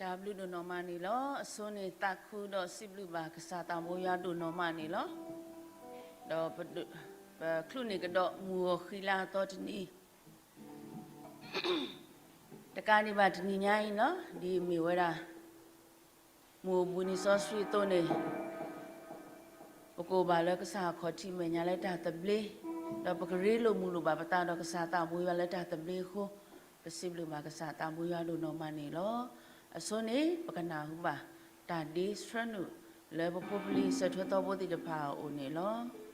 တၢ်ဘျုးဒိၣ်နီၢ်မးန့ၣ်လီၤ. အဆိန့ၣ်သးခုဒီးစံးဘျုးဘၣ်ကစၢ်သးဘိယွၤဒိၣ်နီၢ်မးန့ၣ်လီၤ. ဒီးပဒုးပချုးန့ၢ်ကဒီးမုၢ်ဂီၤဃံလၤအသီတနံၤ တကးဒံးဘၣ်တနံၤညါအံၤလီၤ. ဒ်အမ့ၢ်ဝဲဒၣ် မုၢ်အိၣ်ဘှံးနံၤစီဆှံအသိးန့ၣ် ပကအိၣ်ဘၣ်လၢကစၢ်အခီၣ်ထံးမဲာ်ညါလၢတၢ်သဘျ့, ဒီးပကရ့လိာ်မုာ်လိာ်ဘၣ်ပသးဒီးကစၢ်သးဘိယွၤလၢတၢ်သဘျ့အဃိ, ပစံးဘျုးဘၣ်ကစၢ်သးဘိယွၤဒိၣ်နီၢ်မးန့ၣ်လီၤ. အဆိန့ၣ် ပကနၢ်ဟူဘၣ်တၢ်ဒ့ဆှၢနုာ်လၢပဖိပလံၤစၢၤထွဲသီဖိသ့ၣ်တဖၣ်အအိၣ်န့ၣ်လီၤ.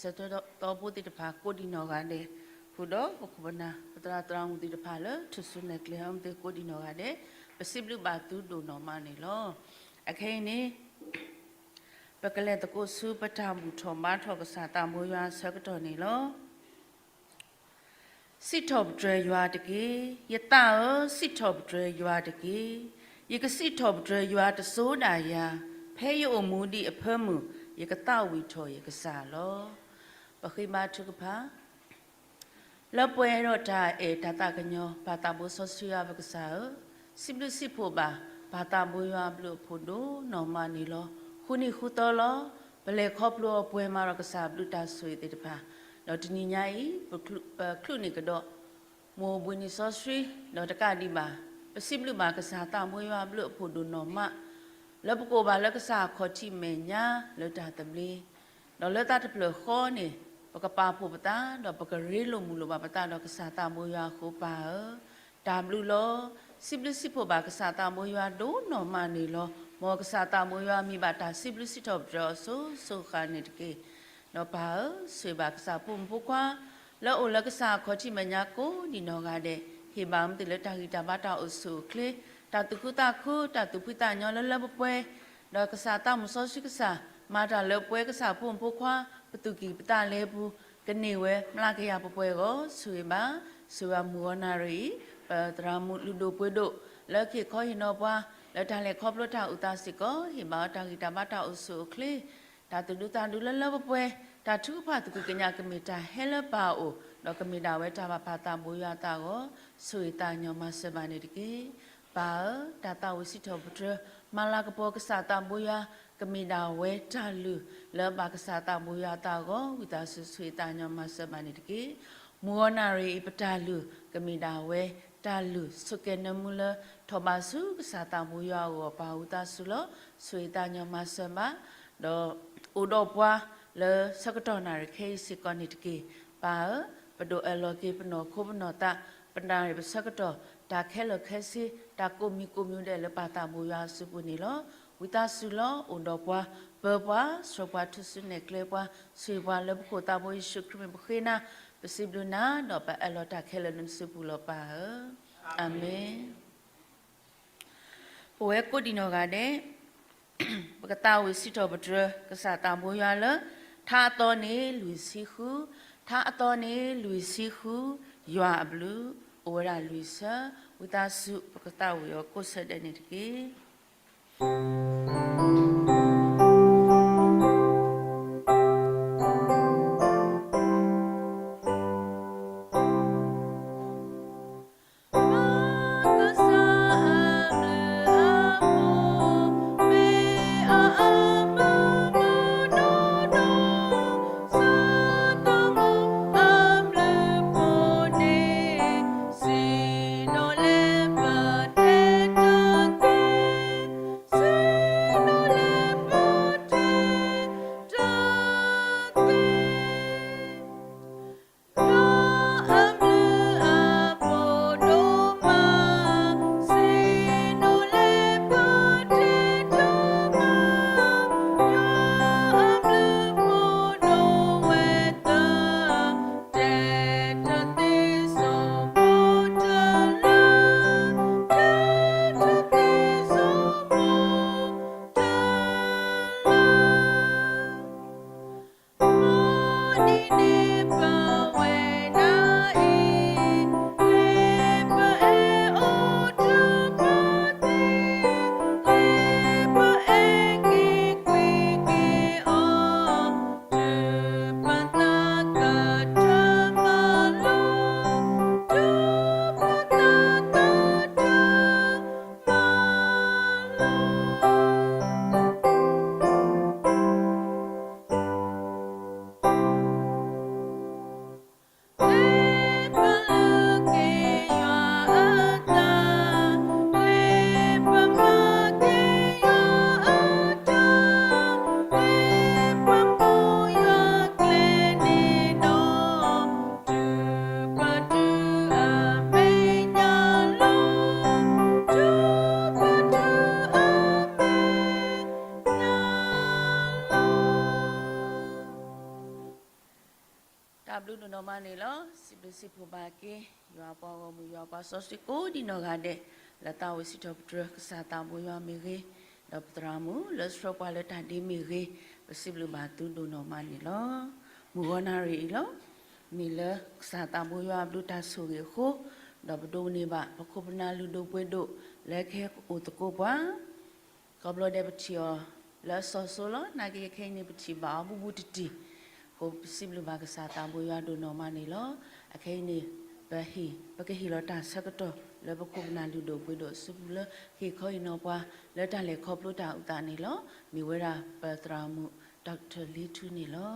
ဆၢကတီၢ်ဖိသ့ၣ်တဖၣ်ကိးဒံးနီၢ်ဂၤဒဲး, ဃုာ်ဒီးပခိၣ်ပနၢ် ပသရၣ်သရၣ်မုၣ်သ့ၣ်တဖၣ်လၢထူၣ်စုနဲၣ်ကျဲအီၤသ့ၣ်ကိးဒံးနီၢ်ဂၤဒဲး, ပစံးဘျုးဘၣ်သုဒိၣ်နီၢ်မးန့ၣ်လီၤ. အခဲအံၤန့ၣ် ပကလဲၤသကိးဆူပတၢ်ဘူၣ်ထီၣ်ဘါထီၣ်ကစၢ်သးဘိယွၤအဆၢကတီၢ်န့ၣ်လီၤ. စံးထီၣ်ပတြၢၤယွၤတက့ၢ်. ယသးဧၢ, စံးထီၣ်ပတြၢၤယွၤတက့ၢ်. ယကစံးထီၣ်ပတြၢၤယွၤတစိၤဒၣ်ယၤ, ဖဲယအိၣ်မူဒံးအဖၢမုၢ်, ယကသးဝံၣ်ထီၣ်ယကစၢ်လီၤ. ပဃ့ဘါထုကဖၣ် လၢပှဲၤဒီးတၢ်အဲၣ်တၢ်သးကညီၤ ပၢ်သးဘိစီဆှံယွၤပကစၢ်ဧၢ, စံးဘျုးစံးဖှိၣ်ဘၣ် ပၢ်သးဘိယွၤအဘျုးအဖှိၣ်ဒိၣ်နီၢ်မးန့ၣ်လီၤ. ဃုနံၤဃုသီလီၤ. ပလဲၤခီဖျိအီၤပှဲၤမးဒီးကစၢ်အဘျုးတၢ်ဆိၣ်ဂ့ၤသ့ၣ်တဖၣ်, ဒီးတနံၤညါအံၤ ပချုးန့ၢ်ကဒီး မိၢ်ဘှံးနံၤစီဆှံ, ဒီးတကးဒံးဘၣ် ပစံးဘျုးဘၣ်ကစၢ်သးဘိယွၤအဘျုးအဖှိၣ်ဒိၣ်နီၢ်မး လၢပကအိၣ်ဘၣ်လၢကစၢ်အခီၣ်ထံးမဲာ်ညါလၢတၢ်သဘျ့, ဒီးလၢသးတဖျၢၣ်ဃီန့ၣ် ပကပာ်ဖှိၣ်ပသး ဒီးပကရ့လိာ်မုာ်လိာ်ဘၣ်ပသးဒီးကစၢ်သးဘိယွၤအဃိပၢ်ဧၢ, တၢ်ဘျုးလီၤ. စံးဘျုးစံးဖှိၣ်ဘၣ်ကစၢ်သးဘိယွၤဒိၣ်နီၢ်မးန့ၣ်လီၤ. မ်ကစၢ်သးဘိယွၤမံၤဘၣ်တၢ်စံးဘျုးစံးထီၣ်ပတြၢၤအီၤစိၤစိၤဃၣ်န့ၣ်တက့ၢ်. ဒီးပၢ်ဧၢ, ဆိၣ်ဂ့ၤဘၣ်ကစၢ်ဖိမုၣ်ဖိခွါ လၢအိၣ်လၢကစၢ်အခီၣ်ထံးမဲာ်ညါကိးဒံးနီၢ်ဂၤဒဲး, ဟ့ၣ်ဘၣ်မ့ၢ်သုလၢတၢ်ဂံၢ်တၢ်ဘါတၢ်အိၣ်ဆူၣ်အိၣ်ချ့, တၢ်သူၣ်ခုသးခု, တၢ်သူၣ်ဖှံသးညီလၢလၢပှဲၤပှဲၤ, ဒီးကစၢ်သးမုၣ်စီဆှံကစၢ် မၤတၢ်လၢပှဲၤကစၢ်ဖိမုၣ်ဖိခွါ ပသူၣ်ကံၢ်ပသးလဲပူၤ ကန့ၢ်ဝဲမျးကယၤပှဲၤပှဲၤအဂီၢ် ဆိၣ်ဂ့ၤဘၣ်, ဆိၣ်ဂ့ၤဘၣ်မုၢ်ဂီၤနၣ်ရံၣ်အံၤ ပသရၣ်မုၣ်လုၢ်ဒိၣ်ပှ့ၤဒိၣ် လၢကဟ့ၣ်ခီဟ့ၣ်နီၤပှၤ လၢတၢ်လဲၤခီဖျိတၢ်အုၣ်သးစ့ၢ်ကီး ဟ့ၣ်ဘၣ်အီၤတၢ်ဂံၢ်တၢ်ဘါတၢ်အိၣ်ဆူၣ်အိၣ်ချ့ တၢ်သူၣ်ဒူသးဒူလၢလၢပှဲၤပှဲၤ, တၢ်ထုကဖၣ်သူၣ်ကံၢ်ကညးကမ့ၢ်တၢ်ဟဲလၢပၢ်အအိၣ်, ဒီးကမ့ၢ်ဒၣ်ဝဲတၢ်ဘၣ်ပၢ်သးဘိယွၤအသးအဂီၢ်, ဆိၣ်ဂ့ၤသးညီမၤစၢၤဘၣ်န့ၣ်တက့ၢ်. ပၢ်ဧၢ, တၢ်သးဝံၣ်စံးထီၣ်ပတြၢၤ မၤလၤကပီၤကစၢ်သးဘိယွၤ ကမ့ၢ်ဒၣ်ဝဲတၢ်လုၢ် လၢဘၣ်ကစၢ်သးဘိယွၤအသးအဂီၢ် ဝံသးစူၤဆိၣ်ဂ့ၤသးညီမၤစၢၤဘၣ်န့ၣ်တက့ၢ်. မုၢ်ဂီၤနၣ်ရံၣ်အံၤပတၢ်လုၢ် ကမ့ၢ်ဒၣ်ဝဲ တၢ်လုၢ်ဆိးကဲနၢမူလၢ ထီၣ်ဘးဆူကစၢ်သးဘိယွၤအဂီၢ် ပၢ်ဝံသးစူၤလီၤ. ဆိၣ်ဂ့ၤသးညီမၤစၢၤဘၣ်, ဒီးအိၣ်ဒီးပှၤလၢဆၢကတီၢ်နၣ်ရံၣ်ခဲအံၤစ့ၢ်ကီးန့ၣ်တက့ၢ်. ပၢ်ဧၢ, ပဒိးအၢၣ်လီၤက့ၤပနီၢ်ခိပနီၢ်သး, ပနၣ်ရံၣ်ပဆၢကတီၢ် တၢ်ခဲလၢာ်ခဲဆ့ တၢ်ကိးမံၤကိးမံၤဒဲးလၢပၢ်သးဘိယွၤအစုပူၤန့ၣ်လီၤ. ဝံသးစူၤလီၤ. အိၣ်ဒီးပှၤ, ပၢပှၤ, ဆှၢပှၤ, ထူၣ်စုနဲၣ်ကျဲပှၤ, ဆိၣ်ဂ့ၤပှၤလၢပခိၣ်သးဘိယ့ၣ်ၡူးခရံာ်မ့ၢ်ပဃ့နၤ, ပစံးဘျုးနၤ, ဒီးပအၢၣ်လီၤတၢ်ခဲလၢာ်လၢနစုပူၤလီၤပၢ်ဧၢ. အၤမ့ၣ်. ပဝဲကိးဒံးနီၢ်ဂၤဒဲး ပကသးဝံၣ်စံးထီၣ်ပတြၢၤ ကစၢ်သးဘိယွၤလၢ ထါအသီန့ၣ်လွံၢ်ဆံဃု, ထါအသီန့ၣ်လွံၢ်ဆံဃု, ယွၤအဘျုး, အိၣ်ဝဲဒၣ်လွံၢ်ဆၢ, ဝံသးစူၤ ပကသးဝံၣ်အီၤကိးဆၢဒဲးန့ၣ်တက့ၢ်. ဘျုးဒိၣ်နီၢ်မးန့ၣ်လီၤ. စံးဘျုးစံးဖှိၣ်ဘၣ်က့ၤ ယွၤပှၤဂီၢ်မုၢ် ယွၤပှၤစီဆှံကိးဒံနီၢ်ဂၤဒဲး လၢသးအိၣ်စံးထီၣ်ပတြၢၤကစၢ်သးဘိယွၤမ့ၢ်ဂ့ၤ, ဒီးပသရၣ်မုၣ်လၢဆှၢပှၤလၢတၢ်ဒ့မ့ၢ်ဂ့ၤ, ပစံးဘျုးဘၣ်သုဒိၣ်နီၢ်မးန့ၣ်လီၤ. မုၢ်ဂီၤနၣ်ရံၣ်အံၤလီၤ. မ့ၢ်လၢကစၢ်သးဘိယွၤအဘျုးတၢ်ဆိၣ်ဂ့ၤအဃိ, ဒီးပဒိးန့ၢ်ဘၣ်ပခိၣ်ပနၢ်လုၢ်ဒိၣ်ပှ့ၤဒိၣ် လၢကဟဲအိၣ်သကိးပှၤ ကိးဘျီဒဲးပထံၣ်အီၤလၢအစီၤစိလီၤ. နာ်က့ယခဲအံၤန့ၣ် ပထံၣ်ဘၣ်အီၤဘူးဘူးတံၢ်တံၢ်, အဃိပစံးဘျုးဘၣ်ကစၢ်သးဘိယွၤဒိၣ်နီၢ်မးန့ၣ်လီၤ. အခဲအံၤန့ၣ် ပဟ့ၣ် ပကဟ့ၣ်လီၤတၢ်ဆၢကတီၢ်လၢပခိၣ်ပနၢ်လုၢ်ဒိၣ်ပှ့ၤဒိၣ်အစုပူၤလၢ ဟ့ၣ်ခီဟ့ၣ်နီၤပှၤလၢတၢ်လဲၤခီဖျိတၢ်အုၣ်သးန့ၣ်လီၤ. မ့ၢ်ဝဲဒၣ်ပသရၣ်မုၣ် Doctor လ့ထူန့ၣ်လီၤ.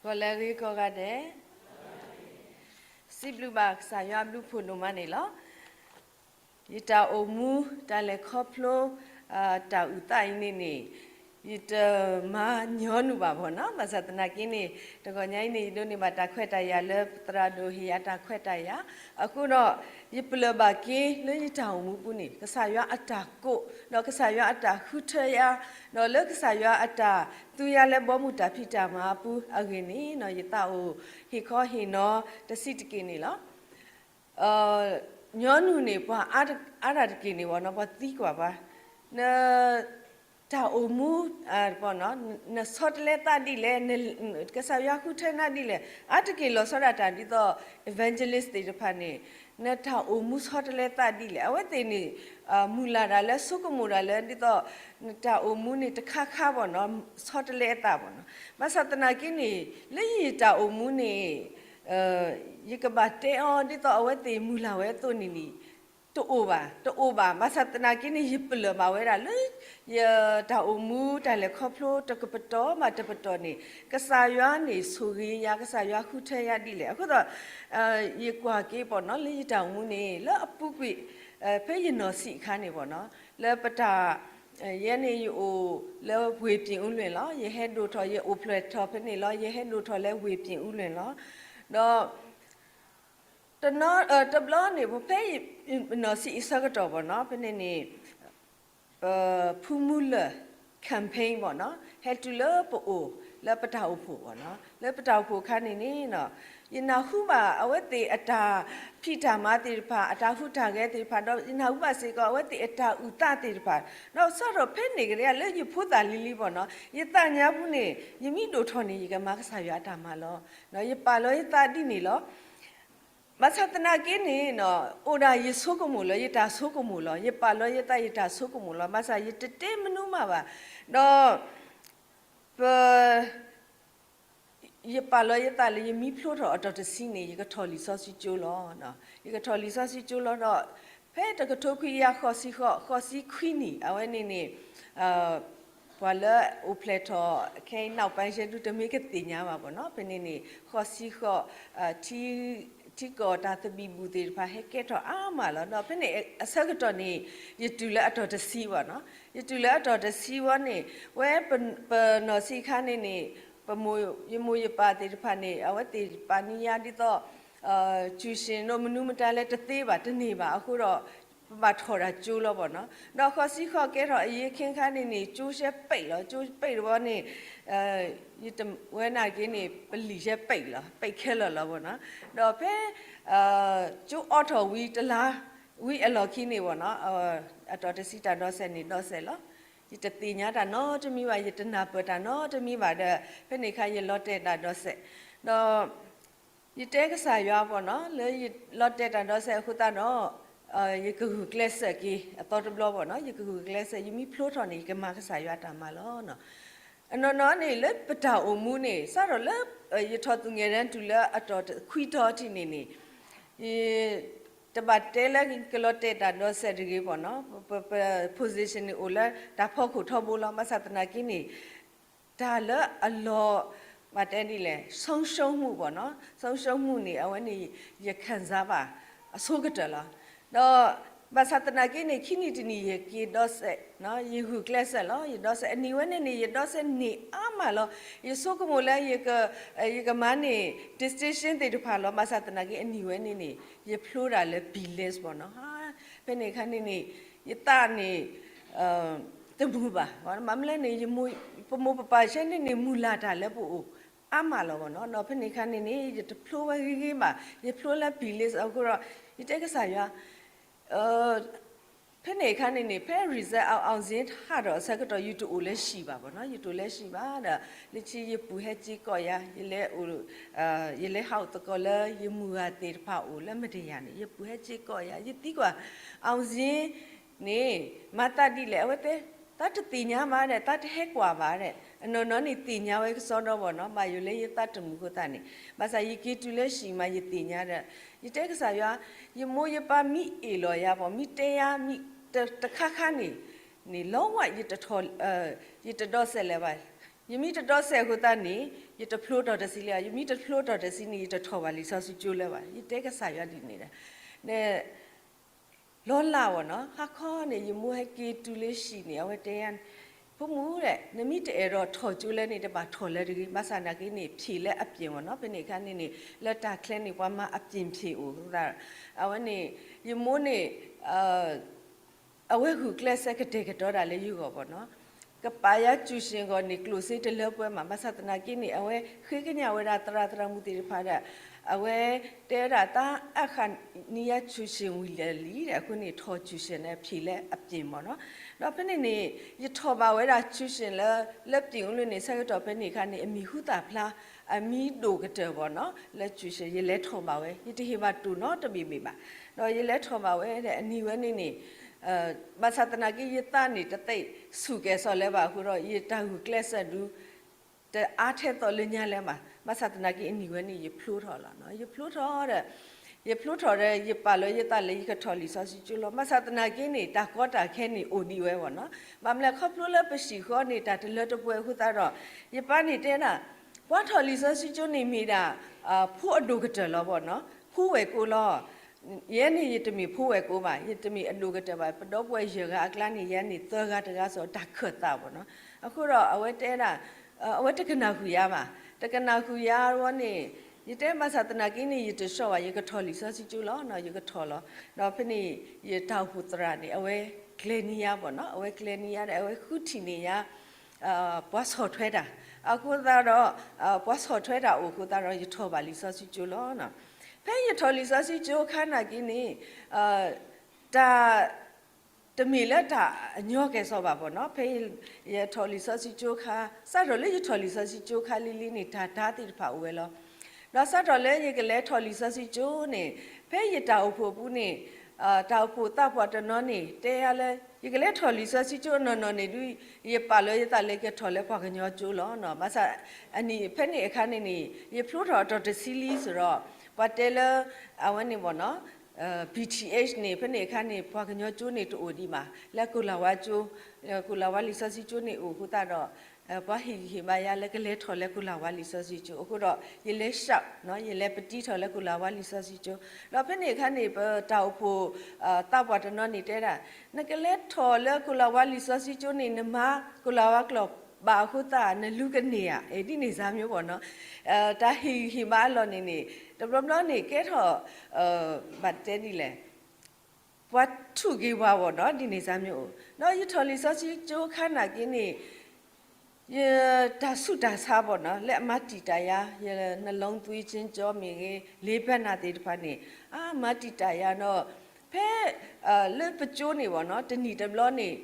ဂီၤလၢအဂ့ၤကိးဂၤဒဲး, စံးဘျုးဘၣ်ကစၢ်ယွၤအဘျုးဖှိၣ်ဒိၣ်မးန့ၣ်လီၤ. ယတၢ်အိၣ်မူ တၢ်လဲၤခီဖျိ တၢ်အုၣ်သးအံၤန့ၣ်န့ၣ် ယတမၤညီနုၢ်ဘၣ်ဘၣ်နီၤ. ဘၣ်ဆၣ်သနာ်က့န့ၣ် တဂီၤညါအံၤန့ၣ် ယဒိးန့ၢ်ဘၣ်တၢ်ခွဲးတၢ်ယာ်လၢပသရၣ်ဒိၣ်ဟ့ၣ်ယၤတၢ်ခွဲးတၢ်ယာ်, အဃိဒီး ယပလၢၢ်ဘၣ်က့ၤလၢယတၢ်အိၣ်မူပူၤန့ၣ် ကစၢ်ယွၤအတၢ်ကိး ဒီးကစၢ်ယွၤအတၢ်ဃုထၢယၤ, ဒီးလၢကစၢ်ယွၤအတၢ်သူယၤလၢဘီမုၢ်တၢ်ဖံးတၢ်မၤအပူၤအဂ့ၢ်န့ၣ် ယသးအိၣ်ဟ့ၣ်ခီဟ့ၣ်နီၤတဆံးတက့ၢ်န့ၣ်လီၤ. ညီနုၢ်န့ၣ် ပှၤအါတက့ၢ်န့ၣ် ပှၤသံကွၢ်ပှၤ, န တၢ်အိၣ်မူ နဆီတလဲသးဒ်လဲၣ်, ကစၢ်ယွၤဃုထၢနၤဒ်လဲၣ်, အါတက့ၢ်လီၤဆီဒၣ်တၢ်ဒ်သိး evangelist သ့ၣ်တဖၣ်န့ၣ် နတၢ်အိၣ်မူဆီတလဲသးဒ်လဲၣ်. အဝဲသ့ၣ်န့ၣ် မုၢ်လၢ်တၢ်လၢဆိကမိၣ်တၢ်လၢဒ်သိး နတၢ်အိၣ်မူန့ၣ်တခါခါဘၣ်နီၤ ဆီတလဲအသးဘၣ်နီၤ. ဘၣ်ဆၣ်သနာ်က့န့ၣ် လၢယတၢ်အိၣ်မူန့ၣ် ယကဘၣ်တဲအီၤဒ်သိးအဝဲသ့ၣ်မုၢ်လၢ်ဝဲအသိးန့ၣ်န့ၣ် တအိၣ်ဘၣ်, တအိၣ်ဘၣ်. ဘၣ်ဆၣ်သနာ်က့န့ၣ် ယပလၢၢ်ဘၣ်ဝဲဒၣ်လၢ ယတၢ်အိၣ်မူတၢ်လဲၤခီဖျိတကပတီၢ်ဘၣ်တပတီၢ်န့ၣ် ကစၢ်ယွၤန့ၣ်ဆိၣ်ဂ့ၤယၤ, ကစၢ်ယွၤဃုထၢယၤဒ်လဲၣ်. အဃိသတး ယကွၢ်က့ၤဘၣ်နီၤ လၢယတၢ်အိၣ်မူန့ၣ် လၢအပူၤကွံာ် ဖဲယနီၢ်ဆံးအခါန့ၣ်ဘၣ်နီၤ လၢပတၢ် ယဲန့ၣ်ယအိၣ်လၢဝ့ၢ်ပြင်ဦးလွင်လီၤ. ယဟဲဒိၣ်ထီၣ် ယအိၣ်ဖျဲၣ်ထီၣ်ဖဲန့ၣ်လီၤ. ယဟဲဒိၣ်ထီၣ်လၢဝ့ၢ်ပြင်ဦးလွင်လီၤ. ဒီး တနီၤ တဘျီန့ၣ် ဖဲယနီၢ်ဆံးအဆၢကတီၢ်ဘၣ်နီၤ ဖဲန့ၣ်န့ၣ် ပဖုမူလၢၢ် campaign ဘၣ်နီၤ ဟဲတုၤလၢပအိၣ် လၢပတၢ်အိၣ်ဖှိၣ်ဘၣ်နီၤ. လၢပတၢ်အိၣ်ဖှိၣ်အခါန့ၣ်န့ၣ် ယနၢ်ဟူဘၣ်အဝဲသ့ၣ်အတၢ်ဖံးတၢ်မၤသ့ၣ်တဖၣ် အတၢ်ဟူးတၢ်ဂဲၤသ့ၣ်တဖၣ် ဒီးယနၢ်ဟူဘၣ်စ့ၢ်ကီး အဝဲသ့ၣ်အတၢ်အုၣ်သးသ့ၣ်တဖၣ် ဒီးစးထီၣ်ဖဲန့ၣ်ကဒါလၢယဖိသၣ်လံၤလံၤဘၣ်နီၤ ယသးညါပူၤန့ၣ် ယမ့ၢ်ဒိၣ်ထီၣ်န့ၣ် ယကမၤကစၢ်ယွၤအတၢ်မၤလီၤ. ယပာ်လီၤယသးဒ်န့ၣ်လီၤ. ဘၣ်ဆၣ်သနာ်က့န့ၣ် အိၣ်ဒၣ်ယဆိကမိၣ်လီၤ ယတၢ်ဆိကမိၣ်လီၤ. ယပာ်လီၤယသး ယတၢ်ဆိကမိၣ်လီၤ. ဘၣ်ဆၣ်ယတတဲမနုၤမးဘၣ်. ဒီး ပ ယပာ်လီၤယသးလၢယမ့ၢ်ဖျိထီၣ်အတီၤတဆံန့ၣ် ယကထီၣ်လံာ်စီဆှံကၠိလီၤ. ယကထီၣ်လံာ်စီဆှံကၠိလီၤဒီး ဖဲတကထိခွံကယၤဃိးဆံဃိး ဃိးဆံခွံနံၣ် အဝဲန့ၣ်န့ၣ် ပှၤလၢအိၣ်ဖျဲၣ်ထီၣ် ခဲအံၤ နောက်ပိုင်း ယဲဒုးတမ့ၢ်ကသ့ၣ်ညါဘၣ်ဘၣ်နီၤ. ဖဲန့ၣ်န့ၣ် ဃိးဆံဃိး ထံ ထံကီၢ်တၢ်သဘံၣ်ဘုၣ်သ့ၣ်တဖၣ်ဟဲကဲထီၣ်အါမးလီၤ. ဒီးဖဲန့ၣ်အဆၢကတီၢ်န့ၣ် ယတုၤလၢအတီၤတဆံဘၣ်နီၤ. ယတုၤလၢအတီၤတဆံဝံၤန့ၣ် ဝဲပနီၢ်ဆံးခါန့ၣ်န့ၣ် ပမိၢ် ယမိၢ်ယပၢ်သ့ၣ်တဖၣ်န့ၣ် အဝဲသ့ၣ်ပာ်နံၤယၤဒ်သိး ကျူရှင် ဒီးမနုၤမတၤလဲၣ်တသ့ဘၣ် တန့ၢ်ဘၣ်အဃိဒီး ပဘၣ်ထီၣ်တၢ်ကၠိလီၤဘၣ်နီၤ. ဒီးဃိးဆံဃိးကဲထီၣ်အယံၤအခါန့ၣ်န့ၣ် ကၠိရှဲပိတ်လီၤ. ကၠိပိတ်တဘျီန့ၣ် ယတဝဲနာ်က့န့ၣ် ပလံာ်ရှဲပိတ်လီၤ ပိတ်ခဲလၢာ်လီၤဘၣ်နီၤ. ဒီးဖဲ ကၠိအိးထီၣ်ဝံၤတလါ ဝံၤအလီၢ်ခံန့ၣ်ဘၣ်နီၤ အတီၤတဆံတၢ်ဒိးစဲးန့ၣ်ဒိးစဲးလီၤ. ယတသ့ၣ်ညါတၢ်နီတမံၤဘၣ် ယတနၢ်ပၢၢ်တၢ်နီတမံၤဘၣ်ဒီး ဖဲန့ၣ်အခါယလီၤတဲာ်တၢ်ဒိးစဲး ဒီး ယတဲကစၢ်ယွၤဘၣ်နီၤ လၢယလီၤတဲာ်တၢ်ဒိးစဲးအဃိသတးဒီး ယကဂုာ်ကျဲးစၢးက့ၤအသီတဘျီဘၣ်နီၤ ယကဂုာ်ကျဲးစၢး ယမ့ၢ်ဖျိထီၣ်န့ၣ် ယကမၤကစၢ်ယွၤတၢ်မၤလီၤ. အနီၢ်နီၢ်န့ၣ် လၢပတၢ်အိၣ်မူန့ၣ် စးထီၣ်လၢ ယထီၣ်သူၣ်ငဲၤဒဲတုၤလၢအတီၤခွံတီၤထံးန့ၣ်န့ၣ် ယတဘၣ်တဲလၢကလီၤတဲာ်တၢ်ဒိးစဲးတဂ့ၤဘၣ်နီၤ ပ ပ position န့ၣ်အိၣ်လၢတၢ်ဖီခိၣ်ထီဘိလီၤ. ဘၣ်ဆၣ်သနာ်က့န့ၣ် တၢ်လၢအလီၤ ဘၣ်တဲဒ်လဲၣ် ဆုံးရှုံးမှုဘၣ်နီၤ ဆုံးရှုံးမှုန့ၣ် အဝဲန့ၣ် ယခံစားဘၣ် အဆိကတၢၢ်လီၤ. ဒီးဘၣ်ဆၣ်သနာ်က့န့ၣ် ခံနံၣ်တနံၣ်ယက့ၤဒိးစဲး ယဂုာ်ကျဲးစၢးလီၤ ယဒိးစဲး အနံၤဝဲန့ၣ်န့ၣ် ယဒိးစဲးန့ၢ်အါမးလီၤ. ယဆိကမိၣ်လၢ ယကမၤန့ၢ် distinction သ့ၣ်တဖၣ်လီၤ. ဘၣ်ဆၣ်သနာ်က့အနံၤဝဲန့ၣ်န့ၣ် ယဖျိတၢ်လၢ B list ဘၣ်နီၤ ဖဲန့ၣ်အခါန့ၣ်န့ၣ် ယသးန့ၣ် တမုာ်ဘၣ်. ဘၣ်မနုၤလဲၣ်န့ၣ် ပမိၢ်ပပၢ်ဆဲန့ၣ်န့ၣ် မုၢ်လၢ်တၢ်လၢပအိၣ်အါမးလီၤဘၣ်နီၤ. ဒီးဖဲန့ၣ်အခါန့ၣ်န့ၣ် ယတဖျိဝဲဂ့ၤဂ့ၤဘၣ်, ယဖျိလၢ police အဃိဒီး ယတဲကစၢ်ယွၤ ဖဲန့ၣ်အခါန့ၣ်န့ၣ် ဖဲ result အ အောင်စာရင်း ဟးထီၣ်အဆၢကတီၢ် ယတအိၣ်လၢဟံၣ်ဘၣ်ဘၣ်နီၤ, ယတအိၣ်လၢဟံၣ်ဘၣ်ဒီး လၢခံယပုၢ်ဟဲက့ၤကိးယၤ, ယလဲၤအိၣ် ယလဲၤဟးအိၣ်သကိးလၢယမုၢ်ဂၤသ့ၣ်တဖၣ်အိၣ်လၢမတယၤန့ၣ် ယပုၢ်ဟဲက့ၤကိးယၤ, ယသံကွၢ် အောင်စာရင်း န့ၣ် မၤသးဒ်လဲၣ်, အဝဲတဲ သးတသ့ၣ်ညါဘၣ်ဒီး သးတဟဲကွၢ်ဘၣ်ဒီး အနီၢ်နီၢ်န့ၣ်သ့ၣ်ညါဝဲကစီဒီဘၣ်နီၤ, ဘၣ်ယိၣ်လၢယသးတမုာ်အဃိသတးန့ၣ် ဘၣ်ဆၣ်ယက့ၤတုၤလၢဟံၣ်မး ယသ့ၣ်ညါဒီး ယတဲကစၢ်ယွၤ, ယမိၢ်ယပၢ်မ့ၢ်အ့ၣ်လိာ်ယၤဘၣ်, မ့ၢ်တဲယၤမ့ၢ်တခါခါန့ၣ်န့ၣ် လီဝဲ ယတထီၣ် ယတဒီစဲးလၢၤဘၣ်. ယမ့ၢ်တဒီစဲးအဃိသတးန့ၣ် ယတဖျိထီၣ်တဆံလၢၤဘၣ်, ယမ့ၢ်တဖျိထီၣ်တဆံန့ၣ် ယတထီၣ်ဘၣ်လံာ်စီဆှံကၠိလၢၤဘၣ်, ယတဲကစၢ်ယွၤဒ်န့ၣ်ဒီး လီၤလးဘၣ်နီၤ, ဟါခီန့ၣ် ယမိၢ်ဟဲက့ၤတုၤလၢဟံၣ်န့ၣ် အဝဲတဲယၤ, ဖိမုၣ်ဒီး နမ့ၢ်တအဲၣ်ဒိးထီၣ်ကၠိလၢန့ၣ် တဘၣ်ထီၣ်လၢတဂ့ၤ, ဘၣ်ဆၣ်သနာ်က့န့ၣ် ဖြေလၢအပြင်ဘၣ်နီၤ, ဖဲန့ၣ်အခါန့ၣ်န့ၣ် လၢတၢ်ချဲန့ၣ် ပှၤမၤအပြင်ဖြေအိၣ်အဃိသတး, အဝဲန့ၣ် ယမိၢ်န့ၣ် အဝဲဂုာ်ကျဲးစၢးကတဲာ်ကတီၤတၢ်လၢယဂီၢ်ဘၣ်နီၤ, ကပာ်ယၤ ကျူရှင် အဂီၢ်န့ၣ် ကျိၣ်စ့တလၢပှဲၤမး, ဘၣ်ဆၣ်သနာ်က့န့ၣ် အဝဲဃ့ကညးဝဲဒၣ်သရၣ်သရၣ်မုၣ်သ့ၣ်တဖၣ်ဒီး အဝဲတဲဝဲဒၣ် သးအါဃာ်န့ၢ်ယၤ ကျူရှင် ဝံၤလၢာ်လံဒီး အဃိန့ၣ် ထီၣ် ကျူရှင် န့ၣ် ဖြေလၢအပြင်ဘၣ်နီၤ, ဒီးဖဲန့ၣ်န့ၣ် ယထီၣ်ဘၣ်ဝဲဒၣ် ကျူရှင် လၢ လၢပြင်အိၣ်လၢန့ၣ် ဆၢကတီၢ်ဖဲန့ၣ်အခါန့ၣ် အမံၤဟူသၣ်ဖျါ အမံၤဒိၣ်ကတၢၢ်ဘၣ်နီၤ, လၢ ကျူရှင် ယလဲၤထီၣ်ဘၣ်ဝဲ, ယတဟ့ၣ်ဘၣ်တိၢ်နီတဘ့ၣ်ဘ့ၣ်ဘၣ်, ဒီးယလဲၤထီၣ်ဘၣ်ဝဲဒီး အနံၤဝဲန့ၣ်န့ၣ် ဘၣ်ဆၣ်သနာ်က့ ယသးန့ၣ် တသ့ၣ်ဆူၣ်ကဲၣ်ဆိးလၢၤဘၣ်အဃိဒီး ယတၢ်ဂုာ်ကျဲးစၢးဒုး တအါထဲသိးလၢညါလၢၤဘၣ်, ဘၣ်ဆၣ်သနာ်က့ အနံၤဝဲန့ၣ် ယဖျိထီၣ်လီၤနီၤ, ယဖျိထီၣ်ဒီး ယဖျိထီၣ်ဒီး ယပာ်လီၤယသးလၢ ယကထီၣ်လံာ်စီဆှံကၠိလီၤ, ဘၣ်ဆၣ်သနာ်က့န့ၣ် တၢ်ကီတၢ်ခဲန့ၣ် အိၣ်ဒံးဝဲဘၣ်နီၤ, ဘၣ်မနုၤလဲၣ် ခီဖျိလၢပဟံၣ်ဃီန့ၣ် တၢ်တလၢတပှဲၤအဃိသတးဒီး ယပၢ်န့ၣ်တဲဒၣ် ပှၤထီၣ်လံာ်စီဆှံကၠိန့ၣ်မ့ၢ်ဒၣ် ဖိအဒိၣ်ကတၢၢ်လီၤဘၣ်နီၤ, ဖိဝဲၢ်ကိလီၤ, ယဲန့ၣ် ယတမ့ၢ်ဖိဝဲၢ်ကိဘၣ်, ယတမ့ၢ်အဒိၣ်ကတၢၢ်ဘၣ်, ပဒီပုၢ်ဝဲၢ်ယဲၢ်ဂၤအကျါန့ၣ် ယဲန့ၣ်သၢဂၤတဂၤစီၤ တၢ်ခၢၣ်သးဘၣ်နီၤ, အဃိဒီးအဝဲတဲဒၣ် အဝဲတကနၣ်ဃုာ်ယၤဘၣ်, တကနၣ်ဃုာ်ယၤဝဲန့ၣ် ယတဲဘၣ်ဆၣ်သနာ်က့န့ၣ် ယတဆှီဘၣ် ယကထီၣ်လံာ်စီဆှံကၠိလီၤနီၤ, ယကထီၣ်လီၤ, ဒီးဖဲန့ၣ် ယတၢ်အိၣ်ဖှိၣ်သရၣ်န့ၣ် အဝဲကျဲၤန့ၢ်ယၤဘၣ်နီၤ, အဝဲကျဲၤန့ၢ်ယၤဒီး အဝဲဃုထံၣ်န့ၢ်ယၤ ပှၤဆီၣ်ထွဲတၢ် အဃိသတးဒီး ပှၤဆီၣ်ထွဲတၢ်အိၣ်အဃိသတးဒီး ယထီၣ်ဘၣ်လံာ်စီဆှံကၠိလီၤနီၤ, ဖဲယထီၣ်လံာ်စီဆှံကၠိအခါနာ်က့န့ၣ် တၢ် တမ့ၢ်လၢတၢ်အညီကဲၣ်ဆိးဘၣ်ဘၣ်နီၤ, ဖဲယထီၣ်လံာ်စီဆှံကၠိအခါ စးထီၣ်လၢယထီၣ်လံာ်စီဆှံကၠိအခါလံၤလံၤန့ၣ် တၢ်တၢ်သ့ၣ်တဖၣ်အိၣ်ဝဲလီၤ, ဒီးစးထီၣ်လၢယကလဲၤထီၣ်လံာ်စီဆှံကၠိန့ၣ် ဖဲယတၢ်အိၣ်ဖှိၣ်အပူၤန့ၣ် တၢ်အိၣ်ဖှိၣ်သးပှၢ်တနီၤန့ၣ် တဲယၤလၢ ယကလဲၤထီၣ်လံာ်စီဆှံကၠိအနီၢ်နီၢ်န့ၣ်ဒုး ယပာ်လီၤယသးလၢကထီၣ်လၢပှၤကညီကၠိလီၤနီၤ, ဘၣ်ဆၣ် အနံၣ်ဖဲန့ၣ်အခါန့ၣ်န့ၣ် ယဖျိထီၣ်အတီၢ်တဆံလံစ့ၢ်ဒီး ပှၤတဲလၢ အဝဲန့ၣ်ဘၣ်နီၤ BTh န့ၣ် ဖဲန့ၣ်အခါန့ၣ် ပှၤကညီကၠိန့ၣ်တအိၣ်ဒံးဘၣ်, လၢကိၤလၤဝါကၠိ ကိၤလၤဝါလံာ်စီဆှံကၠိန့ၣ်အိၣ်အဃိသတးဒီး ပှၤဟ့ၣ်ဂံၢ်ဟ့ၣ်ဘါယၤလၢကလဲၤထီၣ်လၢကိၤလၤဝါလံာ်စီဆှံကၠိ, အဃိဒီး ယလဲၤ ရှောက် နီၤ, ယလဲၤပတံထီၣ်လၢကိၤလၤဝါလံာ်စီဆှံကၠိ, ဒီးဖဲန့ၣ်အခါန့ၣ် ပတၢ်အိၣ်ဖှိၣ် သးပှၢ်တနီၤန့ၣ်တဲဒၣ် နကလဲၤထီၣ်လၢကိၤလၤဝါလံာ်စီဆှံကၠိန့ၣ် နမၤကိၤလၤဝါကျိာ်ဘၣ်အဃိသတး နလူၤကန့ၢ်ဧါ, ဒ်န့ၣ်စ့ၢ်မ့ၢ်ဘၣ်နီၤ, တၢ်ဟ့ၣ်ဂံၢ်ဟ့ၣ်ဘါအလီၢ်န့ၣ်န့ၣ် တဘျီဘျီန့ၣ်ကဲထီၣ် ဘၣ်တဲဒ်လဲၣ် ပှၤထူၣ်က့ၤပှၤဘၣ်နီၤ, ဒ်န့ၣ်စ့ၢ်မ့ၢ်အိၣ်, ဒီးယထီၣ်လံာ်စီဆှံကၠိအခါနာ်က့န့ၣ် ယတၢ်ဆူးတၢ်ဆါဘၣ်နီၤ လၢအမၤတံာ်တာ်ယၤ, ယနှလုံးသွင်းခြင်းကြောင့် မ့ၢ်ဂ့ၤ လေ့ပန်းတာသ့ၣ်တဖၣ်န့ၣ် အါမၤတံာ်တာ်ယၤဒီး ဖဲ လၢပကၠိန့ၣ်ဘၣ်နီၤ တနံၣ်တဘျီန့ၣ်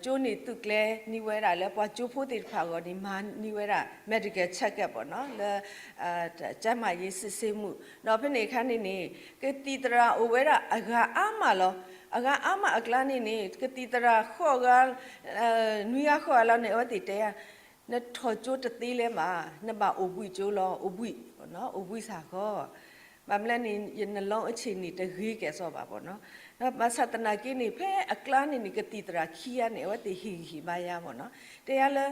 ကၠိန့ၣ်သုးကျဲၤန့ၢ်ဝဲဒၣ်လၢပှၤကၠိဖိသ့ၣ်တဖၣ်အဂီၢ်န့ၣ် မၤန့ၢ်ဝဲဒၣ် medical checkup ဘၣ်နီၤ လၢ ကျန်းမာရေးစစ်ဆေးမှု ဒီးဖဲန့ၣ်အခါန့ၣ်န့ၣ် ကသံၣ်သရၣ်အိၣ်ဝဲဒၣ်အဂၤအါမးလီၤ. အဂၤအါမးအကျါန့ၣ်န့ၣ် ကသံၣ်သရၣ်ဃိးဂၤ နွံဂၤဃိးဂၤလီၤန့ၣ် အဝဲသ့ၣ်တဲယၤ နထီၣ်ကၠိတသ့လၢၤဘၣ်, နဘၣ်အိၣ်ဘှံးကၠိလီၤ, အိၣ်ဘှံး, အိၣ်ဘှံးစ့ၢ်ကီး, ဘၣ်မနုၤလဲၣ်န့ၣ် ယနှလုံးအခြေအနေတဂ့ၤကဲၣ်ဆိးဘၣ်ဘၣ်နီၤ, ဘၣ်ဆၣ်သနာ်က့န့ၣ် ဖဲအကျါန့ၣ်န့ၣ် ကသံၣ်သရၣ်ခံဂၤန့ၣ် အဝဲသ့ၣ်ဟ့ၣ်ဂံၢ်ဟ့ၣ်ဘါယၤဘၣ်နီၤ, တဲယၤလၢ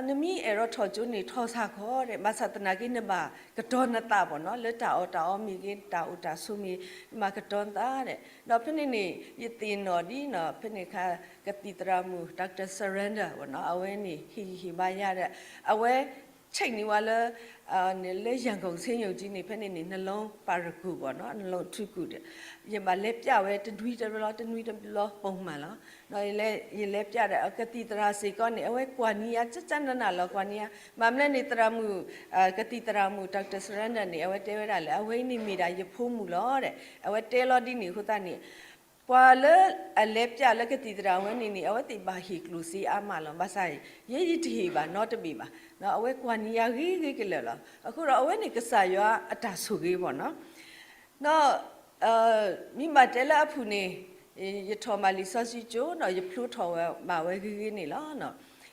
နမ့ၢ်အဲၣ်ဒိးထီၣ်ကၠိန့ၣ် ထီၣ်စ့ၢ်ကီးဒီး ဘၣ်ဆၣ်သနာ်က့ နဘၣ်ကတီၤနသးဘၣ်နီၤ, လၢတၢ်အီၣ်တၢ်အီမ့ၢ်ဂ့ၤ တၢ်အိၣ်တၢ်ဆိးမ့ၢ်ဂ့ၤ နဘၣ်ကတီၤနသးဒီး ဒီးဖဲန့ၣ်န့ၣ် ယသ့ၣ်နီၣ်ဒ်နီၤ ဖဲန့ၣ်အခါ ကသံၣ်သရၣ်မုၣ် doctor Surrender ဘၣ်နီၤ, အဝဲန့ၣ် ဟ့ၣ်ဂံၢ်ဟ့ၣ်ဘါယၤဒီး အဝဲ ချိတ်န့ၢ်ဝဲလၢ လၢရန်ကုန်ဆေးရုံကြီးန့ၣ် ဖဲန့ၣ်န့ၣ် နှလုံးပါရဂူပေါ့နော်, နှလုံးထူးကူးဒီး ယဘၣ်လဲၤပြဝဲတနွံတဘျီ တနွံတဘျီ ပုံမှန်လီၤ. ဒီးယလဲၤပြဒီး ကသံၣ်သရၣ်စ့ၢ်ကီးန့ၣ် အဝဲကွၢ်နံၤယၤ ကကနနလီၤ ကွၢ်နံၤယၤ, ဘၣ်မနုၤန့ၣ် သရၣ်မုၣ် ကသံၣ်သရၣ်မုၣ် doctor Surrender န့ၣ် အဝဲတဲဝဲဒၣ်လၢ အဝဲအံၤန့ၣ်မ့ၢ်ဒၣ်ယဖိမုၣ်လီၤဒီး အဝဲတဲလီၤဒ်န့ၣ်အဃိသတးန့ၣ် ပှၤလၢအလဲၤပြလၢကသံၣ်သရၣ်ဝဲန့ၣ်န့ၣ် အဝဲသ့ၣ်ဘၣ်ဟ့ၣ်ကျိၣ်စ့အါမးလီၤ. ဘၣ်ဆၣ် ယဲယတဟ့ၣ်ဘၣ်နီတဘ့ၣ်ဘၣ်. အဝဲကွၢ်နံၤယၤဂ့ၤဂ့ၤကလၢာ်လီၤ. အဃိဒီးအဝဲန့ၣ်ကစၢ်ယွၤအတၢ်ဆိၣ်ဂ့ၤဘၣ်နီၤ. ဒီး မ့ၢ်ဘၣ်တဲလၢအဖုၣ်န့ၣ် ယထီၣ်မၤလံာ်စီဆှံကၠိ ဒီးယဖျိထီၣ်ဝဲဘၣ်ဝဲဂ့ၤဂ့ၤန့ၣ်လီၤ.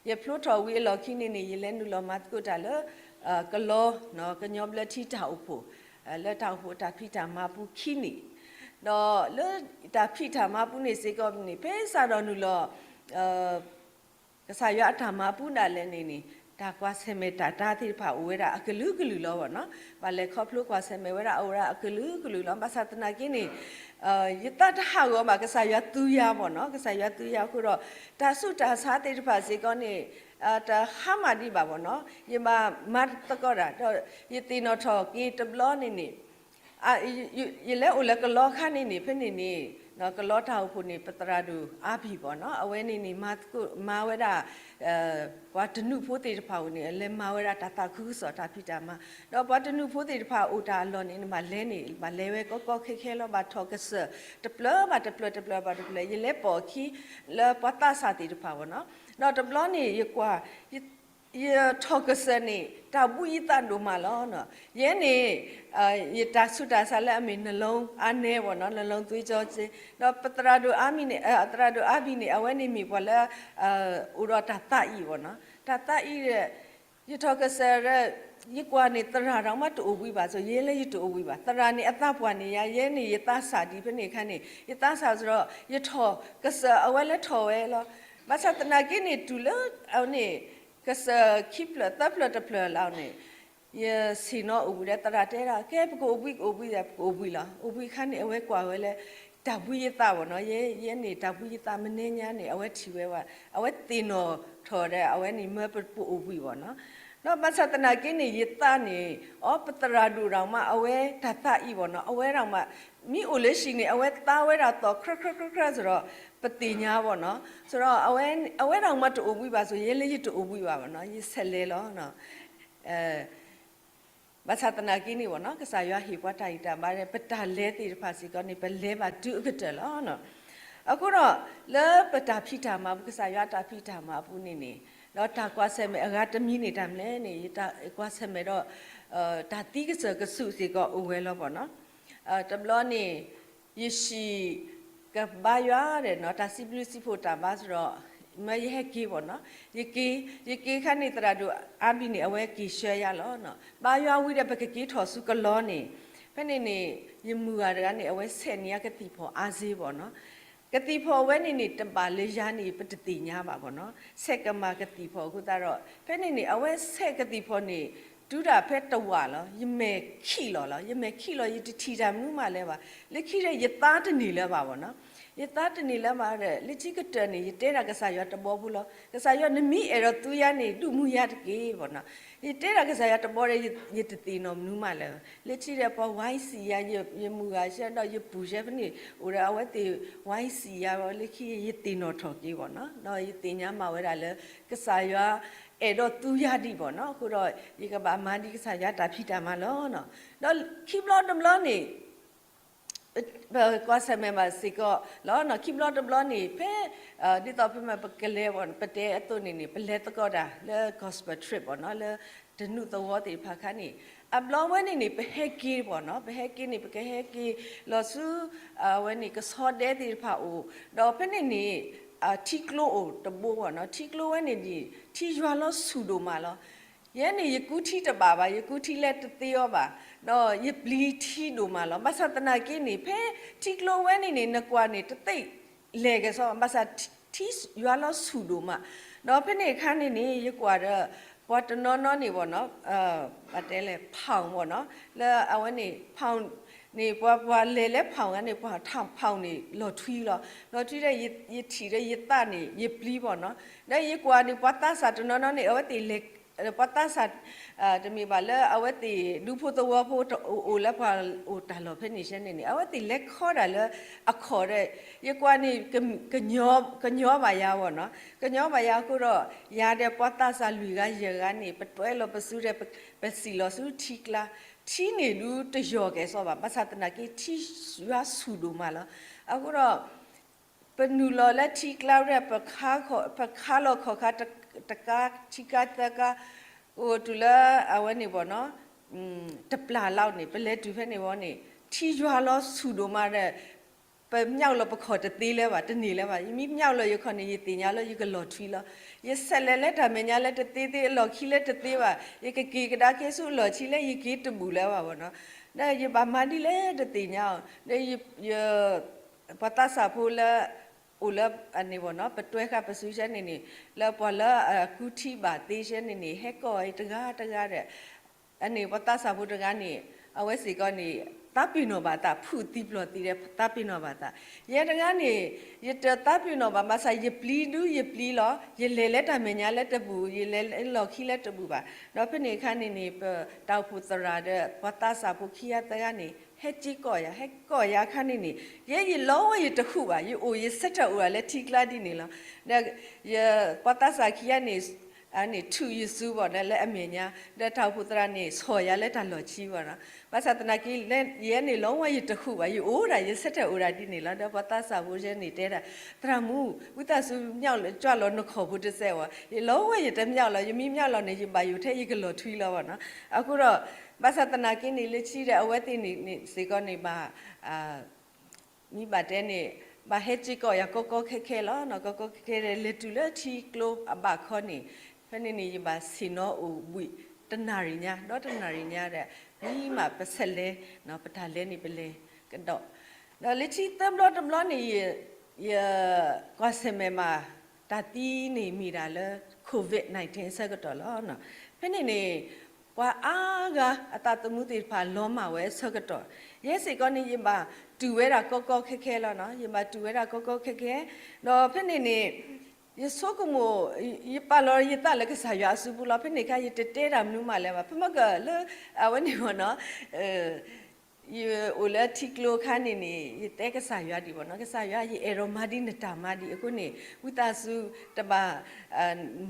ယဖျိထီၣ်ဝံၤအလီၢ်ခံန့ၣ်န့ၣ် ယလဲၤနုာ်လီၤမၤသကိးတၢ်လၢ ကလီ ကညီဘျၢထံတၢ်အိၣ်ဖှိၣ် လၢတၢ်အိၣ်ဖှိၣ်တၢ်ဖံးတၢ်မၤပူၤခံနံၣ်, ဒီးလၢတၢ်ဖံးတၢ်မၤပူၤန့ၣ်စ့ၢ်ကီးန့ၣ် ဖဲစးထီၣ်နုာ်လီၤ ကစၢ်ယွၤအတၢ်မၤပူၤဒၣ်လဲာ်န့ၣ်န့ၣ် တၢ်ကွၢ်ဆၢၣ်မဲာ်တၢ်တၤသ့ၣ်တဖၣ်အိၣ်ဝဲဒၣ်အကလုာ်ကလုာ်လီၤဘၣ်နီၤ. ဘၣ်လဲၤခီဖျိကွၢ်ဆၢၣ်မဲာ်ဝဲဒၣ်အိၣ်ဝဲဒၣ်အကလုာ်ကလုာ်လီၤ. ဘၣ်ဆၣ်သနာ်က့န့ၣ် ယသးတဟးဂီၤဘၣ် ကစၢ်ယွၤသူယၤဘၣ်နီၤ. ကစၢ်ယွၤသူယၤအဃိဒီး တၢ်ဆူးတၢ်ဆါသ့ၣ်တဖၣ်စ့ၢ်ကီးန့ၣ် တဟါမၢ်ဒံးဘၣ်ဘၣ်နီၤ. ယဘၣ်မၤသကိးတၢ် ဒီးယသ့ၣ်နီၣ်ထီၣ်က့ၤတဘျီန့ၣ်န့ၣ် ယလဲၤအိၣ်လၢကလီခါန့ၣ်န့ၣ် ဖဲန့ၣ်န့ၣ် ကလီတၢ်အိၣ်ဖှိၣ်န့ၣ် ပသရၣ်ဒိၣ်အါဘံၣ်ဘၣ်နီၤ အဝဲန့ၣ်န့ၣ် မၤသကိး မၤဝဲဒၣ် ပှၤတနူးဖိသ့ၣ်တဖၣ်အိၣ်န့ၣ် လဲၤမၤဝဲဒၣ်တၢ်သးခုကစီၣ်တၢ်ဖံးတၢ်မၤ ဒီးပှၤတနူးဖိသ့ၣ်တဖၣ်အိၣ်တၢ်အလီၢ်န့ၣ် နဘၣ်လဲၤန့ၣ် ဘၣ်လဲၤဝဲကီကီခဲခဲလီၤ. ဘၣ်ထီၣ်ကစၢၢ် တဖျၢၣ်ဘၣ်တဖျၢၣ် တဖျၢၣ်ဘၣ်တဖျၢၣ် ယလဲၤပိာ်အခံ လၢပှၤသးစၢ်သ့ၣ်တဖၣ်ဘၣ်နီၤ. ဒီးတဘျီန့ၣ် ယကွၢ် ယထီၣ်ကစၢၢ်န့ၣ် တၢ်ဘှံးယသးဒိၣ်မးလီၤ. ယဲန့ၣ် ယတၢ်ဆူးတၢ်ဆါလၢအမ့ၢ် နှလုံးအားနည်း ဘၣ်နီၤ နှလုံးသွေးကြော ဒီးပသရၣ်ဒိၣ်အါဘံၣ်န့ၣ် သရၣ်ဒိၣ်အါဘံၣ်န့ၣ် အဝဲန့ၣ်မ့ၢ်ပှၤလၢ အိၣ်ဒီးတၢ်သးအံၣ်ဘၣ်နီၤ တၢ်သးအံၣ်ဒီး ယထီၣ်ကစၢၢ်ဒီး ယကွၢ်န့ၣ် သရၣ်ဒီးမ့ၢ်တအိၣ်ဘှံးဘၣ်ဆိ ယဲလၢယတအိၣ်ဘှံးဘၣ်. သရၣ်န့ၣ်အသးပှၢ်န့ၣ်ယၤ ယဲန့ၣ်ယသးစၢ်ဒံးဖဲန့ၣ်အခါန့ၣ် ယသးစၢ်စ့ၢ်ဒီး ယထီၣ်ကစၢၢ်အဝဲလၢထီၣ်ဝဲလီၤ. ဘၣ်ဆၣ်သနာ်က့န့ၣ် တုၤလၢအန့ၣ် ကစၢၢ်ခံဖျၢၣ်သၢဖျၢၣ်တဖျၢၣ်လီၤန့ၣ် ယဆ့ၣ်နီၤအိၣ်ဘှံးဒီး သရၣ်တဲဒၣ် ကဲ ပကအိၣ်ဘှံး ကအိၣ်ဘှံးဒီး ပကအိၣ်ဘှံးလီၤ. အိၣ်ဘှံးအခါန့ၣ် အဝဲကွၢ်ဝဲလၢ တၢ်ဘှံးယသးဘၣ်နီၤ ယဲ ယဲန့ၣ် တၢ်ဘှံးယသးမနုၤညါန့ၣ် အဝဲထံၣ်ဝဲဘၣ် အဝဲသ့ၣ်နီၣ်ထီၣ်ဒီး အဝဲန့ၣ်မၢပအိၣ်ဘှံးဘၣ်နီၤ. ဒီးဘၣ်ဆၣ်သနာ်က့န့ၣ် ယသးန့ၣ် အီ ပသရၣ်ဒိၣ်ဒီးမ့ၢ် အဝဲတၢ်သးအံၣ်ဘၣ်နီၤ အဝဲဒီးမ့ၢ် မ့ၢ်အိၣ်လၢဟံၣ်န့ၣ် အဝဲသးဝဲဒၣ်သီၣ် ခြဲးခြဲးခြဲးခြဲး စ့ၢ်ဒီး ပသ့ၣ်ညါဘၣ်နီၤ. စ့ၢ်ဒီး အဝဲဒီးမ့ၢ်တအိၣ်ဘှံးဘၣ်ဆိ ယဲလၢယတအိၣ်ဘှံးဘၣ်ဘၣ်နီၤ ယဆဲးလဲၤလီၤ ဘၣ်ဆၣ်သနာ်က့န့ၣ်ဘၣ်နီၤ ကစၢ်ယွၤဟ့ၣ်ပှၤတၢ်ဂံၢ်တၢ်ဘါဒီး ပတၢ်လဲၤသ့ၣ်တဖၣ်စ့ၢ်ကီးန့ၣ် ပလဲၤဘၣ်တုၤအကတၢၢ်လီၤ. အဃိဒီး လၢပတၢ်ဖံးတၢ်မၤပူၤ ကစၢ်ယွၤအတၢ်ဖံးတၢ်မၤအပူၤန့ၣ်န့ၣ် ဒီးတၢ်ကွၢ်ဆၢၣ်မဲာ်အဂၤတမံၤန့ၣ်တမံၤန့ၣ် ယကွၢ်ဆၢၣ်မဲာ်ဒီး တၢ်သံကစၢၢ်ကစူးစ့ၢ်ကီးအိၣ်ဝဲလီၤဘၣ်နီၤ. တဘျီန့ၣ် ယဟံၣ်ကဘါယွၤဒီးနီၤ တၢ်စံးဘျုးစံးဖှိၣ်တၢ်ဘါစ့ၢ်ဒီး မ့ၢ်ယဟဲက့ၤဘၣ်နီၤ ယက့ၤ ယက့ၤခါန့ၣ် သရၣ်ဒိၣ်အါဘံၣ်န့ၣ် အဝဲက့ၤဆှၢယၤလီၤ. ဘါယွၤဝံၤဒီး ပကက့ၤထီၣ်ဆူကလီန့ၣ် ဖဲန့ၣ်န့ၣ် ယမုၢ်ဂၤတဂၤန့ၣ် အဝဲဆဲးန့ၢ်ယၤကသံၣ်ဖီၣ်အါစ့ၢ်ဘၣ်နီၤ. ကသံၣ်ဖီၣ်အဝဲန့ၣ်န့ၣ် တဘၣ်လၢယၤန့ၣ် ပတသ့ၣ်ညါဘၣ်ဘၣ်နီၤ ဆဲးကမၣ်ကသံၣ်ဖီၣ်အဃိသတးဒီး ဖဲန့ၣ်န့ၣ် အဝဲဆဲးကသံၣ်ဖီၣ်န့ၣ် တုၤဒၣ်ဖဲတဝာ်လီၤ ယမဲာ်ခံးလီၤလီၤ ယမဲာ်ခံးလီၤ ယတထံၣ်တၢ်မနုၤမးလၢၤဘၣ် လၢခံဒီးယသးတန့ၢ်လၢၤဘၣ်ဘၣ်နီၤ ယသးတန့ၢ်လၢၤဘၣ်ဒီး လၢခံကတၢၢ်န့ၣ် ယတဲဒၣ်ကစၢ်ယွၤတဘီဖိလီၤ ကစၢ်ယွၤနမ့ၢ်အဲၣ်ဒိးသူယၤန့ၣ် ဒုးမူယၤတက့ၢ်ဘၣ်နီၤ ယတဲဒၣ်ကစၢ်ယွၤတဘီဒီး ယတသ့ၣ်နီၣ်မနုၤမးလၢၤ လၢခံဒီးပှၤဝဲစံးယၤ ယမုၢ်ဂၤဆဲးဒီးယပုၢ်ဆဲးဖဲန့ၣ် အိၣ်ဒီးအဝဲသ့ၣ်ဝဲစံးယၤ လၢခံယသ့ၣ်နီၣ်ထီၣ်က့ၤဘၣ်နီၤ ဒီးယသ့ၣ်ညါမးဝဲဒၣ်လၢ ကစၢ်ယွၤအဲၣ်ဒိးသူယၤဒံးဘၣ်နီၤ အဃိဒီး ယကဘၣ်မၤဒံးကစၢ်ယွၤတၢ်ဖံးတၢ်မၤလီၤ. ဒီးခံဘျီတဘျီန့ၣ် ပကွၢ်ဆၢၣ်မဲာ်ဘၣ်စ့ၢ်ကီးလီၤ ခံဘျီတဘျီန့ၣ် ဖဲ ဒ်သိးဖဲမ့ၢ်ပကလဲၤဘၣ် ပတဲအသိးန့ၣ်န့ၣ် ပလဲၤသကိးတၢ်လၢ gospel trip ဘၣ်နီၤ လၢတနူးသဝီသ့ၣ်တဖၣ်ခါန့ၣ် အဘျီဝဲန့ၣ်န့ၣ် ပဟဲက့ၤဘၣ်နီၤ ပဟဲက့ၤန့ၣ် ပကဟဲက့ၤလီၤဆူ အဝဲန့ၣ် ကဆီဒဲသ့ၣ်တဖၣ်အိၣ် ဒီးဖဲန့ၣ်န့ၣ် ထံကျိအိၣ်တဘိဘၣ်နီၤ ထံကျိဝဲန့ၣ်န့ၣ် ထံယွၤလီၤဆူၣ်ဒိၣ်မးလီၤ ယဲန့ၣ် ယကူထံတဘၣ်ဘၣ် ယကူထံလဲၤတသ့အီၤဘၣ် ဒီးယပျံၤထံဒိၣ်မးလီၤ ဘၣ်ဆၣ်သနာ်က့န့ၣ် ဖဲထံကျိဝဲန့ၣ်န့ၣ် နကွၢ်န့ၣ် တသ့ၣ်လဲၤကဲၤစီဘၣ် ဘၣ်ဆၣ်ထံယွၤလီၤဆူၣ်ဒိၣ်မး ဒီးဖဲန့ၣ်အခါန့ၣ်န့ၣ် ယကွၢ်ဒီး ပှၤတနီၤနီၤန့ၣ်ဘၣ်နီၤ ပတဲလဲၣ် ဖီၣ်ဘၣ်နီၤ လၢအဝဲန့ၣ် ဖီၣ်န့ၣ် ပှၤပှၤလဲၤလၢဖီၣ်ဂၤန့ၣ် ပှၤထီၣ်ဖီၣ်န့ၣ် လီၤထွံလီၤ လီၤထွံဒီး ယထံၣ်ဒီးယသးန့ၣ် ယပျံၤဘၣ်နီၤ ဒီးယကွၢ်န့ၣ် ပှၤသးစၢ်တနီၤနီၤန့ၣ် အဝဲသ့ၣ်လဲၤ ပှၤသးစၢ် တမ့ၢ်ဘၣ်လၢအဝဲသ့ၣ်ဒူဖိသဝီဖိတအိၣ်လၢပှၤအိၣ်တၢ်လီၢ်ဖဲန့ၣ်ဆဲန့ၣ်န့ၣ် အဝဲသ့ၣ်လဲၤခီဒၣ်လၢအခီၣ်ဒီး ယကွၢ်န့ၣ် ကညီဘၣ်ယၤဝဲနီၤ, ကညီဘၣ်ယၤအဃိဒီး ယၤဒီးပှၤသးစၢ်လွံၢ်ဂၤယဲၢ်ဂၤန့ၣ် ပတွဲလီၤပစုဒီး ပစံၣ်လီၤဆူထံကျါ, ထံန့ၣ်ဒုတယီၤကဲၤစီဘၣ်, ဘၣ်ဆၣ်သနာ်က့ ထံယွၤဆူၣ်ဒိၣ်မးလီၤ. အဃိဒီး ပနုာ်လီၤလၢထံကျါရဲၣ်, ပခးလီၤခီၣ်ခါတကါ ထံကါသၢကါ, အိၣ်တုၤလၢအဝဲန့ၣ်ဘၣ်နီၤ, တပျၢ်လီၤန့ၣ် ပလဲၤတုၤဖဲန့ၣ်ဝဲန့ၣ် ထံယွၤလီၤဆူၣ်ဒိၣ်မးဒီး ပမျၢ်လီၤပခီၣ်တသ့လၢၤဘၣ်, တန့ၢ်လၢၤဘၣ်. ယမ့ၢ်မျၢ်လီၤယခီၣ်န့ၣ် ယသ့ၣ်ညါလၢယကလီၤထွံလီၤ. ယဆဲးလဲၤလၢတၢ်မဲာ်ညါလၢတသ့သ့, အလီၢ်ခံလၢတသ့ဘၣ်, ယကက့ၤကဒါက့ၤဆူအလီၢ်ဆံလၢယက့ၤတဘူၣ်လၢၤဘၣ်ဘၣ်နီၤ. ဒီးယဘၣ်မၤဒ်လဲၣ်တသ့ၣ်ညါအီၤ, ဒီးယ ပှၤသးစၢ်ဖိလၢ အိၣ်လၢအန့ၣ်ဘၣ်နီၤ, ပတွဲဃာ်ပစုဆဲန့ၣ်န့ၣ် လၢပှၤလၢအကူထံဘၣ်သ့ဆဲန့ၣ်န့ၣ် ဟဲကိးအီၤတဂၤတဂၤဒီး အန့ၣ်ပှၤသးစၢ်ဖိတဂၤန့ၣ် အဝဲစ့ၢ်ကီးန့ၣ် သးပ့ၤနီၣ်ဘၣ်သး, ဖုၣ်သံပျီၢ်သံဒီးသးပ့ၤနီၣ်ဘၣ်သး. ယဲတဂၤန့ၣ် ယတသးပ့ၤနီၣ်ဘၣ်, ဘၣ်ဆၣ်ယပျံၤဒုယပျံၤလီၤ. ယလဲၤလၢတၢ်မဲာ်ညါလၢတဘူၣ်, ယလဲၤလၢလီၢ်ခံလၢတဘူၣ်ဘၣ်. ဒီးဖဲန့ၣ်အခါန့ၣ်န့ၣ် ပတၢ်အိၣ်ဖှိၣ်သရၣ်ဒီး ပှၤသးစၢ်ဖိခံဂၤသၢဂၤန့ၣ် ဟဲက့ၤကိးယၤ, ဟဲကိးယၤအခါန့ၣ်န့ၣ် ယဲယလီၤဝဲယတဟူးဘၣ်, ယအိၣ်ယဆၢထၢၣ်အိၣ်ဒၣ်လၢထံကျါဒ်န့ၣ်လီၤ. ဒီးယပှၤသးစၢ်ခံဂၤန့ၣ် အန့ၣ်ထုးယစုဘၣ်ဒီးလၢအမဲာ်ညါ, ဒီးတၢ်အိၣ်ဖှိၣ်သရၣ်န့ၣ် ဆီၣ်ယၤလၢတၢ်လီၢ်ခံဘၣ်နီၤ. ဘၣ်ဆၣ်သနာ်က့ ယဲန့ၣ်လီၤဝဲယတဟူးဘၣ်, ယအိၣ်ဒၣ် ယဆၢထၢၣ်အိၣ်ဒၣ်ဒ်န့ၣ်လီၤ. ဒီးပှၤသးစၢ်ဖိယဲန့ၣ်တဲဒၣ်, သရၣ်မုၣ်, ဝံသးစူၤမျၢ်လီၤ ကွၢ်လီၤနခီၣ်ဖိတစဲးဝဲ, ယလီၤဝဲယတမျၢ်လီၤ, ယမ့ၢ်မျၢ်လီၤန့ၣ် ယဘၣ်ယိၣ်ထဲယကလီၤထွံလီၤဘၣ်နီၤ. အဃိဒီး ဘၣ်ဆၣ်သနာ်က့န့ၣ် လၢခံဒီးအဝဲသ့ၣ်န့ၣ်စ့ၢ်ကီးန့ၣ်ဘၣ် မ့ၢ်ဘၣ်တဲန့ၣ် ဘၣ်ဟဲက့ၤကိးယၤကီကီခဲခဲလီၤ. ကီကီခဲခဲဒီး လဲၤတုၤလၢထံကျိအဘၣ်ခီန့ၣ်, ဖဲန့ၣ်န့ၣ် ယဘၣ်ဆ့ၣ်နီၤအိၣ်ဘှံးတနၣ်ရံၣ်ညါ, ဒီးတနၣ်ရံၣ်ညါဒီး မ့ၢ်မးပဆဲးလဲၤ, ပတၢ်လဲၤန့ၣ်ပလဲၤကဒီး, ဒီးလၢခံသၢဘျီတဘျီန့ၣ် ယ ကွၢ်ဆၢၣ်မဲာ်မး တၢ်သံန့ၣ်မ့ၢ်ဒၣ်လၢ COVID nineteen အဆၢကတီၢ်လီၤ. ဖဲန့ၣ်န့ၣ် ပှၤအါဂၤအသးသမူသ့ၣ်တဖၣ်လီၤမၢ်ဝဲအဆၢကတီၢ်, ယဲစ့ၢ်ကီးန့ၣ် ယဘၣ်တူၢ်ဝဲဒၣ်ကီကီခဲခဲလီၤ. ယဘၣ်တူၢ်ဝဲဒၣ်ကီကီခဲခဲ, ဒီးဖဲန့ၣ်န့ၣ် ယဆိကမိၣ်, ယပာ်လီၤယသးလၢကစၢ်ယွၤအစုပူၤလီၤ. ဖဲန့ၣ်အခါ ယတတဲတၢ်မနုၤမးလၢၤဘၣ်, ဖဲမ့ၢ်ကလၢ အဝဲန့ၣ်ဘၣ်နီၤ ယအိၣ်လၢထံကျိအခါန့ၣ်န့ၣ် ယတဲကစၢ်ယွၤဒံးဘၣ်နီၤ, ကစၢ်ယွၤ ယအဲၣ်ဒိးမၤဒ်နတၢ်မၤဒံးအဃိန့ၣ် ဝံသးစူၤတဘၣ်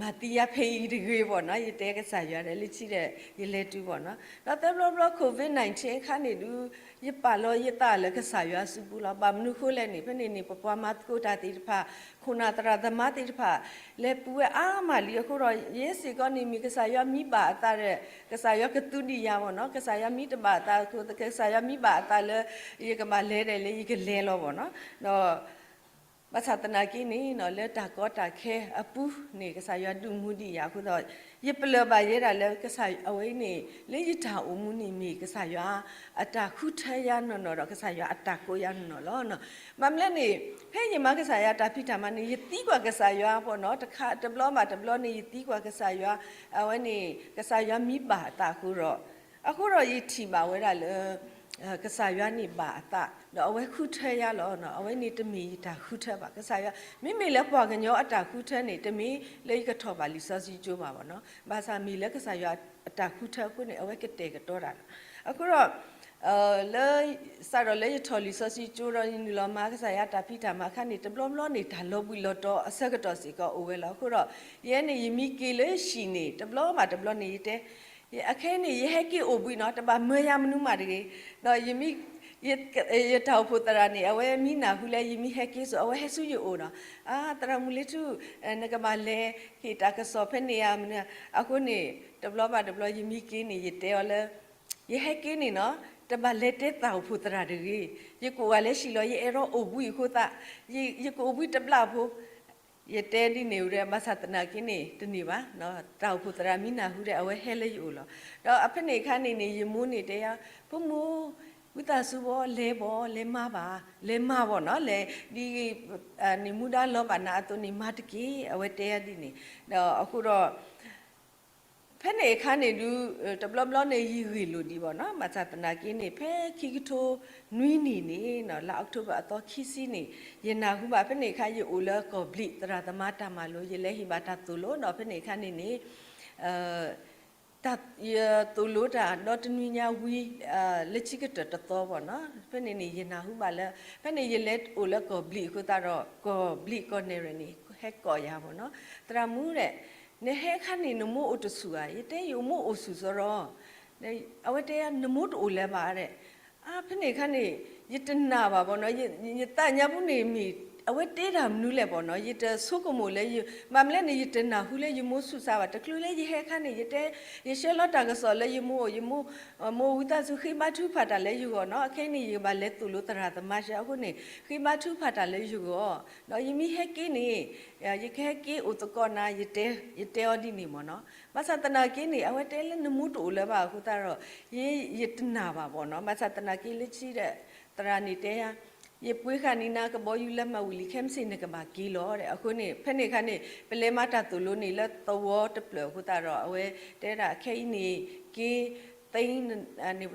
မၤသံယၤဖဲအံၤတဂ့ၤဘၣ်နီၤ, ယတဲကစၢ်ယွၤဒီး လၢခံဒီး ယလဲၤတုၤဘၣ်နီၤ. ဒီးသၢဘျီဘျီ COVID nineteen အခါန့ၣ်ဒုး ယပာ်လီၤယသးလၢကစၢ်ယွၤအစုပူၤလီၤ. ဘၣ်မနုၤအဃိလဲၣ်န့ၣ် ဖဲန့ၣ်န့ၣ် ပပှၤမၤသကိးတၢ်သ့ၣ်တဖၣ် ခိၣ်နၢ်သရၣ်သမါသ့ၣ်တဖၣ် လဲၤပူၤဝဲအါမးလံအဃိဒီး ယဲစ့ၢ်ကီးန့ၣ် မ့ၢ်ကစၢ်ယွၤမ့ၢ်ဘၣ်အသးဒီး ကစၢ်ယွၤကသူဒံးယၤဘၣ်နီၤ, ကစၢ်ယွၤမ့ၢ်တဘၣ်အသးအဃိ ကစၢ်ယွၤမ့ၢ်ဘၣ်အသးလၢ ယကဘၣ်လဲၤဒီးလၢယကလဲၤလီၤဘၣ်နီၤ. ဒီး ဘၣ်ဆၣ်သနာ်က့န့ၣ် လၢတၢ်ကီတၢ်ခဲအပူၤန့ၣ် ကစၢ်ယွၤဒုးမူဒံးယၤအဃိဒီး ယပလၢၢ်ဘၣ်ယဲဒၣ်လၢကစၢ် အဝဲအံၤန့ၣ် လၢယတၢ်အိၣ်မူန့ၣ် မ့ၢ်ကစၢ်ယွၤအတၢ်ဃုထၢယၤနီၢ်နီၢ်ဒီး ကစၢ်ယွၤအတၢ်ကိးယၤနီၢ်နီၢ်လီၤ. ဘၣ်မနုၤလဲၣ်န့ၣ် ဖဲယမၤကစၢ်ယွၤတၢ်ဖံးတၢ်မၤန့ၣ် ယသံကွၢ်ကစၢ်ယွၤဘၣ်နီၤ, တခါတဘျီဘၣ်တဘျီန့ၣ် ယသံကွၢ်ကစၢ်ယွၤ, အဝဲန့ၣ် ကစၢ်ယွၤမ့ၢ်ဘၣ်အသးအဃိဒီး အဃိဒီးယထံၣ်ဘၣ်ဝဲဒၣ်လၢ ကစၢ်ယွၤန့ၣ်ဘၣ်အသး ဒီးအဝဲဃုထၢယၤလီၤ. အဝဲန့ၣ်တမ့ၢ်ယတၢ်ဃုထၢဘၣ်. ကစၢ်ယွၤ မ့မ့ၢ်လၢပှၤကညီအတၢ်ဃုထၢန့ၣ် တမ့ၢ်လၢယကထီၣ်ဘၣ်လံာ်စီဆှံကၠိဘၣ်ဘၣ်နီၤ, ဘၣ်ဆၣ်မ့ၢ်လၢကစၢ်ယွၤအတၢ်ဃုထၢအဃိန့ၣ် အဝဲကတဲာ်ကတီၤတၢ်လီၤ. အဃိဒီး လၢ စးထီၣ်လၢယထီၣ်လံာ်စီဆှံကၠိဒီး ယနုာ်လီၤမၤကစၢ်ယွၤတၢ်ဖံးတၢ်မၤအခါန့ၣ် တဘျီဘျီန့ၣ် တၢ်လီၤဘှံးလီၤတီၤအဆၢကတီၢ်စ့ၢ်ကီးအိၣ်ဝဲလီၤ. အဃိဒီး ယဲန့ၣ် ယမ့ၢ်က့ၤလၢဟံၣ်န့ၣ် တဘျီဘၣ်တဘျီန့ၣ် ယတဲ အခဲအံၤန့ၣ် ယဟဲက့ၤအိၣ်ဘှံးနီၤ, တဘၣ်မၢယၤမနုၤမးတဂ့ၤ. ဒီးယမ့ၢ် ယတၢ်အိၣ်ဖှိၣ်သရၣ်န့ၣ် အဝဲမ့ၢ်နၢ်ဟူလၢယမ့ၢ်ဟဲက့ၤစိး အဝဲဟဲဆူယအိၣ်ဒီး အါ သရၣ်မုၣ်လ့ထူၣ် နကဘၣ်လဲၤဟ့ၣ်တၢ်ကစီၣ်ဖဲန့ၣ်ဧါမနုၤ. အဃိန့ၣ် တဘျီဘၣ်တဘျီ ယမ့ၢ်က့ၤန့ၣ် ယတဲအီၤလၢ ယဟဲက့ၤန့ၣ်နီၤ, တဘၣ်လဲၤတဲတၢ်အိၣ်ဖှိၣ်သရၣ်တဂ့ၤ. ယကအိၣ်ဝဲလၢဟံၣ်လီၤ, ယအဲၣ်ဒိးအိၣ်ဘှံးအဃိသတး ယကအိၣ်ဘှံးတဘျီဖိ ယတဲဒ်န့ၣ်ဝဲ ဘၣ်ဆၣ်သနာ်က့န့ၣ် တန့ၢ်ဘၣ်. တၢ်အိၣ်ဖှိၣ်သရၣ်မ့ၢ်နၢ်ဟူဒီး အဝဲဟဲလၢယအိၣ်လီၤ. ဒီးဖဲန့ၣ်အခါန့ၣ်န့ၣ် ယမိၢ်န့ၣ်တဲယၤ ဖိမုၣ် ဝံသးစူၤဘၣ် လဲၤဘၣ် လဲၤမၤဘၣ် လဲၤမၤဘၣ်နီၤ, လဲၤ ဒ် န့ၣ်မူဒါလီၤဘၣ်နၤအသိးန့ၣ် မၤတက့ၢ် အဝဲတဲယၤဒ်န့ၣ်. ဒီးအဃိဒီး ဖဲန့ၣ်အခါန့ၣ်ဒုး တဘျီဘျီန့ၣ် ယဂ့ၢ်လိာ်ဒံးဘၣ်နီၤ, ဘၣ်ဆၣ်သနာ်က့န့ၣ် ဖဲခံကထိနွံနံၣ်န့ၣ် လါအီးကထိဘၢၣ်အသီခံဆံန့ၣ် ယနၢ်ဟူဘၣ် ဖဲန့ၣ်အခါ ယအိၣ်လၢကီၢ်ဘျံးသရၣ်သမါတၢ်မၤလိ ယလဲၤဟ့ၣ်ဘၣ်တၢ်သိၣ်လိဒီး ဖဲန့ၣ်အခါန့ၣ်န့ၣ် တၢ် ယသိၣ်လိတၢ်ဒီတနွံညါဝံၤ လၢခံကတၢၢ်တသီဘၣ်နီၤ. ဖဲန့ၣ်န့ၣ် ယနၢ်ဟူဘၣ်လၢ ဖဲန့ၣ်ယလဲၤအိၣ်လၢကီၢ်ဘျံးအဃိသတးဒီး ကီၢ်ဘျံးကီၢ်နဲၣ်ရွဲၣ်န့ၣ် ဟဲကိးယၤဘၣ်နီၤ. သရၣ်မုၣ်ဒီး နဟဲအခါန့ၣ် နမိၢ်အိၣ်တဆူၣ်ဧါ. ယတဲယမိၢ်အိၣ်ဆူၣ်စ့ၢ်ကီး. အဝဲတဲ နမိၢ်တအိၣ်လၢၤဘၣ်ဒဲး. အါ ဖဲန့ၣ်အခါန့ၣ် ယတနာ်ဘၣ်ဘၣ်နီၤ. ယသးညါပူၤန့ၣ်မ့ၢ် အဝဲတဲတၢ်မနုၤလဲၣ်ဘၣ်နီၤ. ယတဆိကမိၣ်လၢ ဘၣ်မနုၤလဲၣ်န့ၣ် ယတနၢ်ဟူလၢယမိၢ်ဆူးစါဘၣ်. တချုးလၢယဟဲအခါန့ၣ် ယတဲ ယဆှၢလီၤတၢ်ကစီၣ်လၢယမိၢ်, ယမိၢ်, မိၢ်ဝံသးစူၤဃ့ဘါထုကဖၣ်တၢ်လၢယဂီၢ်နီၤ. အခဲအံၤန့ၣ် ယကဘၣ်လဲၤသိၣ်လိသရၣ်သမါဆှၢအဃိန့ၣ် ဃ့ဘါထုကဖၣ်တၢ်လၢယဂီၢ်. ဒီးယမ့ၢ်ဟဲက့ၤန့ၣ် ယကဟဲက့ၤအိၣ်သကိးနၤ ယတဲအီၤဒ်န့ၣ်မ့ၢ်နီၤ. ဘၣ်ဆၣ်သနာ်က့န့ၣ် အဝဲတဲလၢနမိၢ်တအိၣ်လၢၤဘၣ်အဃိသတးဒီး ယ ယတနာ်ဘၣ်ဘၣ်နီၤ. ဘၣ်ဆၣ်သနာ်က့လၢခံဒီး သရၣ်န့ၣ်တဲယၤ ယပှ့ၤဃာ်န့ၢ်နၤကဘီယူၤလၢမၤဝံၤလံ ခဲမုၢ်ဆ့ၣ်နကဘၣ်က့ၤလီၤဒီး. အဃိန့ၣ် ဖဲန့ၣ်အခါန့ၣ် ပလဲၤမၤတၢ်သိၣ်လိန့ၣ်လၢသဝီတဖျၢၣ်အဃိသတးဒီး အဝဲတဲဒၣ်ခဲအံၤန့ၣ် က့ၤသ့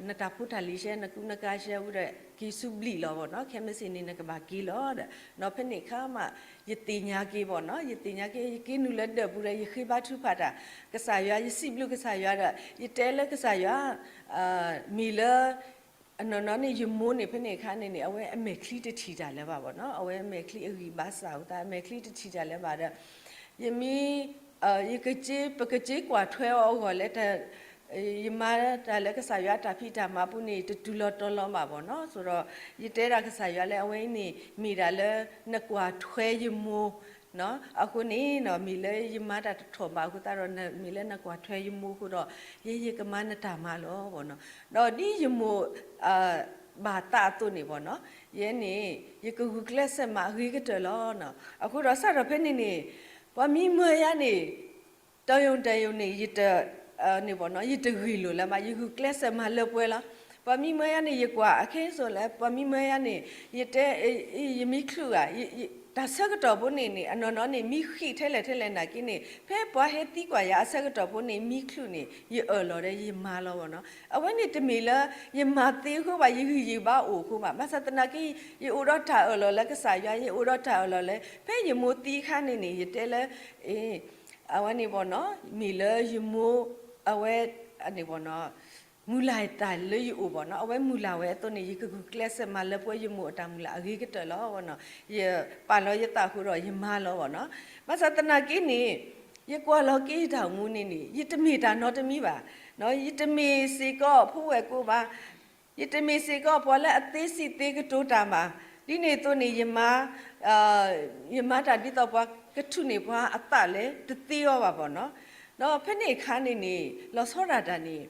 နတၢ်ဖိတၢ်လံၤရှဲ နကူနကၤရှဲဝံၤဒီး က့ၤဆူဘျံးလီၤဘၣ်နီၤ. ခဲမုၢ်ဆ့ၣ်န့ၣ် နကဘၣ်က့ၤလီၤဒီး. ဒီးဖဲန့ၣ်အခါမး ယသ့ၣ်ညါက့ၤဘၣ်နီၤ. ယသ့ၣ်ညါက့ၤ ယက့ၤနုာ်လၢဒၢးပူၤဒီး ယဃ့ဘါထုကဖၣ်တၢ် ကစၢ်ယွၤ ယစံးဘျုးကစၢ်ယွၤဒီး ယတဲလၢကစၢ်ယွၤ မ့ၢ်လၢ အနီၢ်နီၢ်န့ၣ် ယမိၢ်န့ၣ် ဖဲန့ၣ်အခါန့ၣ်န့ၣ် အဝဲအမဲာ်ချံတထံၣ်တၢ်လၢၤဘၣ်ဘၣ်နီၤ. အဝဲအမဲာ်ချံအဂံၢ်ဘါစၢ်အဃိသတး အမဲာ်ချံတထံၣ်တၢ်လၢၤဘၣ်ဒီး ယမ့ၢ် ယက့ၤ ပကက့ၤကွၢ်ထွဲအီၤအဂီၢ်လၢ ယမၤတၢ်လၢကစၢ်ယွၤအတၢ်ဖံးတၢ်မၤပူၤန့ၣ် တတုၤလီၤတီၤလီၤဘၣ်ဘၣ်နီၤ. ဆိုတော့ ယတဲဒၣ်ကစၢ်ယွၤလၢအဝဲအံၤန့ၣ် မ့ၢ်ဒၣ်လၢနကွၢ်ထွဲယမိၢ် အဃိန့ၣ် မ့ၢ်လၢယမၤတၢ်တထီၣ်ဘၣ်အဃိသတးဒီး မ့ၢ်လၢနကွၢ်ထွဲယမိၢ်အဃိဒီး ယဲယကမၤနတၢ်မၤလီၤဘၣ်နီၤ. ဒီးဒ်ယမိၢ် ဘၣ်သးအသိးန့ၣ်ဘၣ်နီၤ, ယဲန့ၣ် ယကဂုာ်ကျဲးစၢးမၤအဂ့ၤကတၢၢ်လီၤ. အဃိဒီးစးထီၣ်ဖဲန့ၣ်န့ၣ် ပှၤမံမၢယၤန့ၣ် တၢ်ယိာ်တၢ်ယိာ်န့ၣ် ယတ န့ၣ်ဘၣ်နီၤ ယတဂ့ၢ်လိာ်လၢၤဘၣ်, ယဂုာ်ကျဲးစၢးမၤလၢပှဲၤလီၤ. ပှၤမံမၢယၤန့ၣ် ယကွၢ်အခဲအံၤစိၤလၢ ပှၤမံမၢယၤန့ၣ် ယတဲ ယမံချုးဧါ, တၢ်ဆၢကတီၢ်ဖိန့ၣ်န့ၣ် အနီၢ်နီၢ်န့ၣ် မံဃံးထဲလဲၣ်ထဲလဲၣ်နာ်က့န့ၣ် ဖဲပှၤဟဲသံကွၢ်ယၤအဆၢကတီၢ်ဖိန့ၣ် မံချုးန့ၣ် ယအၢၣ်လီၤဒီးယမၤလီၤဘၣ်နီၤ. အဝဲန့ၣ်တမ့ၢ်လၢ ယမၤသ့အဃိဘၣ်, ယဂံၢ်ယဘါအိၣ်အဃိဘၣ်. ဘၣ်ဆၣ်သနာ်က့ ယအိၣ်ဒီးတၢ်အၢၣ်လီၤလၢကစၢ်ယွၤ, ယအိၣ်ဒီးတၢ်အၢၣ်လီၤလၢ ဖဲယမိၢ်သံအခါန့ၣ်န့ၣ် ယတဲလၢ အဝဲန့ၣ်ဘၣ်နီၤ မ့ၢ်လၢယမိၢ် အဝဲ န့ၣ်ဘၣ်နီၤ မုၢ်လၢ်တၢ်လၢယအိၣ်ဘၣ်နီၤ, အဝဲမုၢ်လၢ်ဝဲအသိးန့ၣ် ယကဂုာ်ကျဲးစၢးမၤလၢပှဲၤယမိၢ်အတၢ်မုၢ်လၢ်အဂ့ၤကတၢၢ်လီၤဘၣ်နီၤ. ယပာ်လီၤယသးဃိဒီးယမၤလီၤဘၣ်နီၤ. ဘၣ်ဆၣ်သနာ်က့န့ၣ် ယကွၢ်လီၤက့ၤယတၢ်အိၣ်မူန့ၣ်န့ၣ် ယတမ့ၢ်တၢ်နီတမံၤဘၣ်, ယတမ့ၢ်စ့ၢ်ကီးဖိဝဲၢ်ကိးဘၣ်, ယတမ့ၢ်စ့ၢ်ကီးပှၤလၢအသ့စံးသ့ကတိၤတၢ်ဘၣ်. ဒ်န့ၣ်အသိးန့ၣ် ယမၤ ယမၤတၢ်ဒ်သိးပှၤကထုးန့ၢ်ပှၤအသးလဲၣ် တသ့အီၤဘၣ်ဘၣ်နီၤ. ဒီးဖဲန့ၣ်အခါန့ၣ်န့ၣ် လီၤဆီဒၣ်တၢ်န့ၣ်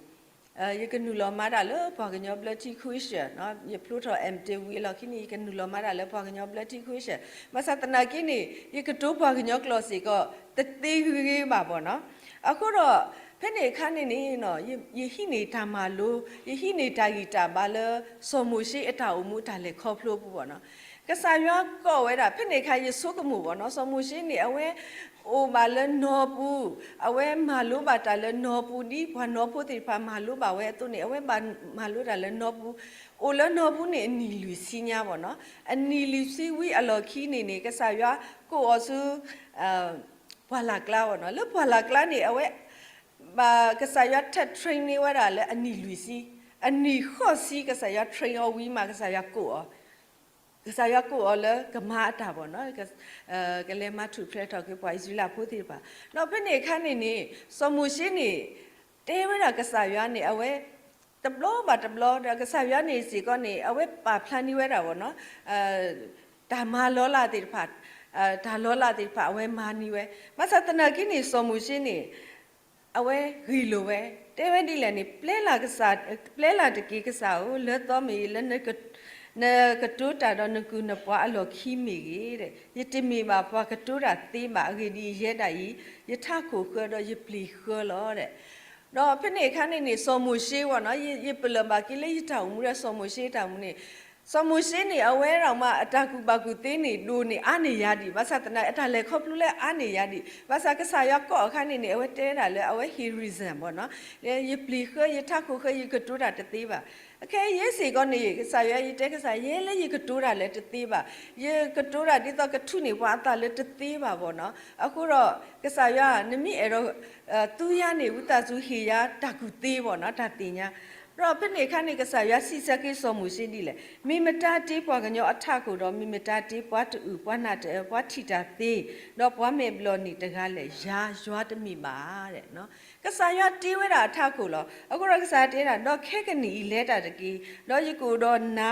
ယကနုာ်လီၤမၤတၢ်လၢပှၤကညီဘျၢထံခဝ့ၡၢၣ်, ယဖျိထီၣ် M.Div ဝံၤအလီၢ်ခံန့ၣ် ယကနုာ်လီၤမၤတၢ်လၢပှၤကညီဘျၢထံခဝ့ၡၢၣ်. ဘၣ်ဆၣ်သနာ်က့န့ၣ် ယကတိၤပှၤကညီကျိာ်စ့ၢ်ကီး တသ့ဂ့ၤဂ့ၤဘၣ်ဘၣ်နီၤ. အဃိဒီး ဖဲန့ၣ်အခါန့ၣ်န့ၣ် ယဟံးန့ၢ်တၢ်မၤလိ, ယဟံးန့ၢ်တၢ်ဂံၢ်တၢ်ဘါလၢ စီၤမိၤၡ့အတၢ်အိၣ်မူအတၢ်လဲၤခီဖျိအပူၤဘၣ်နီၤ. ကစၢ်ယွၤကိးဝဲဒၣ် ဖဲန့ၣ်အခါယဆိကမိၣ်ဘၣ်နီၤ, စီၤမိၤၡ့န့ၣ် အဝဲအိၣ်ဘၣ်လၢနီပူၤ, အဝဲမၤလိဘၣ်တၢ်လၢနီပူၤ ဒ်ပှၤနီဖိသ့ၣ်တဖၣ်မၤလိဘၣ်ဝဲအသိးန့ၣ် အဝဲဘၣ်မၤလိတၢ်လၢနီပူၤ, အိၣ်လၢနီပူၤန့ၣ် အနံၣ်လွံၢ်ဆံညါဘၣ်နီၤ. အနံၣ်လွံၢ်ဆံဝံၤအလီၢ်ခံန့ၣ်န့ၣ် ကစၢ်ယွၤကိးအီၤဆူ ပှၢ်လၢ်ကျါဘၣ်နီၤ. လၢပှၢ်လၢ်ကျါန့ၣ် အဝဲ ဘၣ်ကစၢ်ယွၤထၢ train န့ၢ်ဝဲဒၣ်လၢအနံၣ်လွံၢ်ဆံ, အနံၣ်ဃိးဆံ ကစၢ်ယွၤ train အီၤဝံၤမး ကစၢ်ယွၤကိးအီၤ, ကစၢ်ယွၤကိးအီၤလၢကမၤအတၢ်ဘၣ်နီၤ, ကလဲၤမၤထူၣ်ဖျဲးထီၣ်က့ၤပှၤအံၣ်စရ့လးဖိသ့ၣ်တဖၣ်. ဒီးဖဲန့ၣ်အခါန့ၣ်န့ၣ် စီၤမိၤၡ့န့ၣ် တဲဝဲဒၣ်ကစၢ်ယွၤန့ၣ် အဝဲ တဘျီဘၣ်တဘျီ ဒီးကစၢ်ယွၤန့ၣ်စ့ၢ်ကီးန့ၣ် အဝဲပာ်ဖျါန့ၢ်ဝဲဒၣ်ဘၣ်နီၤ တၢ်မၤလီၤလးသ့ၣ်တဖၣ်, တၢ်လီၤလးသ့ၣ်တဖၣ် အဝဲမၤန့ၢ်ဝဲ. ဘၣ်ဆၣ်သနာ်က့န့ၣ် စီၤမိၤၡ့န့ၣ် အဝဲဂ့ၢ်လိာ်ဝဲ, တဲဝဲဒ်လဲၣ်န့ၣ် ပျဲလၢ်ကစၢ်, ပျဲလၢ်တက့ၢ်ကစၢ်ဧၢ, လၢသီမ့ၢ်ဂ့ၤ, လၢနကတိၤတၢ်ဒီးနကုၢ်နပှၤအလီၢ်ခံမ့ၢ်ဂ့ၤ, ယတမ့ၢ်ဘၣ်ပှၤကတိၤတၢ်သ့ဘၣ်. အဂ့ၢ်ဒ်အံၤ, ယဲဒၣ်အံၤ ယထးခိၣ်ဃၢဒီးယပျံၤဃၢလီၤ. ဒီးဖဲန့ၣ်အခါန့ၣ်န့ၣ် စီၤမိၤၡ့ဝဲနီၤ, ယပလၢၢ်ဘၣ်က့ၤလၢယတၢ်အိၣ်မူဒီး စီၤမိၤၡ့တၢ်အိၣ်မူန့ၣ် စီၤမိၤၡ့န့ၣ် အဝဲဒၣ်မး အတၢ်ကူၣ်ဘၣ်ကူၣ်သ့န့ၣ် ဒိၣ်န့ၢ်အါန့ၢ်ယၤဒံး, ဘၣ်ဆၣ်သနာ်က့ အတၢ်လဲၤခီဖျိလၢအါန့ၢ်ယၤဒံး, ဘၣ်ဆၣ်ကစၢ်ယွၤကိးအခါန့ၣ်န့ၣ် အဝဲတဲဝဲဒၣ်လၢအဝဲဟ့ၣ် reason ဘၣ်နီၤ, ယပျံၤဃၢ ယထးခိၣ်ဃၢ ယကတိၤတၢ်တသ့ဘၣ်. အခဲအံၤယဲစ့ၢ်ကီးန့ၣ် ကစၢ်ယွၤ ယတဲကစၢ်ယွၤ ယဲလၢယကတိၤတၢ်လၢတသ့ဘၣ်, ယကတိၤတၢ်ဒ်သိးကထူၣ်န့ၢ်ပှၤအသးလၢတသ့ဘၣ်ဘၣ်နီၤ. အဃိဒီး ကစၢ်ယွၤ နမ့ၢ်အဲၣ်ဒိး သူယၤန့ၣ် ဝံသးစူၤဟ့ၣ်ယၤတၢ်ကူၣ်သ့ဘၣ်နီၤ, တၢ်သ့ၣ်ညါ ဒီးဖဲန့ၣ်အခါန့ၣ် ကစၢ်ယွၤစံးဆၢက့ၤစီၤမိၤၡ့ဒ်လဲၣ်, မ့ၢ်မတၤတ့ပှၤကညီအထးခိၣ်ဒီး မ့ၢ်မတၤတ့ပှၤတအုၣ် ပှၤနးတအၢ ပှၤထံၣ်တၢ်သ့, ဒီးပှၤမဲာ်ဘျီၣ်နံၤတဂၤလဲၣ်, ယၤယွၤတမ့ၢ်ဘၣ်. ကစၢ်ယွၤတ့ဝဲဒၣ်အထးခိၣ်လီၤ. အဃိဒီးကစၢ်ယွၤတဲဒၣ် ဒီးခဲကနံၣ်အံၤလဲၤတၢ်တက့ၢ်, ဒီးယကအိၣ်ဒီးနၤ,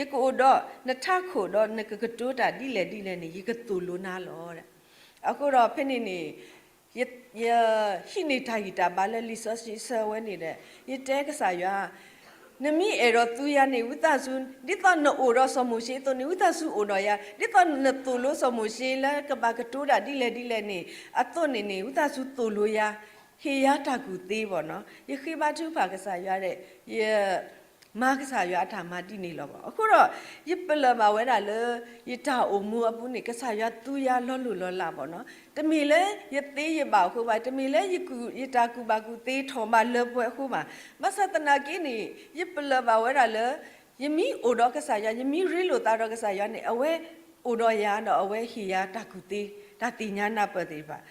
ယကအိၣ်ဒီးနထးခိၣ်ဒီးနကကတိၤတၢ်ဒ်လဲၣ်ဒ်လဲၣ်န့ၣ် ယကသိၣ်လိနၤလီၤ. အဃိဒီးဖဲန့ၣ်န့ၣ် ယဟံးန့ၢ်တၢ်ဂံၢ်တၢ်ဘါလၢလံာ်စီဆှံဆၢဝဲန့ၣ်ဒီး ယတဲကစၢ်ယွၤ, နမ့ၢ်အဲၣ်ဒိးသူယၤန့ၣ် ဝံသးစူၤ ဒ်သိးနအိၣ်ဒီးစီၤမိၤၡ့အသိးန့ၣ် ဝံသးစူၤအိၣ်ဒီးယၤ, ဒ်သိးနသိၣ်လိစီၤမိၤၡ့လၢကဘၣ်ကတိၤတၢ်ဒ်လဲၣ်ဒ်လဲၣ်န့ၣ် အသိးန့ၣ်န့ၣ် ဝံသးစူၤသိၣ်လိယၤ, ဟ့ၣ်ယၤတၢ်ကူၣ်သ့ဘၣ်နီၤ. ယဃ့ဘါထုကဖၣ်ကစၢ်ယွၤဒီး ယ မၤကစၢ်ယွၤအတၢ်မၤဒ်န့ၣ်လီၤဘၣ်. အဃိဒီး ယပလၢၢ်ဘၣ်ဝဲဒၣ်လၢ ယတၢ်အိၣ်မူအပူၤန့ၣ် ကစၢ်ယွၤသူယၤလီၤလိၢ်လီၤလးဘၣ်နီၤ. တမ့ၢ်လၢယသ့ယဘၣ်အဃိဘၣ်, တမ့ၢ်လၢယကူၣ် ယတၢ်ကူၣ်ဘၣ်ကူၣ်သ့ထီၣ်ဘးလၢပှဲၤအဃိဘၣ်. ဘၣ်ဆၣ်သနာ်က့န့ၣ် ယပလၢၢ်ဘၣ်ဝဲဒၣ်လၢ ယမ့ၢ်အိၣ်ဒီးကစၢ်ယွၤ, ယမ့ၢ်ရ့လိာ်သးဒီးကစၢ်ယွၤန့ၣ် အဝဲအိၣ်ဒီးယၤဒီးအဝဲဟ့ၣ်ယၤတၢ်ကူၣ်သ့, တၢ်သ့ၣ်ညါနၢ်ပၢၢ်သ့ၣ်တဖၣ်,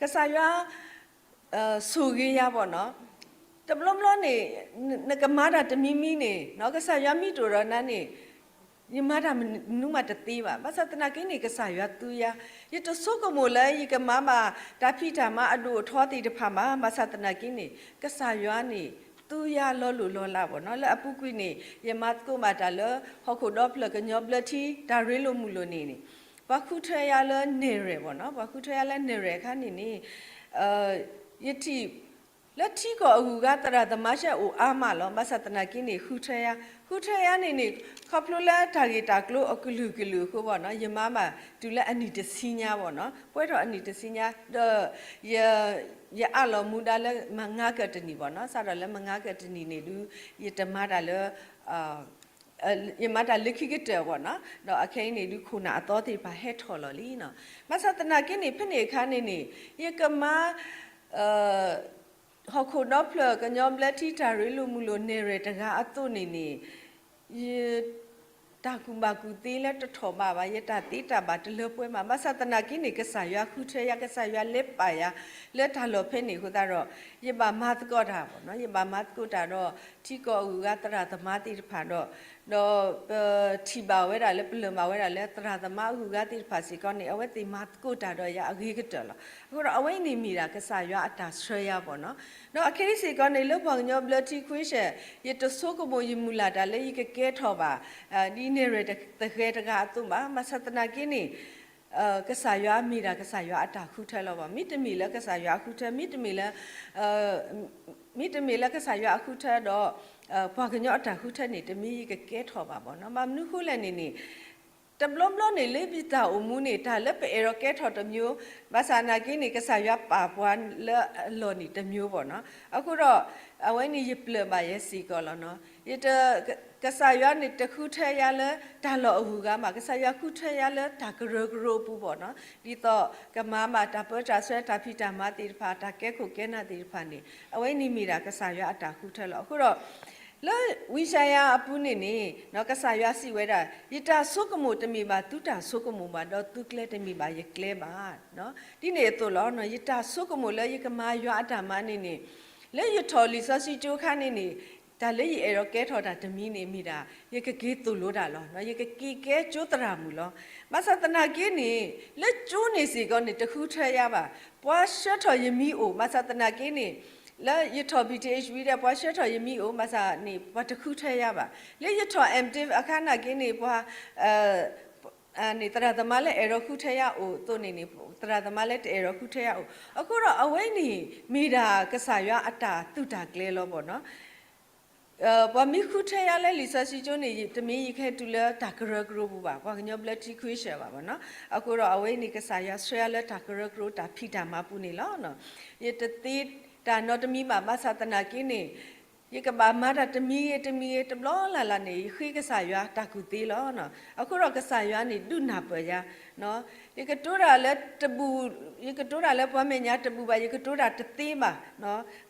ကစၢ်ယွၤ ဆိၣ်ဂ့ၤယၤဘၣ်နီၤ. တဘျီဘျီန့ၣ် နကမၤတၢ်တမံၤမံၤန့ၣ် ကစၢ်ယွၤမ့ၢ်တအိၣ်ဒီးနၤန့ၣ် ယမၤတၢ်မနုၤမးတသ့ဘၣ်. ဘၣ်ဆၣ်သနာ်က့န့ၣ် ကစၢ်ယွၤသူယၤ, ယတဆိကမိၣ်လၢယကမၤဘၣ်တၢ်ဖံးတၢ်မၤအဒိၣ်အထီသ့ၣ်တဖၣ်ဘၣ်. ဘၣ်ဆၣ်သနာ်က့န့ၣ် ကစၢ်ယွၤန့ၣ် သူယၤလီၤလိၢ်လီၤလးဘၣ်နီၤ. လၢအပူၤကွံာ်န့ၣ် ယမၤသကိးဘၣ်တၢ်လၢ ဟီၣ်ခိၣ်ဒီဖျၢၣ်ကညီဘျၢထံ တၢ်ရ့လိာ်မုာ်လိာ်န့ၣ်န့ၣ် ပှၤဃုထၢယၤလၢနဲၣ်ရွဲၣ်ဘၣ်နီၤ, ပှၤဃုထၢယၤလၢနဲၣ်ရွဲၣ်အခါန့ၣ်န့ၣ် ယထံၣ် လၢထံကီၢ်အဂုၤအဂၤသရၣ်သမါဆဲအိၣ်အါမးလီၤ. ဘၣ်ဆၣ်သနာ်က့န့ၣ် ဃုထၢယၤ, ဃုထၢယၤန့ၣ်န့ၣ် ခီဖျိလၢတၢ်ဂ့ၢ်တၢ်ကျိၤအကလုာ်ကလုာ်အဃိဘၣ်နီၤ, ယမၤဘၣ်တုၤလၢအနံၣ်တဆံညါဘၣ်နီၤ, ပှဲၤထီၣ်အနံၣ်တဆံညါ ဒီး ယအးလီၤမူဒါလၢမုၢ်နံၤကတၢၢ်တနံၣ်ဘၣ်နီၤ, စးထီၣ်လၢမုၢ်နံၤကတၢၢ်တနံၣ်န့ၣ်ဒုး ယတမၤတၢ်လၢ ယမၤတၢ်လၢခံကတၢၢ်ဘၣ်နီၤ, ဒီးအခဲအံၤန့ၣ်ဒုးခိၣ်နၢ်အသီသ့ၣ်တဖၣ်ဟဲထီၣ်လီၤလံနီၤ. ဘၣ်ဆၣ်သနာ်က့န့ၣ် ဖဲန့ၣ်အခါန့ၣ်န့ၣ် ယကမၤ ဟီၣ်ခိၣ်ဒီဖျၢၣ်ကညီဘျၢထံတၢ်ရ့လိာ်မုာ်လိာ်နဲၣ်ရွဲၣ်တဂၤအသိးန့ၣ်န့ၣ် ယ တၢ်ကူၣ်ဘၣ်ကူၣ်သ့လၢတထီၣ်ဘးဘၣ်, ယတၢ်သ့တၢ်ဘၣ်တလၢပှဲၤဘၣ်. ဘၣ်ဆၣ်သနာ်က့န့ၣ် ကစၢ်ယွၤဃုထၢယၤ, ကစၢ်ယွၤလဲၤပာ်ယၤ လၢတၢ်လီၢ်ဖဲန့ၣ်အဃိသတးဒီး ယဘၣ်မၤသကိးတၢ်ဘၣ်နီၤ, ယဘၣ်မၤသကိးတၢ်ဒီး ထံကီၢ်အဂုၤအဂၤသရၣ်သမါသ့ၣ်တဖၣ်ဒီး ဒီးပထံၣ်ဘၣ်ဝဲဒၣ်လၢ ပလၢၢ်ဘၣ်ဝဲဒၣ်လၢသရၣ်သမါအဂုၤအဂၤသ့ၣ်တဖၣ်စ့ၢ်ကီးန့ၣ် အဝဲသ့ၣ်မၤသကိးတၢ်ဒီးယၤအဂ့ၤကတၢၢ်လီၤ. အဃိဒီးအဝဲအံၤန့ၣ်မ့ၢ်ဒၣ်ကစၢ်ယွၤအတၢ်ဆှၢယၤဘၣ်နီၤ. ဒီးအခဲအံၤစ့ၢ်ကီးန့ၣ် လၢပှၤကညီဘျၢထံခွ့ရှၢၣ် ယတဆိကမိၣ်ယမုၢ်လၢ်တၢ်လၢယကကဲထီၣ်ဘၣ် ဒ်နဲၣ်ရွဲၣ်သဃဲၤတဂၤအသိးဘၣ်. ဘၣ်ဆၣ်သနာ်က့န့ၣ် ကစၢ်ယွၤမ့ၢ်ဒၣ်ကစၢ်ယွၤအတၢ်ဃုထၢလီၤဘၣ်. မ့တမ့ၢ်လၢကစၢ်ယွၤအဃုထၢ, မ့တမ့ၢ်လၢ မ့တမ့ၢ်လၢကစၢ်ယွၤအဃုထၢဒီး ပှၤကညီအတၢ်ဃုထၢန့ၣ် တမ့ၢ်ယကကဲထီၣ်ဘၣ်ဘၣ်နီၤ. ဘၣ်မနုၤဃိလဲၣ်န့ၣ်န့ၣ် တဘျီဘျီန့ၣ် လၢပတၢ်အိၣ်မူန့ၣ် တၢ်လၢပအဲၣ်ဒိးကဲထီၣ်တမျိုး, ဘၣ်ဆၣ်သနာ်က့န့ၣ် ကစၢ်ယွၤပာ်ပှၤလၢအလီၢ်န့ၣ်တမျိုးဘၣ်နီၤ. အဃိဒီး အဝဲန့ၣ်ယပျၢၢ်ဘၣ်ယဲစ့ၢ်ကီးလီၤနီၤ. ယတ ကစၢ်ယွၤန့ၣ်တဃုထၢယၤလၢတၢ်လီၢ်အဂုၤအဂၤဘၣ်, ကစၢ်ယွၤဃုထၢယၤလၢတၢ်ကရၢကရိအပူၤဘၣ်နီၤ, ဒ်သိးကမၤဘၣ်တၢ်ပၢတၢ်ဆှၢ တၢ်ဖံးတၢ်မၤသ့ၣ်တဖၣ် တၢ်ကဲခိၣ်ကဲနၢ်သ့ၣ်တဖၣ်န့ၣ် အဝဲန့ၣ်မ့ၢ်ဒၣ်ကစၢ်ယွၤအတၢ်ဃုထၢလီၤ. အဃိဒီး လၢဝံယၡါယၤအပူၤန့ၣ်န့ၣ် ကစၢ်ယွၤစံးဝဲဒၣ် ယတၢ်ဆိကမိၣ်တမ့ၢ်ဘၣ်သုတၢ်ဆိကမိၣ်ဘၣ်, ဒီးသုကျဲတမ့ၢ်ဘၣ်ယကျဲဘၣ်. ဒ်န့ၣ်အသိးလီၤ, ယတၢ်ဆိကမိၣ်လၢယကမၤယွၤအတၢ်မၤန့ၣ်န့ၣ် လၢယထီၣ်လံာ်စီဆှံကၠိအခါန့ၣ်န့ၣ် တၢ်လၢယအဲၣ်ဒိးကဲထီၣ်တၢ်တမံၤန့ၣ် မ့ၢ်ဒၣ် ယကက့ၤသိၣ်လိတၢ်လီၤ. ယကက့ၤကဲကၠိသရၣ်မုၣ်လီၤ. ဘၣ်ဆၣ်သနာ်က့န့ၣ် လၢကၠိန့ၣ်စ့ၢ်ကီးန့ၣ် တဃုထၢယၤဘၣ်. ပှၤဆှၢထီၣ်ယမံၤအိၣ်, ဘၣ်ဆၣ်သနာ်က့န့ၣ် လၢယထီၣ် ဘီထ့ၣ်ဝံၤဒီး ပှၤဆှၢထီၣ်ယမံၤအိၣ်, ဘၣ်ဆၣ်န့ၣ် ပှၤတဃုထၢယၤဘၣ်. လၢယထီၣ် MDiv အခါနာ်က့န့ၣ် ပှၤ န့ၣ် သရၣ်သမါလၢအဲၣ်ဒိးဃုထၢယၤအိၣ်အသိးန့ၣ်န့ၣ် သရၣ်သမါလၢတအဲၣ်ဒိးဃုထၢယၤအိၣ်. အဃိဒီးအဝဲန့ၣ် မ့ၢ်ဒၣ်ကစၢ်ယွၤအတၢ်သုးတၢ်ကျဲၤလီၤဘၣ်နီၤ. ပှၤမ့ၢ်ဃုထၢယၤလၢလံာ်စီဆှံကၠိန့ၣ် တမ့ၢ်ယကဟဲတုၤလၢတၢ်ကရၢကရိပူၤဘၣ်, ပှၤကညီဘျၢထံခွ့ရှၢၣ်ဘၣ်ဘၣ်နီၤ. အဃိဒီးအဝဲန့ၣ် ကစၢ်ယွၤဆှၢယၤလၢတၢ်ကရၢကရိတၢ်ဖံးတၢ်မၤပူၤန့ၣ်လီၤ. ယတသ့တၢ်နီတမံၤဘၣ်, ဘၣ်ဆၣ်သနာ်က့န့ၣ် ယကဘၣ်မၤတၢ်တမံၤဂ့ၤတမံၤဂ့ၤ တဘျီလၢ်လၢ်န့ၣ် ယဃ့ကစၢ်ယွၤတၢ်ကူၣ်သ့လီၤ. အဃိဒီးကစၢ်ယွၤန့ၣ် ဒုးနၢ်ပၢၢ်ယၤ, ယကတိၤတၢ်လၢတဘူၣ်, ယကတိၤတၢ်လၢပှၤမဲာ်ညါတဘူၣ်ဘၣ်, ယကတိၤတၢ်တသ့ဘၣ်.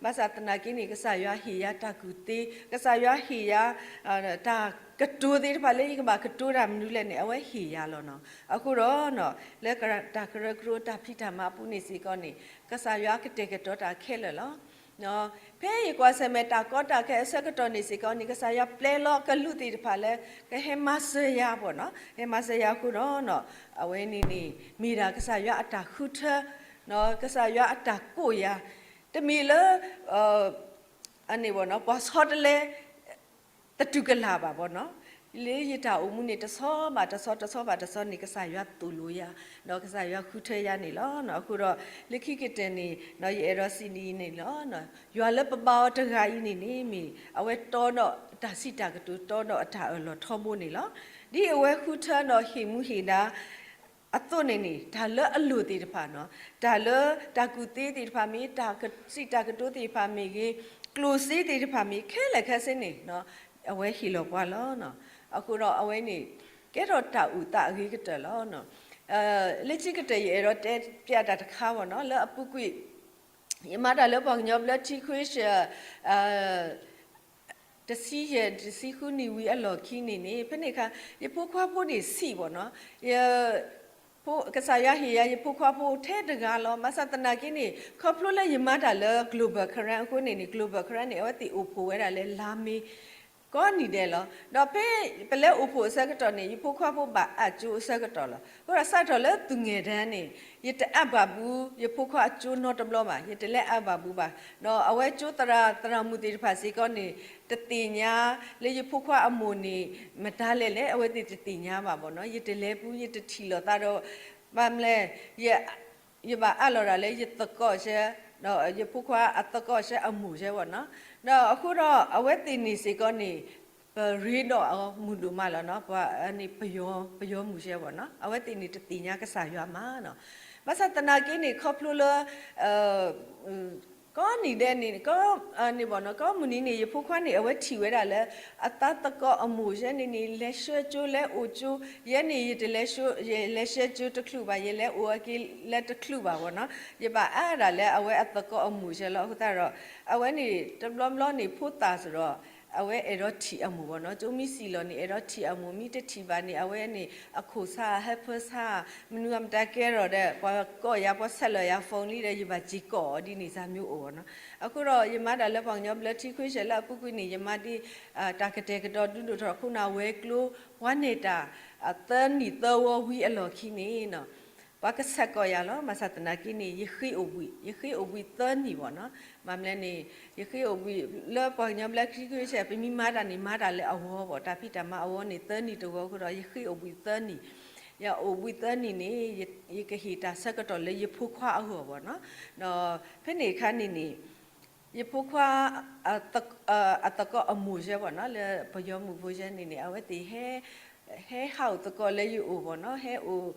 ဘၣ်ဆၣ်သနာ်က့န့ၣ် ကစၢ်ယွၤဟ့ၣ်ယၤတၢ်ကူၣ်သ့, ကစၢ်ယွၤဟ့ၣ်ယၤ တၢ်ကတိၤသ့ၣ်တဖၣ်လၢ ယကဘၣ်ကတိၤတၢ်မနုၤလဲၣ်န့ၣ် အဝဲဟ့ၣ်ယၤလီၤနီၤ. အဃိဒီး လၢတၢ်ကရၢကရိတၢ်ဖံးတၢ်မၤအပူၤန့ၣ်စ့ၢ်ကီးန့ၣ် ကစၢ်ယွၤကတဲာ်ကတီၤတၢ်ခဲလၢာ်လီၤ. ဖဲယကွၢ်ဆၢၣ်မဲာ်တၢ်ကီတၢ်ခဲအဆၢကတီၢ်န့ၣ်စ့ၢ်ကီးန့ၣ် ကစၢ်ယွၤပျဲလီၤကလူးသ့ၣ်တဖၣ်လၢ ကဟဲမၤစၢၤယၤဘၣ်နီၤ, ဟဲမၤစၢၤယၤအဃိဒီး အဝဲန့ၣ်န့ၣ် မ့ၢ်ဒၣ်ကစၢ်ယွၤအတၢ်ဃုထၢ, ကစၢ်ယွၤအတၢ်ကိးယၤ, တမ့ၢ်လၢ အန့ၣ်ဘၣ်နီၤ ပှၤဆီတလဲ သတူၢ်ကလာ်ဘၣ်ဘၣ်နီၤ, လၢယတၢ်အိၣ်မူန့ၣ် တဆီဘၣ်တဆီ တဆီဘၣ်တဆီန့ၣ် ကစၢ်ယွၤသိၣ်လိယၤ, ဒီးကစၢ်ယွၤဃုထၢယၤန့ၣ်လီၤ. အဃိဒီး လၢခံကတၢၢ်န့ၣ် ယအဲၣ်ဒိးစံးဒ်အံၤန့ၣ်လီၤ. ယွၤလၢပဘါအီၤတဂၤအံၤန့ၣ်န့ၣ် မ့ၢ်အဝဲတီဒီးတၢ်စံးတၢ်ကတိၤ တီဒီးအတၢ်အၢၣ်လီၤထီဘိန့ၣ်လီၤ. ဒ်အဝဲဃုထၢဒီးဟ့ၣ်မူဟ့ၣ်ဒါ အသိးန့ၣ်န့ၣ် တၢ်လၢအလိၣ်သ့ၣ်တဖၣ်နီၤ, တၢ်လၢတၢ်ကူၣ်သ့သ့ၣ်တဖၣ်မ့ၢ်ဂ့ၤ, တၢ်စံးတၢ်ကတိၤသ့ၣ်တဖၣ်မ့ၢ်ဂ့ၤ, ကျိၣ်စ့သ့ၣ်တဖၣ်မ့ၢ်ဂ့ၤ, ခဲလၢာ်ခဲဆ့န့ၣ် အဝဲဟ့ၣ်လီၤပှၤလီၤ. အဃိဒီးအဝဲန့ၣ် ကဲထီၣ်တၢ်အိၣ်သးအဂ့ၤကတၢၢ်လီၤ. လၢခံကတၢၢ်ယအဲၣ်ဒိးတဲပျးတၢ်တခါဘၣ်နီၤ, လၢအပူၤကွံာ် ယမၤတၢ်လၢပှၤကညီဘျၢထံခွ့ဆၢၣ် တဆံယဲၢ် တဆံဃုနံၣ်ဝံၤအလီၢ်ခံန့ၣ်န့ၣ် ဖဲန့ၣ်အခါ ယဖိခွါဖိန့ၣ်ဆံးဘၣ်နီၤ, ယ ကစၢ်ယွၤဟ့ၣ်ယၤယဖိခွါဖိထဲတဂၤလီၤ. ဘၣ်ဆၣ်သနာ်က့န့ၣ် ခီဖျိလၢယမၤတၢ်လၢ Global Karen အဃိန့ၣ်န့ၣ် Global Karen န့ၣ် အဝဲသ့ၣ်အိၣ်ဖှိၣ်ဝဲဒၣ်လၢလါမ့ၤ ကိးနံၤဒဲးလီၤ. ဒီးဖဲပလဲၤအိၣ်ဖှိၣ်အဆၢကတီၢ်န့ၣ် ယဖိခွါဖိဘၣ်အပ်ကၠိအဆၢကတီၢ်လီၤ. အဃိဒီးစးထီၣ်လၢသူၣ်ငဲၢ်ဒၣ်န့ၣ် ယတအပ်ဘၣ်ဘူး ယဖိခွါအကၠိနီတဘျီဘၣ်, ယတလဲၤအပ်ဘၣ်ဘူးဘၣ်. ဒီးအဝဲကၠိသရၣ်သရၣ်မုၣ်သ့ၣ်တဖၣ်စ့ၢ်ကီးန့ၣ် တသ့ၣ်ညါလၢယဖိခွါအမိၢ်န့ၣ် မတၤလဲၣ်လဲၣ် အဝဲသ့ၣ်တသ့ၣ်ညါဘၣ်ဘၣ်နီၤ, ယတလဲၤဘူး ယတထံၣ်လိာ်သးဒီး ဘၣ်မလဲၣ် ယဘၣ်အးလီၤဒၣ်လၢယသကိးဆဲ, ဒီးယဖိခွါအသကိးဆဲအမိၢ်ဆဲဘၣ်နီၤ. ဒီးအဃိဒီးအဝဲသ့ၣ်န့ၣ်စ့ၢ်ကီးန့ၣ် ပရ့ဒီးအီၤမုၢ်ဒိၣ်မးလီၤနီၤ, ပှၤန့ၣ် ပယီၤမုၣ်ဆဲဘၣ်နီၤ, အဝဲသ့ၣ်န့ၣ်တသ့ၣ်ညါကစၢ်ယွၤမးနီၤ. ဘၣ်ဆၣ်သနာ်က့န့ၣ် ခီဖျိလၢ ကိးနံၤဒဲးန့ၣ် ကိး န့ၣ်ဘၣ်နီၤ, ကိးမုၢ်နံၤန့ၣ် ယဖိခွါန့ၣ် အဝဲထံၣ်ဝဲဒၣ်လၢ အသးသကိးအမိၢ်ဆဲန့ၣ်န့ၣ် လဲၤဆှၢကၠိလဲၤအိၣ်ကၠိ, ယဲန့ၣ် ယတလဲၤဆှၢ ယလဲၤဆှၢကၠိတချုးဘၣ်, ယလဲၤအိၣ်အက့ၤလၢတချုးဘၣ်ဘၣ်နီၤ, ယဘၣ်အါဒၣ်လၢအဝဲအသကိးအမိၢ်ဆဲလီၤ. အဃိသတးဒီး အဝဲန့ၣ် တဘျီဘျီန့ၣ် ဖိသၣ်စ့ၢ်ဒီး အဝဲအဲၣ်ဒိးထံၣ်အမိၢ်ဘၣ်နီၤ, ကၠိမ့ၢ်စံၣ်လီၤန့ၣ် အဲၣ်ဒိးထံၣ်အမိၢ်, မ့ၢ်တထံၣ်ဘၣ်န့ၣ် အဝဲန့ၣ် အခိၣ်ဆါ ဟၢဖၢဆါ, မနုၤအမတၤကဲထီၣ်ဒီး ပှၤကိးယၤ ပှၤဆဲးလီၤယၤ phone လံဒီး ယဘၣ်စ့ၢ်ကီးအီၤဒ်န့ၣ် စၢ်မ့ၢ်အိၣ်ဘၣ်နီၤ. အဃိဒီး ယမၤတၢ်လၢပှၤကညီဘျၢထံခွ့ဆဲးလၢအပူၤကွံာ်န့ၣ် ယမၤဒ် တၢ်ကတဲာ်ကတီၤဒုးဒိၣ်ထီၣ်ခိၣ်နၢ်ဝဲၤကျိၤ ပှၤနဲၣ်တၢ် သၢနံၣ်သၢဝီဝံၤအလီၢ်ခံန့ၣ်နီၤ ပှၤကဆဲးကီးယၤလီၤ. ဘၣ်ဆၣ်သနာ်က့န့ၣ် ယဃ့အိၣ်ဘှံး, ယဃ့အိၣ်ဘှံးသၢနံၣ်ဘၣ်နီၤ. ဘၣ်မနုၤလဲၣ်န့ၣ် ယဃ့အိၣ်ဘှံးလၢပှၤကညီဘျၢထံခွ့ဆဲး ပမ့ၢ်မၤတၢ်န့ၣ် မၤတၢ်လၢအဂီၢ်ဘၣ်, တၢ်ဖံးတၢ်မၤအဂီၢ်န့ၣ် သၢနံၣ်တဂီၤအဃိဒီး ယဃ့အိၣ်ဘှံးသၢနံၣ်, ယအိၣ်ဘှံးသၢနံၣ်န့ၣ် ယကဟ့ၣ်တၢ်ဆၢကတီၢ်လၢယဖိခွါအဂီၢ်ဘၣ်နီၤ. ဒီးဖဲန့ၣ်အခါန့ၣ်န့ၣ် ယဖိခွါ အသကိးအမိၢ်ဆဲဘၣ်နီၤ လၢပယီၤမုၣ်ဖိဆဲန့ၣ်န့ၣ် အဝဲသ့ၣ် ဟဲဟးအိၣ်သကိးလၢယအိၣ်ဘၣ်နီၤ, ဟဲအိၣ်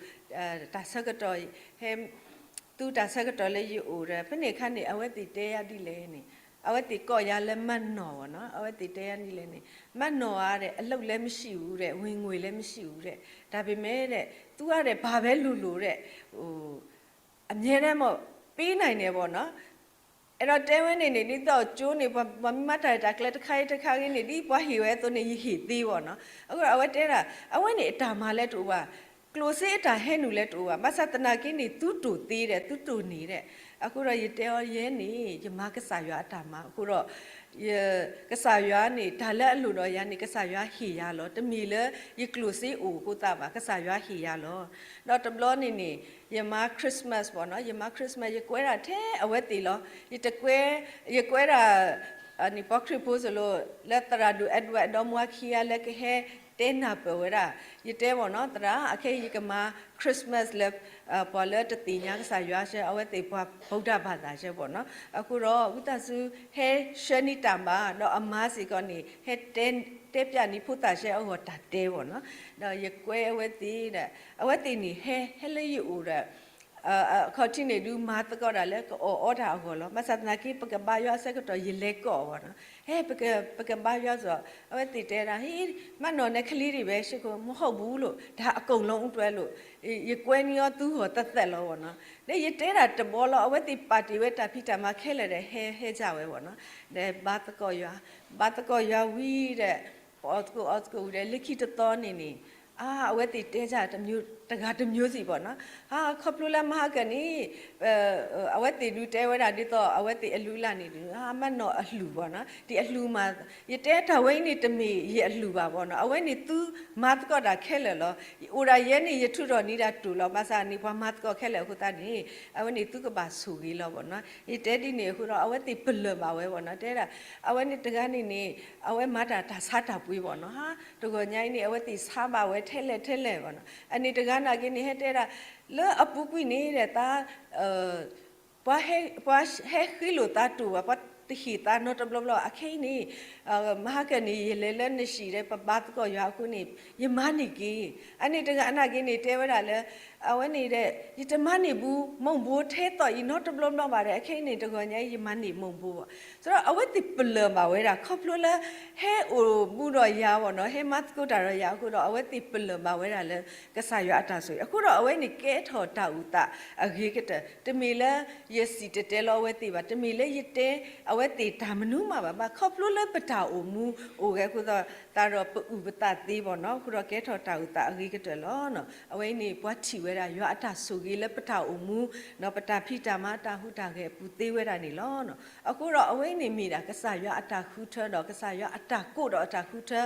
တၢ်ဆၢကတီၢ် ဟဲ သူတၢ်ဆၢကတီၢ်လၢယအိၣ်ဒီး ဖဲန့ၣ်အခါန့ၣ် အဝဲသ့ၣ်တဲယၤဒ်လဲၣ်န့ၣ်, အဝဲသ့ၣ်ကိးယၤလၢမနီၢ်ဘၣ်နီၤ, အဝဲသ့ၣ်တဲယၤဒ်လဲၣ်န့ၣ်, မနီၢ်ဧါဒီး အလုပ်လည်းမရှိဘူးတဲ့, ဝင်ငွေလည်းမရှိဘူးတဲ့, ဒါပေမဲ့တဲ့ သူကတဲ့ ဘာပဲလုပ်လို့တဲ့ အမြဲတမ်းပေါ့ ပေးနိုင်တယ်ပေါ့နော်. အဲၣ်ဒိးတဲဝဲန့ၣ်န့ၣ် ဒ်သိးကၠိန့ၣ် ပှၤမ့ၢ်မၤတၢ်တၢ်ကျဲတခါအံၤတခါဂ့ၤန့ၣ် ဒ်ပှၤဟ့ၣ်ဝဲအသိးန့ၣ် ယဟ့ၣ်သ့ဘၣ်နီၤ. အဃိဒီးအဝဲတဲဒၣ် အဝဲန့ၣ်အတၢ်မၤလၢတအိၣ်ဘၣ်, ကျိၣ်စ့အတၢ်ဟဲနုာ်လၢတအိၣ်ဘၣ်, ဘၣ်ဆၣ်သနာ်က့န့ၣ် သုတိၢ်သ့ဒီး သုတိၢ်န့ၢ်ဒီး, အဃိဒီးယတဲအီၤယဲန့ၣ် ယမၤကစၢ်ယွၤအတၢ်မၤ, အဃိဒီး ကစၢ်ယွၤန့ၣ် တၢ်လၢအလိၣ်ဒီးယၤန့ၣ် ကစၢ်ယွၤဟ့ၣ်ယၤလီၤ. တမ့ၢ်လၢယကျိၣ်စ့အိၣ်အဃိသတးဘၣ်, ကစၢ်ယွၤဟ့ၣ်ယၤလီၤ. ဒီးတဘျီန့ၣ်န့ၣ် ယမၤ Christmas ဘၣ်နီၤ, ယမၤ Christmas ယကွဲဒၣ်ထဲအဝဲသ့ၣ်လီၤ. ယတကွဲ, ယကွဲဒၣ် ပှၤခရံာ်ဖိစ့ၢ်လီၤ လၢသရၣ်ဒိၣ် Edward ဒီမါခံဂၤလၢကဟဲတဲနၢ်ပၢၢ်ဝဲဒၣ်, ယတဲဘၣ်နီၤ သရၣ် အခဲအံၤယကမၤ Christmas လၢ ပှၤလၢတသ့ၣ်ညါကစၢ်ယွၤဆဲ အဝဲသ့ၣ်ပှၤ ဗုဒ္ဓဘာသာ ဆဲဘၣ်နီၤ. အဃိဒီး ဝံသးစူၤ ဟဲဆှၢန့ၢ်တၢ်မၤ ဒီးအမါစ့ၢ်ကီးန့ၣ် ဟဲတဲပျးန့ၢ်ဖိသၣ်ဆဲအဂီၢ်တၢ်တဲဘၣ်နီၤ. ဒီးယကွဲအဝဲသ့ၣ်ဒီး အဝဲသ့ၣ်န့ၣ် ဟဲ ဟဲလၢယအိၣ်ဒီး အခီၣ်ထံးန့ၣ်ဒုးမၤသကိးတၢ်လၢကအီၣ်အီတၢ်အဂီၢ်လီၤ. ဘၣ်ဆၣ်သနာ်က့ ပကဘါယွၤအဆၢကတီၢ် ယလဲၤကိးအီၤဘၣ်နီၤ. ဟဲ ပကဘါယွၤစီၤ, အဝဲသ့ၣ်တဲဒၣ် ဟ့ မၤနီၢ်နဲကလံၤဒံးဝဲ ရှ့ခိၣ် မဟီၣ်ဘူးလိာ် တၢ်အကိၣ်လီၤအူတွဲလိာ်, ယကွဲနံၤအီၤသူဂီၢ်သၢသၢလီၤဘၣ်နီၤ. ဒီးယတဲဒၣ်တဘျီလီၤ အဝဲသ့ၣ်ပာ်တ့ၢ်ဝဲတၢ်ဖံးတၢ်မၤခဲလၢာ်ဒီး ဟဲ ဟဲစၢ်ဝဲဘၣ်နီၤ. ဒီးဘါသကိးယွၤ, ဘါသကိးယွၤဝံၤဒီး ပအီၣ်သကိးအီသကိးဝံၤဒီး လၢခံတသီန့ၣ်န့ၣ်, အါ အဝဲသ့ၣ်တဲစၢ်တဂၤတမျိုးစံးဘၣ်နီၤ. အါ ခီဖျိလၢမဟါကၢန့ၣ် အဝဲသ့ၣ်ဒုးတဲဝဲဒၣ်ဒ်သိး အဝဲသ့ၣ်အလုၢ်အလၢ်န့ၣ်ဒုး အါ မၤနီၢ်အလူၢ်ဘၣ်နီၤ, ဒ်အလူၢ်မး, ယတဲတၢ်ဝဲအံၤန့ၣ်တမ့ၢ်ယအလူၢ်ဘၣ်ဘၣ်နီၤ, အဝဲန့ၣ်သုမၤသကိးတၢ်ခဲလၢာ်လီၤ. အိၣ်ဒၣ်ယဲန့ၣ် ယထုးထီၣ်န့ၢ်ဒၣ်တိၢ်လီၤ, ဘၣ်ဆၣ်န့ၣ် ပှၤမၤသကိးခဲလၢာ်အဃိသတးန့ၣ် အဝဲန့ၣ်သုကဘၣ်ဆိၣ်ဂ့ၤလီၤဘၣ်နီၤ. ယတဲဒ်န့ၣ်အဃိဒီး အဝဲသ့ၣ်ပလၢၢ်ဘၣ်ဝဲဘၣ်နီၤ, တဲဒၣ် အဝဲန့ၣ်တဂၤန့ၣ်န့ၣ် အဝဲမၤတၢ်တၢ်ဆါတၢ်ပှ့ၤဘၣ်နီၤ, တဂီၤညါအံၤန့ၣ် အဝဲသ့ၣ်ဆါဘၣ်ဝဲထဲလဲၣ်ထဲလဲၣ်ဘၣ်နီၤ. အန့ၣ်တဂၤနာ်က့န့ၣ် ဟဲတဲဒၣ် လၢအပူၤကွံာ်န့ၣ်ဒီး သး ပှၤဟဲဃ့လိာ်သးတိၢ်ဘၣ်, ပှၤတဟ့ၣ်သးနီတဘျီဘျီ, အခဲအံၤန့ၣ် မဟါကၢန့ၣ် ယလဲၤလၢနစံၣ်ဒီး ပဘါသကိးယွၤအဃိန့ၣ် ယမၤန့ၢ်က့ၤ. အန့ၣ်တဂၤနာ်က့န့ၣ် တဲဝဲဒၣ်လၢ အဝဲန့ၣ်ဒီး ယတမၤန့ၢ်ဘူး မုၢ်ဘိထဲသိးအံၤနီတဘျီဘျီဘၣ်ဒီး အခဲအံၤန့ၣ် တဂီၤညါအံၤ ယမၤန့ၢ်မုၢ်ဘိဘၣ်. ဆိုတော့ အဝဲသ့ၣ်ပလၢၢ်ဘၣ်ဝဲဒၣ် ခီဖျိလၢ ဟဲအိၣ်ဘူးဒီးယၤဘၣ်နီၤ, ဟဲမၤသကိးတၢ်ဒီးယၤအဃိဒီး အဝဲသ့ၣ်ပလၢၢ်ဘၣ်ဝဲဒၣ်လၢ ကစၢ်ယွၤအတၢ်ဆိၣ်ဂ့ၤ, အဃိဒီးအဝဲန့ၣ် ကဲထီၣ်တၢ်အုၣ်သးအဂ့ၤကတၢၢ်, တမ့ၢ်လၢယစံၣ်တဲၤတဲလီၤအဝဲသ့ၣ်ဘၣ်, တမ့ၢ်လၢယတဲအဝဲသ့ၣ်တၢ်မနုၤမးဘၣ်, ဘၣ်ခီဖျိလၢပတၢ်အိၣ်မူအိၣ်ဂဲၤအဃိသတးဒီး ပအုၣ်ပသးသ့ဘၣ်နီၤ, အဃိဒီးကဲထီၣ်တၢ်အုၣ်သးအဂ့ၤကတၢၢ်လီၤ. အဝဲအံၤန့ၣ် ပှၤထံၣ်ဝဲဒၣ် ယွၤအတၢ်ဆိၣ်ဂ့ၤလၢပတၢ်အိၣ်မူ ဒီးပတၢ်ဖံးတၢ်မၤတၢ်ဟူးတၢ်ဂဲၤအပူၤသ့ဝဲဒၣ်န့ၣ်လီၤ. အဃိဒီးအဝဲအံၤန့ၣ်မ့ၢ်ဒၣ် ကစၢ်ယွၤအတၢ်ဃုထၢဒီး ကစၢ်ယွၤအတၢ်ကိးဒီးအတၢ်ဃုထၢ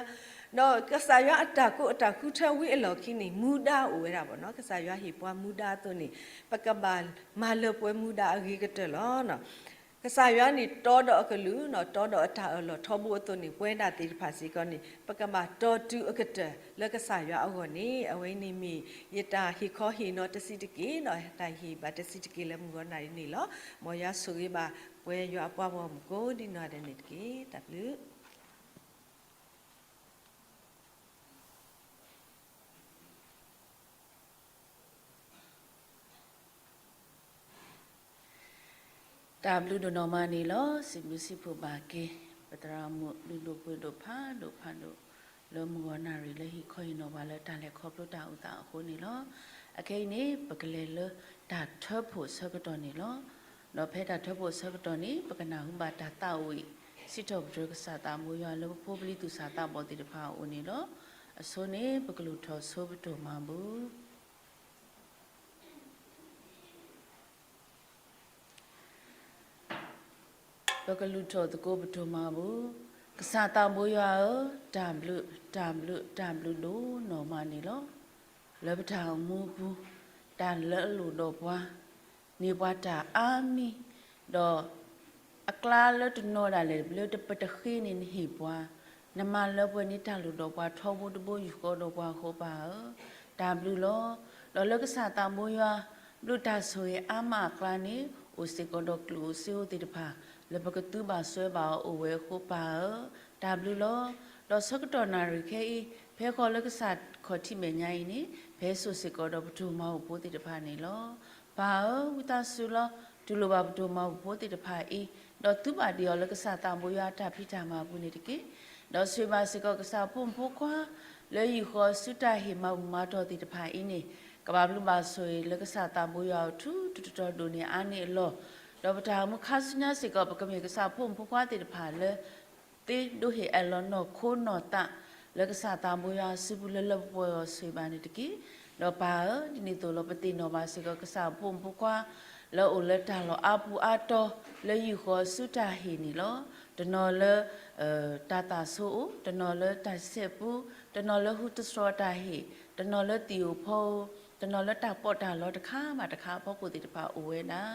ဒီးကစၢ်ယွၤအတၢ်ကိးအတၢ်ဃုထၢဝံၤအလီၢ်ခံန့ၣ် မူဒါအိၣ်ဝဲဒၣ်ဘၣ်နီၤ, ကစၢ်ယွၤဟ့ၣ်ပှၤမူဒါအသိးန့ၣ် ပကဘၣ်မၤလၢပှဲၤမူဒါအဂ့ၤကတၢၢ်လီၤ. ကစၢ်ယွၤန့ၣ်တီဒီးအကလုၢ် တီဒီးအတၢ်အၢၣ်လီၤထီဘိအသိးန့ၣ် ပဝဲဒၣ်သ့ၣ်တဖၣ်စ့ၢ်ကီးန့ၣ် ပကဘၣ်တီတုၤအကတၢၢ်လၢကစၢ်ယွၤအဂီၢ်န့ၣ် အဝဲအံၤန့ၣ်မ့ၢ် ယတၢ်ဟ့ၣ်ခီဟ့ၣ်နီၤတဆံးတက့ၢ် ဒီးတၢ်ဟ့ၣ်ဘၣ်တဆံးတက့ၢ်လၢမုၢ်ဂီၤနၣ်ရံၣ်န့ၣ်လီၤ. မ်ယွၤဆိၣ်ဂ့ၤဘၣ် ပှဲၤယွၤအပှၤဂီၢ်မုၢ်ကိးဒံနီၢ်ဂၤဒဲးန့ၣ်တက့ၢ်. တၢ်ဘျုး တၢ်ဘျုးဒိၣ်နီၢ်မးန့ၣ်လီၤ. စံးဘျုးစံးဖှိၣ်ဘၣ်က့ၤ ပသရၣ်မုၣ်လုၢ်ဒိၣ်ပှ့ၤဒိၣ်ဖးဒိၣ်ဖးဒိၣ် လၢမုၢ်ဂီၤနၣ်ရံၣ်လၢဟ့ၣ်ခီဟ့ၣ်နီၤပှၤလၢတၢ်လဲၤခီဖျိတၢ်အုၣ်သးအဃိန့ၣ်လီၤ. အခဲအံၤန့ၣ် ပကလဲၤလၢတၢ်ထၢဖှိၣ်ဆၢကတီၢ်န့ၣ်လီၤ. ဒီးဖဲတၢ်ထၢဖှိၣ်ဆၢကတီၢ်န့ၣ် ပကနၢ်ဟူဘၣ်တၢ်သးဝံၣ် စံးထီၣ်ပတြၢၤကစၢ်သးဘိယွၤလၢပဖိပလံၤသူၣ်စၢ်သးဘီၣ်သ့ၣ်တဖၣ်အအိၣ်န့ၣ်လီၤ. အဆိန့ၣ် ပကလူၤထီၣ်ဆိပတိၢ်မၤဘူၣ် ပကလူၤထီၣ်သကိးပတိၢ်မၤဘူၣ်, ကစၢ်သးဘိယွၤဧၢ, တၢ်ဘျုး, တၢ်ဘျုး, တၢ်ဘျုးဒိၣ်နီၢ်မးန့ၣ်လီၤ. လၢပတၢ်အိၣ်မူအပူၤ, တၢ်လၢအလိၣ်ဒီးပှၤ, န့ၢ်ပှၤတၢ်အါမံၤ, ဒီး အကျါလၢတနီၤဒၣ်လဲာ်လၢပတဃ့န့ၣ်နဟ့ၣ်ပှၤ, နမၤလၢပှဲၤန့ၢ်တၢ်လိၣ်ဒီးပှၤထီဘိတဘိယူၢ်ဃီဒီးပှၤအဃိပၢ်ဧၢ, တၢ်ဘျုးလီၤ. ဒီးလၢကစၢ်သးဘိယွၤ ဘျုးတၢ်ဆိၣ်ဂ့ၤအါမးအကျါန့ၣ် အိၣ်စ့ၢ်ကီးဒီးကျိၣ်ဧိၤစ့ဧိၤသ့ၣ်တဖၣ် လၢပကသူဘၣ်စွဲဘၣ်အီၤအိၣ်ဝဲအဃိပၢ်ဧၢ, တၢ်ဘျုးလီၤ. ဒီးဆၢကတီၢ်နၣ်ရံၣ်ခဲအံၤ ဖဲဃီလၢကစၢ်ခီၣ်ထံးမဲာ်ညါအံၤန့ၣ် ဖဲစိာ်စ့ၢ်ကီးဒီးပတိၢ်မၤဘူၣ်ဖိသ့ၣ်တဖၣ်န့ၣ်လီၤ. ပၢ်ဧၢ, ဝံသးစူၤလီၤ. တူၢ်လိာ်ဘၣ်ပတိၢ်မၤဘူၣ်ဖိသ့ၣ်တဖၣ်အံၤ, ဒီးသူဘၣ်ဒံးအီၤလၢကစၢ်သးဘိယွၤအတၢ်ဖံးတၢ်မၤအပူၤန့ၣ်တက့ၢ်. ဒီးဆိၣ်ဂ့ၤဘၣ်စ့ၢ်ကီးကစၢ်ဖိမုၣ်ဖိခွါ လၢယုၢ်ဃီဆူတၢ်ဟ့ၣ်မၤဘူၣ်မၤတီၢ်သ့ၣ်တဖၣ်အံၤန့ၣ် ကဘၣ်ဘျုးဘၣ်ဆိၣ်ဂ့ၤလၢကစၢ်သးဘိယွၤအထူးထူးတီၤတီၤဒိၣ်န့ၢ်အါန့ၢ်အလီၢ်, ဒီးပတၢ်အိၣ်မူခါဆူညါစ့ၢ်ကီး ပကမ့ၢ်ကစၢ်ဖိမုၣ်ဖိခွါသ့ၣ်တဖၣ်လၢ သ့ဒိဟ့ၣ်အၢၣ်လီၤနီၢ်ခိနီၢ်သး လၢကစၢ်သးဘိယွၤအစုပူၤလၢလၢပှဲၤပှဲၤအီၤဆိၣ်ဂ့ၤဘၣ်န့ၣ်တက့ၢ်. ဒီးပၢ်ဧၢ, ဒ်န့ၣ်အသိးလီၤ ပသ့ၣ်နီၣ်ဘၣ်စ့ၢ်ကီးကစၢ်ဖိမုၣ်ဖိခွါ လၢအိၣ်လၢတၢ်လီၢ်အါပူၤအါတီၤ လၢယုၢ်ဃီဆူတၢ်ဟ့ၣ်န့ၣ်လီၤ. တနီၤလၢ တၢ်သၣ်ဆိအိၣ်, တနီၤလၢတၢ်စဲးပူၤ, တနီၤလၢဟူသတြီၤတၢ်ဟ့ၣ်, တနီၤလၢသံၣ်ဧိၤဖီဧိၤ, တနီၤလၢတၢ်ပီးတၢ်လီတခါဘၣ်တခါအဖီခိၣ်သ့ၣ်တဖၣ်အိၣ်ဝဲဒၣ်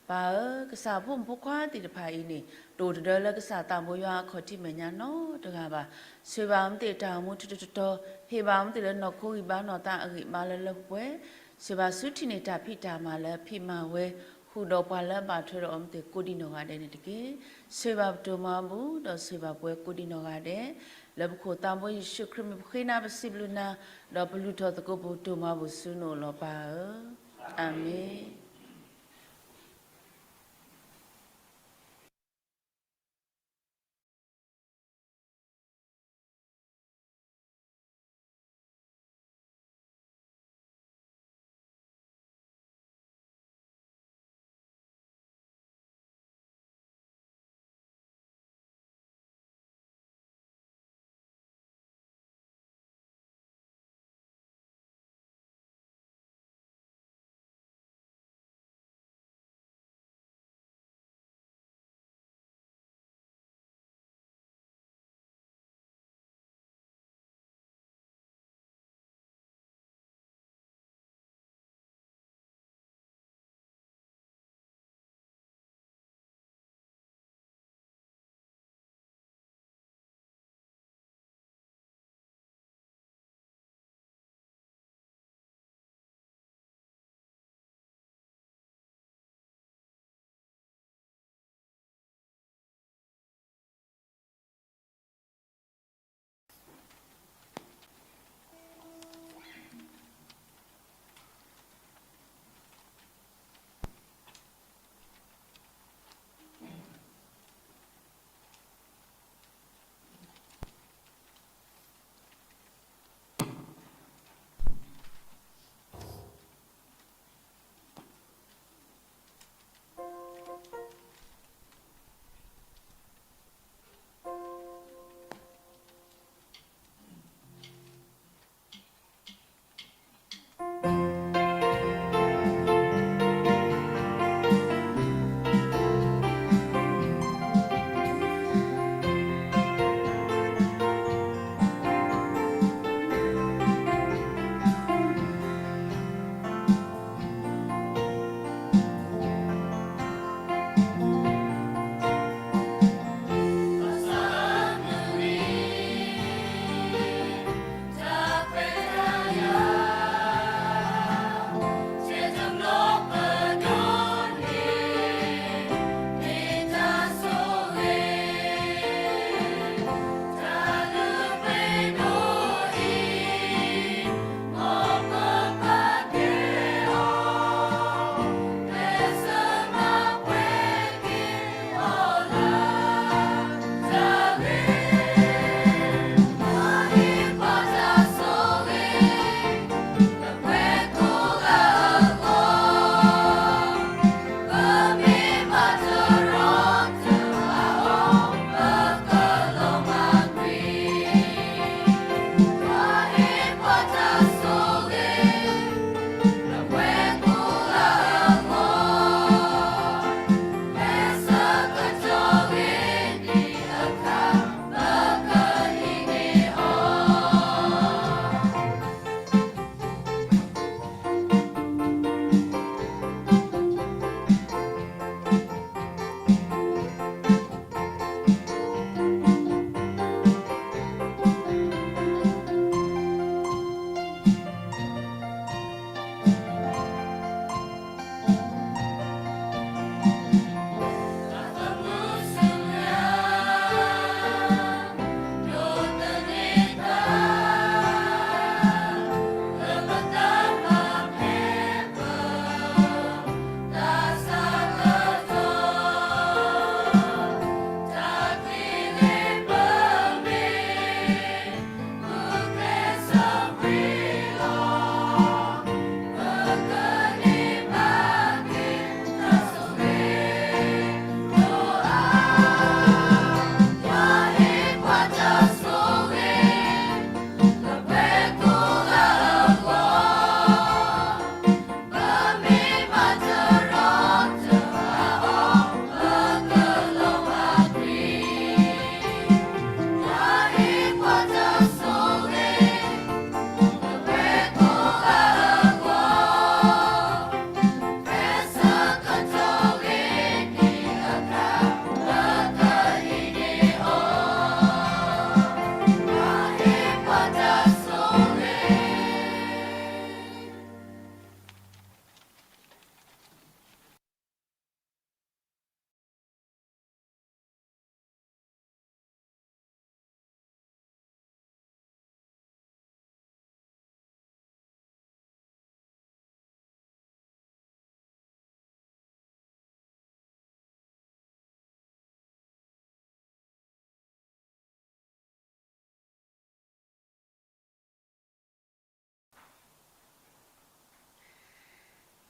ပၢ်ဧၢ, ကစၢ်ဖိမုၣ်ဖိခွါသ့ၣ်တဖၣ်အံၤန့ၣ် တအိၣ်တဒၢလၢကစၢ်သးဘိယွၤအခီၣ်ထံးမဲာ်ညါနီတဂၤဘၣ်. ဆိၣ်ဂ့ၤဘၣ်အမ့ၢ်သ့ၣ်တၢ်အိၣ်မူထူထူတီၤတီၤ, ဟ့ၣ်ဘၣ်အမ့ၢ်သ့ၣ်လၢနီၢ်ခိဂံၢ်ဘါနီၢ်သးအဂံၢ်ဘါလၢလၢပှဲၤပှဲၤ, ဆိၣ်ဂ့ၤဘၣ်ဆူထံၣ်န့ၢ်တၢ်ဖံးတၢ်မၤလၢအဖံးမၤဝဲ ဃုာ်ဒီးပှၤလၢအဘၣ်ထွဲဒီးအမ့ၢ်သ့ၣ်ကိးဒံးနီၢ်ဂၤဒဲးန့ၣ်တက့ၢ်. ဆိၣ်ဂ့ၤဘၣ်ပတိၢ်မၤဘူၣ် ဒီးဆိၣ်ဂ့ၤဘၣ်ပှၤကိးဒံးနီၢ်ဂၤဒဲး, လၢပခိၣ်သးဘိယ့ၣ်ၡူးခရံာ်မံၤပဃ့နၤပစံးဘျုးနၤ, ဒီးပလူၤထီၣ်သကိးပတိၢ်မၤဘူၣ်ဆူနအိၣ်လီၤပၢ်ဧၢ, အၤမ့ၣ်.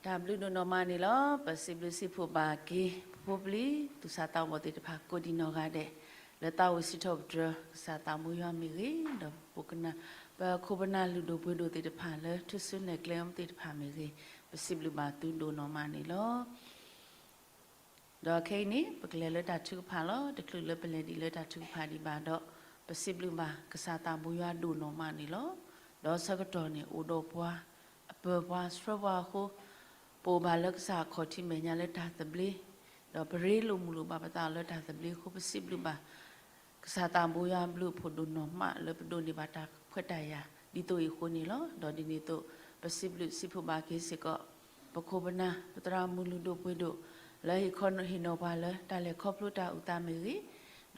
တၢ်ဘျုးဒိၣ်နီၢ်မးန့ၣ်လီၤ. ပစံးဘျုးစံးဖှိၣ်ဘၣ်က့ၤ ပဖိပလံၤ သူၣ်စၢ်သးဘီၣ်သ့ၣ်တဖၣ် ကိးဒံးနီၢ်ဂၤဒဲး လၢသးဝံၣ်စံးထီၣ်ပတြၢၤ ကစၢ်သးဘိယွၤမ့ၢ်ဂ့ၤ, ဒီးပခိၣ်ပနၢ်လုၢ်ဒိၣ်ပှ့ၤဒိၣ်သ့ၣ်တဖၣ်လၢ ထူၣ်စုနဲၣ်ကျဲမသ့ၣ်တဖၣ်မ့ၢ်ဂ့ၤ, ပစံးဘျုးဘၣ်သုဒိၣ်နီၢ်မးန့ၣ်လီၤ. ဒီးခဲအံၤန့ၣ် ပကလဲၤလၢတၢ်ထုကဖၣ်လီၤ. တချုးလၢပလဲၤဒံးလၢတၢ်ထုကဖၣ်ဒံးဘၣ်ဒီး ပစံးဘျုးဘၣ်ကစၢ်သးဘိယွၤဒိၣ်နီၢ်မးန့ၣ်လီၤ. ဒီးဆၢကတီၢ်န့ၣ် အိၣ်ဒီးပှၤ အပၢၤပှၤဆှၢပှၤအဃိ, ပအိၣ်ဘၣ်လၢကစၢ်အခီၣ်ထံးမဲာ်ညါလၢတၢ်သဘျ့, ဒီးပရ့လိာ်မုာ်လိာ်ဘၣ်ပသးလၢတၢ်သဘျ့အဃိ ပစံးဘျုးဘၣ် ကစၢ်သးဘိယွၤဘျုးအဖှိၣ်ဒိၣ်နီၢ်မးလၢပဒိးန့ၢ်ဘၣ်တၢ်ခွဲးတၢ်ယာ် ဒ်သိးအံၤအဃိန့ၣ်လီၤ. ဒီးဒ်န့ၣ်အသိး ပစံးဘျုးစံးဖှိၣ်ဘၣ်က့ၤစ့ၢ်ကီး ပခိၣ်ပနၢ် ပသရၣ်မုၣ်လုၢ်ဒိၣ်ပှ့ၤဒိၣ် လၢဟ့ၣ်ခီဟ့ၣ်နီၤပှၤလၢတၢ်လဲၤခီဖျိတၢ်အုၣ်သးမ့ၢ်ဂ့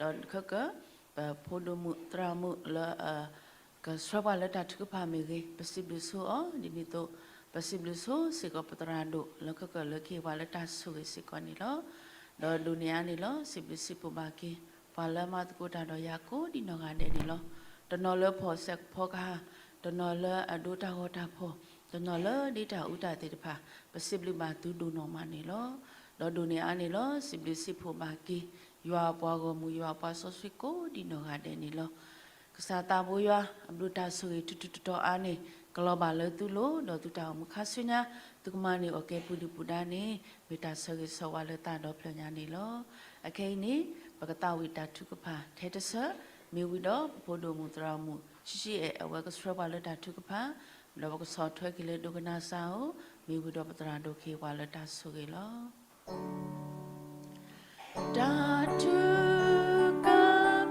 ၤ, ဒီးခဲကၢ ပဖိဒိၣ်မုၣ်သရၣ်မုၣ်လၢ ကဆှၢပှၤလၢတၢ်ထုကဖၣ်မ့ၢ်ဂ့ၤ, ပစံးဘျုးဆိအီၤ, ဒ်န့ၣ်အသိး ပစံးဘျုးဆိစ့ၢ်ကီးပသရၣ်ဒိၣ် လၢခဲကၢလၢကဟ့ၣ်ပှၤလၢတၢ်ဆိၣ်ဂ့ၤစ့ၢ်ကီးန့ၣ်လီၤ. ဒီးဒိးန့ၢ်အါန့ၣ်လီၤ စံးဘျုးစံးဖှိၣ်ဘၣ်က့ၤ ပှၤလၢမၤသကိးတၢ်ဒီးယၤကိးဒံးနီၢ်ဂၤဒဲးန့ၣ်လီၤ. တနီၤလၢဖီၣ်ဆဲးဖီကဟၣ်, တနီၤလၢအဒိတၢ်ဂီၤတၢ်ဖီၣ်, တနီၤလၢဒ့တၢ်အူတၢ်သ့ၣ်တဖၣ်, ပစံးဘျုးဘၣ်သုဒိၣ်နီၢ်မးန့ၣ်လီၤ. ဒီးဒိးန့ၢ်အါန့ၣ်လီၤ စံးဘျုးစံးဖှိၣ်ဘၣ်က့ၤ ယွၤအပှၤဂီၢ်မုၢ် ယွၤအပှၤစီဆှံကိးဒံးနီၢ်ဂၤဒဲးန့ၣ်လီၤ. ကစၢ်သးဘိယွၤ အဘျုးတၢ်ဆိၣ်ဂ့ၤထူးထူးတီၤတီၤအါန့ၣ် ကလီၤဘၣ်လၢသုလိၤ, ဒီးသုတၢ်အိၣ်မူခါဆူညါ သုကမၤန့ၢ်အီၣ်ကဲပူၤဒုၣ်ပူၤဒါန့ၣ် မ့ၢ်တၢ်ဆၢဂ့ၤဆၢဝါလၢသးဒီဖျၢၣ်ညါန့ၣ်လီၤ. အခဲအံၤန့ၣ် ပကသးဝံၣ်တၢ်ထုကဖၣ်ထဲတဆၢ, မ့ၢ်ဝံၤဒီးပဖိဒိၣ်မုၣ်သရၣ်မုၣ် ဆံဆံအဲၣ် အဝဲကဆှၢပှၤလၢတၢ်ထုကဖၣ်, ဒီးပကဆီၣ်ထွဲက့ၤလၢဒိကနၣ်စၢ်ဧိၤ, မ့ၢ်ဝံၤဒီးပသရၣ်ဒိၣ်ကဟ့ၣ်ပှၤလၢတၢ်ဆိၣ်ဂ့ၤလီၤ. တၢ်ထုကဖၣ်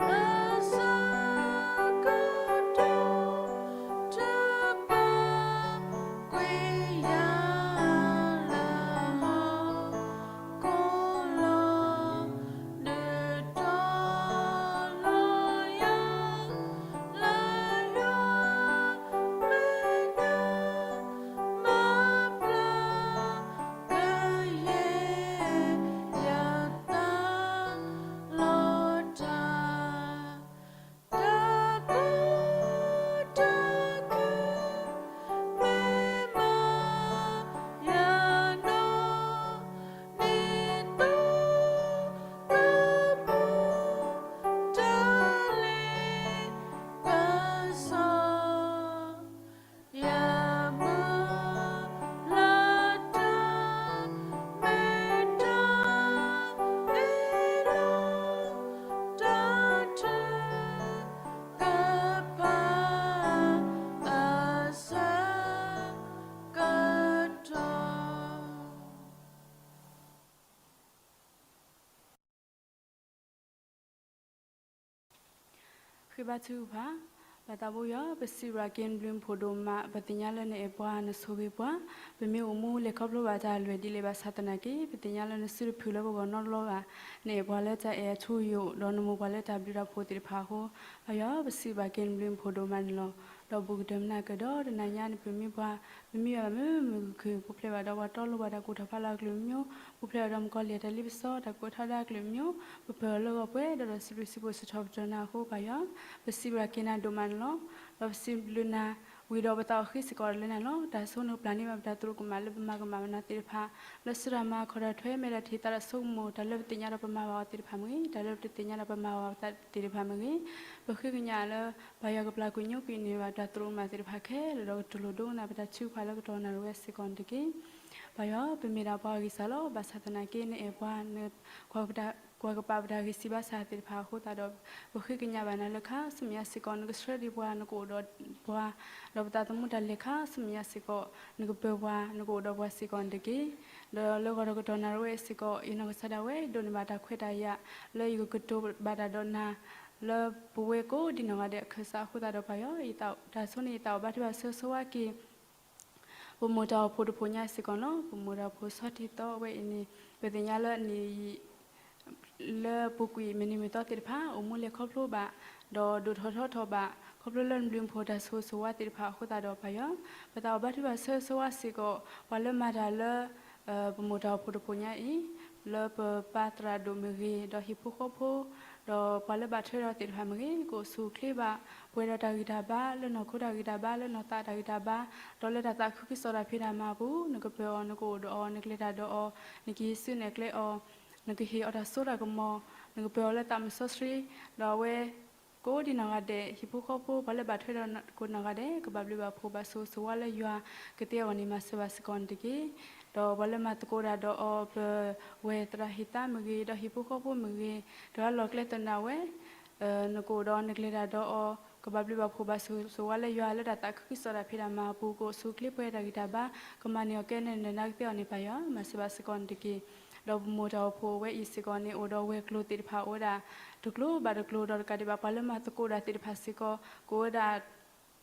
အဆၢကတီၢ် ထုကဖၣ်ကွံာ်ယၤလၢဟီၣ်ခိၣ်လီၤ, ဒုးတီၤလီၤယၤ လၢယွၤမဲာ်ညါ မၤပျၢ်ကယဲၢ် ယသးလီၤတၢ် တၢ်ကိးတၢ်ခု မ့ၢ်မၤယၤနီၢ် ဒ်သိးကပူၤ တၢ်လ့ပစီ ယမုၢ်လၢတၢ် မ့ၢ်တၢ်အ့ၣ်လိာ် တၢ်ထုကဖၣ် အဆၢကတီၢ် ဃ့ဘါထုကဖၣ်, ပၢ်သးဘိယွၤ ပစံးဘျုးက့ၤနဘျုးနဖှိၣ်ဒိၣ်မး, ပသ့ၣ်ညါလၢနအဲၣ်ပှၤ နဆိၣ်ဂ့ၤပှၤ, ပမ့ၢ်အိၣ်မူလဲၤခီဖျိဘၣ်တၢ်အလွဲၢ်ဒ်လဲၣ်ဘၣ်ဆၣ်သနာ်က့ ပသ့ၣ်ညါလၢနစုတဖုးလၢပဂီၢ်နီတဘျီဘၣ်, နအဲၣ်ပှၤလၢတၢ်အဲၣ်အထူအယိာ် ဒီးနမိၢ်ပှၤလၢတၢ်ဘျုးတၢ်ဖှိၣ်သ့ၣ်တဖၣ်အဃိ, ပၢ်ယွၤ ပစံးဘျုးက့ၤနဘျုးနဖှိၣ်ဒိၣ်မးန့ၣ်လီၤ. ဒီးဘူးကတၢၢ်မနၤကဒီး တနၤညါန့ၣ် ပမ့ၢ်ပှၤ ပမ့ၢ်ယွၤမုာ်မုာ်ခုၣ်ခုၣ် ပူၤဖျဲးဘၣ်ဒီးပှၤတီလိၤဘၣ်တၢ်ကူၣ်ထီၣ်ဖးလီၤအကလုာ်မံၤ, ပူၤဖျဲးဘၣ်ဒီးမုၣ်ကီၤလံၢ်အတၢ်လ့ပစီ တၢ်ကူၣ်ထီၣ်ဒၣ်အကလုာ်မံၤ, ပပၢၢ်လၢဂီၤပှဲၤဒီးဒီးစံးဘျုးစံးဖှိၣ်စံးထီၣ်ပတြၢၤနၤအဃိ ပၢ်ယွၤ ပစံးဘျုးက့ၤနၤဒိၣ်မးန့ၣ်လီၤ. ဒီးပစံးဘျုးနၤ ဝံၤဒီးပသးအိၣ်ဃ့စ့ၢ်ကီးလၢနၤလီၤ. တၢ်ဆိနကပျၢ်န့ၢ်ဘၣ်ပတၢ်သရူးကမၣ်လၢပမၤကမၣ်ဘၣ်နၤသ့ၣ်တဖၣ်, လၢစုတၢ်မၤခီၣ်တၢ်ထွဲ မဲာ်တၢ်ထံၣ်သးတၢ်ဆိကမိၣ် တၢ်လၢပသ့ၣ်ညါဒီးပမၤဘၣ်အီၤသ့ၣ်တဖၣ်မ့ၢ်ဂ့ၤ, တၢ်လၢပတသ့ၣ်ညါဒီးပမၤဘၣ်အီၤသ့ၣ်တဖၣ်မ့ၢ်ဂ့ၤ, ပဃ့ကညးလၢ ပၢ်ယွၤကပျၢ်ကွံာ်ညိကွံာ်န့ၢ်ဘၣ်တၢ်သရူးကမၣ်သ့ၣ်တဖၣ်ခဲလၢာ်ဒီး ကတူၢ်လိာ်ဒိကနၣ်ပတၢ်ထုကဖၣ်လၢကတီၢ်နၣ်ရံၣ်ဝဲစ့ၢ်ကီးန့ၣ်တက့ၢ်. ပၢ်ယွၤ ပမ့ၢ်ဒၣ်ပှၤဂံၢ်စၢ်လီၤ. ဘၣ်ဆၣ်သနာ်က့ နအဲၣ်ပှၤ န ကွၢ်ကပာ်ပတၢ်ဂံၢ်စၢ်ဘါစၢ်သ့ၣ်တဖၣ်အဃိသတးဒီး ပဃ့ကညးဘၣ်နၤလၢ ခါဆူမဲာ်ညါစ့ၢ်ကီး နကဆှၢဒံးပှၤ နကအိၣ်ဒီးပှၤ, ဒီးပသးသမူတၢ်လဲၤခါဆူမဲာ်ညါစ့ၢ်ကီး နကပၢၤပှၤ နကအိၣ်ဒီးပှၤစ့ၢ်ကီးန့ၣ်တက့ၢ်. ဒီးလၢဂီၤဒီးကတီၢ်နၣ်ရံၣ်ဝဲစ့ၢ်ကီး ယနီၢ်ကစၢ်ဒၣ်ဝဲ ဒိးန့ၢ်ဘၣ်တၢ်ခွဲးတၢ်ယာ် လၢယကကတိၤဘၣ်တၢ်ဒီးနၤ လၢပဝဲကိးဒံးနီၢ်ဂၤဒဲးအခၢၣ်စးအဃိသတးဒီး ပၢ်ယွၤ တၢ်ဆိန့ၣ် ယသးအိၣ်ဘါထုကဖၣ်ဆၢဂ့ၤဆၢဝါက့ၤ ပမိၢ်တၢ်အိၣ်ဖှိၣ်တဖှိၣ်ညါစ့ၢ်ကီးန့ၣ်လီၤ. ပမိၢ်တၢ်အိၣ်ဖှိၣ်ဆီထံသီဝဲအံၤန့ၣ် ပသ့ၣ်ညါလၢအနံၣ် လၢပူၤကွံာ်မုၢ်နံၤမုၢ်သီသ့ၣ်တဖၣ် အိၣ်မူလဲၤခီဖျိဘၣ်, ဒီးဒိၣ်ထီၣ်ထီထီၣ်ဘၣ် ခီဖျိလၢနဘျုးနဖှိၣ်တၢ်ဆိၣ်ဂ့ၤဆိၣ်ဝါသ့ၣ်တဖၣ်အဃိသတးဒီး ပၢ်ယွၤ ပသးအိၣ်ဘါထုကဖၣ်ဆၢဂ့ၤဆၢဝါစ့ၢ်ကီး ပှၤလၢမၤတၢ်လၢ ပမိၢ်တၢ်အိၣ်ဖှိၣ်တဖှိၣ်ညါအံၤ လၢပပၢ်သရၣ်ဒိၣ်မ့ၢ်ဂ့ၤ ဒီးဟံၣ်ဖိဃီဖိ ဒီးပှၤလၢဘၣ်ထွဲဒီးသ့ၣ်တဖၣ်မ့ၢ်ဂ့ၤ, ကအိၣ်ဆူၣ်အိၣ်ချ့ဘၣ်, ပှဲၤဒီးတၢ်ဂံၢ်တၢ်ဘါ, လၢနီၢ်ခိတၢ်ဂံၢ်တၢ်ဘါ, လၢနီၢ်သးတၢ်ဂံၢ်တၢ်ဘါ, ဒီးလၢတၢ်သးခုကစီၣ်တၢ်ဖံးတၢ်မၤအပူၤ, နကပၢၤအီၤ, နကအိၣ်ဒီးအီၤ, နကျဲၤတၢ်ဒီးအီၤ, နကဟံးစုနဲၣ်ကျဲအီၤ, နကဟ့ၣ်အီၤတၢ်စိတၢ်ကမီၤ, နကပၢၤအီၤလၢသးမုၢ်စီဆှံ, ဒီးအဝဲ ကိးဒံးနီၢ်ဂၤဒဲး, ဟံၣ်ဖိဃီဖိ ပှၤလၢဘၣ်ထွဲဒီးကိးနီၢ်ဂၤဒဲး, ကဘၣ်ဘျုးဘၣ်ဖှိၣ်ဘၣ်ဆိၣ်ဂ့ၤဆိၣ်ဝါလၢယွၤ, ကသ့အဂီၢ်န့ၣ် မၤစၢၤဘၣ်စ့ၢ်ကီးန့ၣ်တက့ၢ်. ဒီးပှၤလၢမၤသကိးတၢ်ဒီးအီၤ, ပဝဲၢ်သရၣ်ဟံၣ်သါမ့ၢ်ဂ့ၤ, ဒီးဟံၣ်ဖိဃီဖိမ့ၢ်ဂ့ၤ, တဂၤလီၢ်ကျဲသနၢ်ဝဲ နကအိၣ်ဒီးနကျဲၤတၢ်ဒီးအီၤ, ကဘၣ်ဘျုးဘၣ်ဖှိၣ်ဘၣ်ဆိၣ်ဂ့ၤဆိၣ်ဝါလၢယွၤလၢတၢ်သးခုကစီၣ်တၢ်ဖံးတၢ်မၤအပူၤ, ကအိၣ်ဆူၣ်အိၣ်ချ့ပှဲၤတၢ်ဂံၢ်တၢ်ဘါ, ကမၤန့ၢ်အီၤကဲနၢၤနၢၤဒါ ကသ့အဂီၢ်န့ၣ်ပၢ်ယွၤ, မၤစၢၤဘၣ်စ့ၢ်ကီးန့ၣ်တက့ၢ်. ဒီးပမိၢ်တၢ်အိၣ်ဖှိၣ်ဝဲအံၤစ့ၢ်ကီးန့ၣ် အိၣ်ဒီးဝဲၤကျိၤသ့ၣ်တဖၣ်အိၣ်ဝဲဒၣ် တကျိၤဘၣ်တကျိၤ, ဒီးတကးဒံးဘၣ် ပှၤလၢမၤသကိးတၢ်သ့ၣ်တဖၣ်စ့ၢ်ကီး ကအိၣ်ဝဲဒၣ်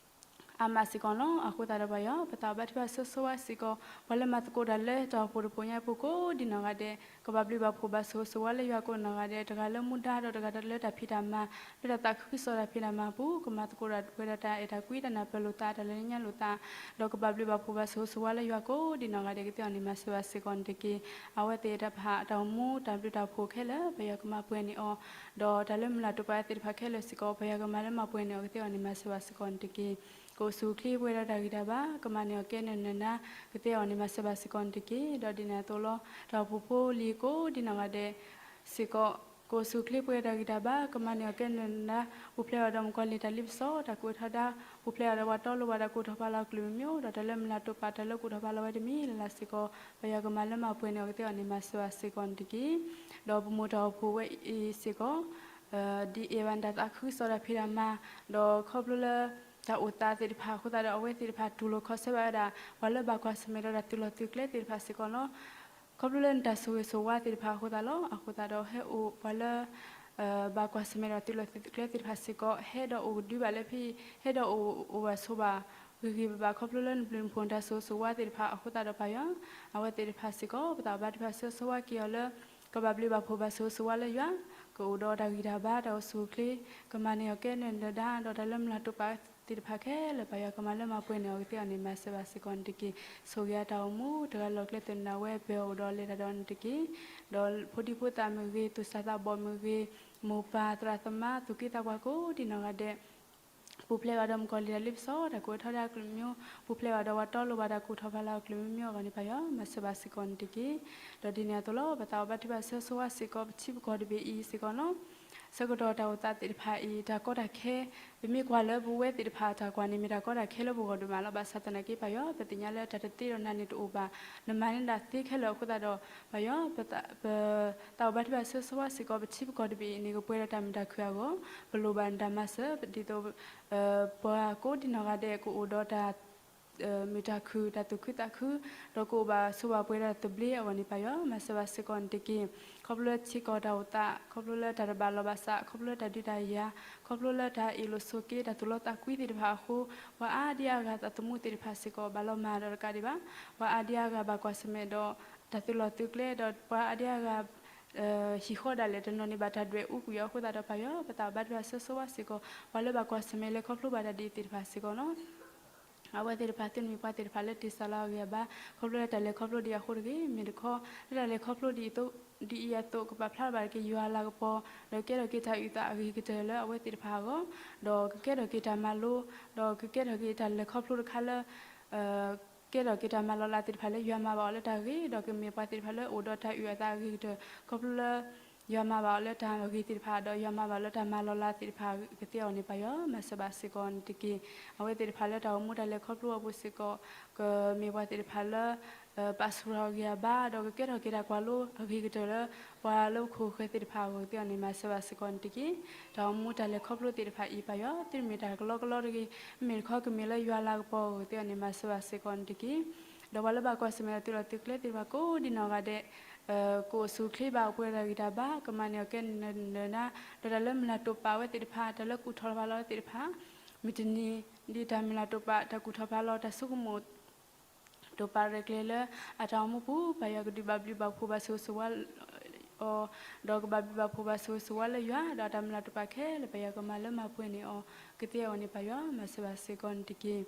အါမးစ့ၢ်ကီးလီၤ. အဃိသတးဒီးပၢ်ယွၤ, ပသးဘါထုကဖၣ်ဆိၣ်ဂ့ၤဆိၣ်ဝါစ့ၢ်ကီး ပှၤလၢမၤသကိးတၢ်လၢတၢ်အိၣ်ဖှိၣ်တဖှိၣ်ညါအပူၤကိးဒံးနီၢ်ဂၤဒဲး, ကဘၣ်ဘျုးဘၣ်ဖှိၣ်ဘၣ်ဆိၣ်ဂ့ၤဆိၣ်ဝါလၢယွၤကိးနီၢ်ဂၤဒဲး, တဂၤလၢမူဒါဒီးတဂၤလၢတၢ်ဖံးတၢ်မၤ, လၢတၢ်သးခုကစီၣ်တၢ်ဖံးတၢ်မၤအပူၤ, ကမၤသကိးတၢ်ပှဲၤဒီးတၢ်အဲၣ်တၢ်ကွံ တၢ်နၢ်ပၢၢ်လိာ်သး တၢ်လၢညါလိာ်သး, ဒီးကဘၣ်ဘျုးဘၣ်ဖှိၣ်ဘၣ်ဆိၣ်ဂ့ၤဆိၣ်ဝါလၢယွၤကိးဒံးနီၢ်ဂၤဒဲး ကသ့အဂီၢ်န့ၣ် မၤစၢၤဘၣ်စ့ၢ်ကီးန့ၣ်တက့ၢ်. အဝဲသ့ၣ်တဖၣ်တၢ်အိၣ်မူတၢ်ဘျုးတၢ်ဖှိၣ်ခဲလၢာ် ပၢ်ယွၤကမၤပှဲၤန့ၢ်အီၤ, ဒီးတၢ်လၢမုၢ်လၢ်တိာ်ပာ်သ့ၣ်တဖၣ်ခဲလၢာ်စ့ၢ်ကီး ပၢ်ယွၤကမၤလၢမၤပှဲၤန့ၢ်အီၤ ကသ့အဂီၢ်န့ၣ် မၤစၢၤဘၣ်စ့ၢ်ကီးန့ၣ်တက့ၢ်. ကအိၣ်ဆူၣ်အိၣ်ချ့ပှဲၤဒီးတၢ်ဂံၢ်တၢ်ဘါ, ကမၤန့ၢ်အီၤကဲနၢၤနၢၤဒါ ကသ့အဂီၢ်န့ၣ် မၤစၢၤဘၣ်စ့ၢ်ကီးန့ၣ်တက့ၢ်. ဒီးဒ်န့ၣ်အသိးလီၤ, တၢ်အိၣ်ဖှိၣ်ဖိလံၤကိးဒံးနီၢ်ဂၤဒဲးစ့ၢ်ကီး ကအိၣ်ဆူၣ်အိၣ်ချ့ပှဲၤဒီးတၢ်ဂံၢ်တၢ်ဘါ, ကမၤန့ၢ်အီၤကဲနၢၤနၢၤဒါ, ပူၤဖျဲးအီၤဒီးမုၣ်ကီၤလံၢ်တၢ်လ့ပစီ, တၢ်ကူၣ်ထီဒါ, ပူၤဖျဲးအီၤဒီးပှၤတီလိၤဘၣ်တၢ်ကူၣ်ထီၣ်ဖးလီၤအကလုာ်မ့ၢ်အိၣ်, ဒီးတၢ်လၢမုၢ်လၢ်တိာ်ပာ်တၢ်လၢကူၣ်ထီၣ်ဖးလီၤဝဲတမံၤလၢ်လၢ်စ့ၢ်ကီး ပၢ်ယွၤကမၤလၢမၤပှဲၤန့ၢ်အီၤ ကသ့အဂီၢ်န့ၣ် မၤစၢၤဘၣ်စ့ၢ်ကီးန့ၣ်တက့ၢ်. ဒီးပမိၢ်တၢ်အိၣ်ဖှိၣ်ဝဲအံၤစ့ၢ်ကီး ဒ်အံၤဘၣ်န့ၣ် တၢ်သးခုကစီၣ်တၢ်ဖံးတၢ်မၤ, ဒီးခီဖျိလၢ တၢ်အိၣ်သးသ့ၣ်တဖၣ်အဃိသတးဒီး အဝဲသ့ၣ်တဖၣ်တူၢ်လိာ်ခီၣ်ဆၢဘၣ်ဝဲဒၣ် ပှၤလၢဘၣ်ကွၢ်ဆၢၣ်မဲာ်ဒီးတၢ်သုးလီၢ်သုးကျဲသ့ၣ်တဖၣ်စ့ၢ်ကီးလီၤ. ခီဖျိလၢနတၢ်ဆိၣ်ဂ့ၤဆိၣ်ဝါသ့ၣ်တဖၣ်အဃိသတးလီၤ. အဃိသတးဒီးဟဲအိၣ်ပှၤလၢ ဘၣ်ကွၢ်ဆၢၣ်မဲာ်ဒီးသုးလီၢ်သုးကျဲသ့ၣ်တဖၣ်စ့ၢ်ကီး ဟဲဒီးအိၣ်ကဒုဘၣ်လၢဖဲ ဟဲဒီးအိၣ်အိၣ်ဘၣ်ဆိးဘၣ် ဂ့ၤဂ့ၤဘၣ်ဘၣ် ခီဖျိလၢနဘျုးနဖှိၣ်နတၢ်ဆိၣ်ဂ့ၤဆိၣ်ဝါသ့ၣ်တဖၣ်အဃိသတးဒီးပၢ်ယွၤ, အဝဲသ့ၣ်တဖၣ်စ့ၢ်ကီး ပသးဘါထုကဖၣ်ဆိၣ်ဂ့ၤဆိၣ်ဝါက့ၤအီၤလၢ ကဘၣ်ဘျုးဘၣ်ဖှိၣ်ဘၣ်ဆိၣ်ဂ့ၤဆိၣ်ဝါလၢယွၤ, ကအိၣ်ဒီးတၢ်ဂံၢ်တၢ်ဘါ တၢ်အိၣ်ဆူၣ်အိၣ်ချ့, ကမၤန့ၢ်အီၤကဲနၢၤနၢၤဒါ ဒီးတၢ်လၢမုၢ်လၢ်တိာ်ပာ်သ့ၣ်တဖၣ်ခဲလၢာ် ပၢ်ယွၤကမၤလၢမၤပှဲၤန့ၢ်အီၤ ကသ့အဂီၢ်န့ၣ် မၤစၢၤဘၣ်စ့ၢ်ကီးန့ၣ်တက့ၢ်. ဆိၣ်ဂ့ၤအတၢ်အိၣ်မူ တဂၤလီၢ်ကျဲသနၢ်ဝဲ ပၢၤအီၤအိၣ်ဒီးလဲၤတၢ်ဒီးန့ၣ်တက့ၢ်. ဒီးဖိဒံဖိသၣ်မ့ၢ်ဂ့ၤ, သူၣ်စၢ်သးဘီၣ်မ့ၢ်ဂ့ၤ, မိၢ်ပၢ်သရၣ်သမါ သူၣ်က့သးပှၢ်ကိးဒံးနီၢ်ဂၤဒဲး ပူၤဖျဲးဘၣ်ဒီးမုၣ်ကီၤလံၢ်တၢ်လ့ပစီ တၢ်ကူၣ်ထီဒါအကလုာ်မ့ၢ်အိၣ်, ပူၤဖျဲးဘၣ်ဒီးပှၤတီလိၤဘၣ်တၢ်ကူၣ်ထီၣ်ဖးလီၤအကလုာ်မ့ၢ်အိၣ်အဂီၢ်န့ၣ် ပၢ်ယွၤ မၤစၢၤဘၣ်စ့ၢ်ကီးန့ၣ်တက့ၢ်. ဒီးဒ်န့ၣ်အသိးလီၤ ပသးဘါထုကဖၣ်ဆိၣ်ဂ့ၤဆိၣ်ဝါစ့ၢ်ကီး ပထံပကီၢ်တဘ့ၣ်အံၤစ့ၢ်ကီးလီၤ. ဆၢကတီၢ်တၢ်အိၣ်သးသ့ၣ်တဖၣ်အံၤ တၢ်ကီတၢ်ခဲ ပမ့ၢ်ကွၢ်လၢပဝဲသ့ၣ်တဖၣ်တၢ်ကွၢ်န့ၣ် မ့ၢ်တၢ်ကီတၢ်ခဲလၢပဂီၢ်ဒိၣ်မးလီၤ. ဘၣ်ဆၣ်သနာ်က့ ပၢ်ယွၤ ပသ့ၣ်ညါလၢတၢ်တသ့ဒီးနၤန့ၣ်တအိၣ်ဘၣ်, နမၤန့ၢ်ဒၣ်သ့ခဲလၢာ်အဃိသတးဒီး ပၢ်ယွၤ ပသးဘါထုကဖၣ်ဆိၣ်ဂ့ၤဆိၣ်ဝါစ့ၢ်ကီး ပထံပကီၢ်တဘ့ၣ်အံၤန့ၣ် ကပှဲၤဒီးတၢ်မုာ်တၢ်ခုၣ်အဂီၢ်, ပလိၣ်ဘၣ်နတၢ်မၤစၢၤ ဒ်သိး ပှၤကိးဒံးနီၢ်ဂၤဒဲး ကအိၣ်ဒီးတၢ် မုာ်တၢ်ခုၣ် တၢ်သူၣ်ခုသးခု, ဒီးကအိၣ်ဘၣ်ဆိးဘၣ်ပှဲၤဒီးတၢ်သဘျ့အဂီၢ်န့ၣ် ပၢ်ယွၤ မၤစၢၤဘၣ်စ့ၢ်ကီးန့ၣ်တက့ၢ်. ခီဖျိလၢထံကီၢ်တၢ်အိၣ်သး, ခီဖျိလၢတၢ်တဘၣ်လီၢ်ဘၣ်စး, ခီဖျိလၢတၢ်ဒုးတၢ်ယၤ, ခီဖျိလၢတၢ်အ့ၣ်လိာ်ဆိးက့ တၢ်သူၣ်လီသးကွံသ့ၣ်တဖၣ်အဃိ, ပှၤအါဒံအါဂၤသးသမူသ့ၣ်တဖၣ်စ့ၢ်ကီး ဘၣ်လီၤမၢ်ဒီးတကးဒံးဘၣ်, ပှၤအါဒံအါဂၤဘၣ်ကွၢ်ဆၢၣ်မဲာ်ဒီး တၢ်သုးလီၢ်သုးကျဲဒီး ပှၤအါဒံအါဂၤ ဟံၣ်ဃီဒၣ်လဲာ် တနီၤန့ၣ်ဘၣ်တၢ်ဒွဲၣ်အူကွံာ်အဃိသတးဒီး ပၢ်ယွၤ ပသးဘါထုကဖၣ်ဆိၣ်ဂ့ၤဆိၣ်ဝါစ့ၢ်ကီး ပှၤလၢဘၣ်ကွၢ်ဆၢၣ်မဲာ်လဲၤခီဖျိဘၣ်တၢ်ဒ်အံၤသ့ၣ်တဖၣ်စ့ၢ်ကီးလီၤ. အဝဲသ့ၣ်တဖၣ်သုမ့ၢ်ပှၤသ့ၣ်တဖၣ်လၢတ့ၢ်စၢ်လီၤအဂံၢ်အဘါ, ခီဖျိလၢတၢ်လဲၤခီဖျိဒ်အံၤအဃိတဂ့ၤ, မ့ၢ်တခီ လၢတၢ်လဲၤခီဖျိဒ်အံၤအသိး ဒ်အံၤအသိး ကပာ်ဖျါဘၣ်က့ၤယွၤအလၤကပီၤ, ဒီးကကဲထီၣ်က့ၤတၢ်အုၣ်သးအဂ့ၤကတၢၢ်လၢအဝဲသ့ၣ်တဖၣ်အဂီၢ်, ဒီးကကဲထီၣ်က့ၤတၢ်မၤလိ, ဒီးကကဲထီၣ်က့ၤတၢ်လဲၤခီဖျိတခါလၢ ကဲထီၣ်က့ၤတၢ်မၤလီၤလးသ့ၣ်တဖၣ်လၢယွၤမၤဘၣ်အီၤလၢတၢ်ဂ့ၤ, ဒီးကမ့ၢ်ပှၤသ့ၣ်တဖၣ်လၢအိၣ်ဒီးတၢ်အုၣ်အသးအဂ့ၤကတၢၢ် ခီဖျိလၢ ယွၤမၤဘၣ်အီၤလၢတၢ်ဂ့ၤသ့ၣ်တဖၣ် ဒီးယွၤမၤဘၣ်လၢတၢ်မၤလီၤလးသ့ၣ်တဖၣ်ကသ့အဂီၢ်န့ၣ် ပၢ်ယွၤ မၤစၢၤဘၣ်စ့ၢ်ကီးန့ၣ်တက့ၢ်. အဝဲသ့ၣ်တဖၣ်လၢတၢ်အိၣ်မူတၢ်လဲၤခီဖျိအပူၤစ့ၢ်ကီး ကမ့ၢ်ပှၤသ့ၣ်တဖၣ်လၢ ပာ်ဆူၣ်ထီၣ်အဂံၢ်အဘါ ဒီးကကဲထီၣ်က့ၤတၢ်ကွၢ်လိအဂ့ၤကတၢၢ်လၢ ပှၤလၢခိၣ်ဃၢၤသ့ၣ်တဖၣ်အဂီၢ်ကသ့အီၤန့ၣ် မၤစၢၤဘၣ်စ့ၢ်ကီးန့ၣ်တက့ၢ်. တၢ်အိၣ်မူတၢ်လဲၤခီဖျိသ့ၣ်တဖၣ်အံၤ ပၢ်ယွၤ သုတမ့ၢ်တၢ်ကလီကလီတဂ့ၤ, မ့ၢ်တခီကမ့ၢ်လၢယွၤအလၤကပီၤအဂီၢ်ကသ့အီၤန့ၣ် မၤစၢၤဘၣ်စ့ၢ်ကီးန့ၣ်တက့ၢ်. ဒီးပှၤလၢဘၣ်ကွၢ်ဆၢၣ်မဲာ်ဒီးသုးလီၢ်သုးကျဲသ့ၣ်တဖၣ်ကိးဒံးနီၢ်ဂၤဒဲး ကအိၣ်ဆူၣ်အိၣ်ချ့ဘၣ် ပှဲၤဒီးတၢ်ဂံၢ်တၢ်ဘါ ကမၤန့ၢ်အီၤကဲနၢၤနၢၤဒါ ဒီးတၢ်လၢမုၢ်လၢ်တိာ်ပာ်ဝဲသ့ၣ်တဖၣ် တၢ်လၢကူၣ်ထီၣ်ဖးလီၤသ့ၣ်တဖၣ် မုၢ်တနံၤ ဒ်တၢ်မုၢ်လၢ်တိာ်ပာ် တၢ်ကူၣ်ထီၣ်ဖးလီၤ တၢ်ဆိကမိၣ် တိာ်ပာ်ရဲၣ်ကျဲၤလၢအတၢ်အိၣ်မူပူၤ ပၢ်ယွၤကဒုးဘၣ်ဘျုးဘၣ်ဖှိၣ်ဘၣ်ဆိၣ်ဂ့ၤဆိၣ်ဝါအီၤ, ဒီးကဘၣ်ဘျုးဘၣ်ဖှိၣ်ဘၣ်ဆိၣ်ဂ့ၤဆိၣ်ဝါလၢယွၤ ဒီးတၢ်မုၢ်လၢ်တိာ်ပာ်ခဲလၢာ် ပၢ်ယွၤကမၤလၢမၤပှဲၤန့ၢ်အီၤ ကသ့အီၤန့ၣ် ပၢ်ယွၤ မၤစၢၤဘၣ်စ့ၢ်ကီးန့ၣ်တက့ၢ်.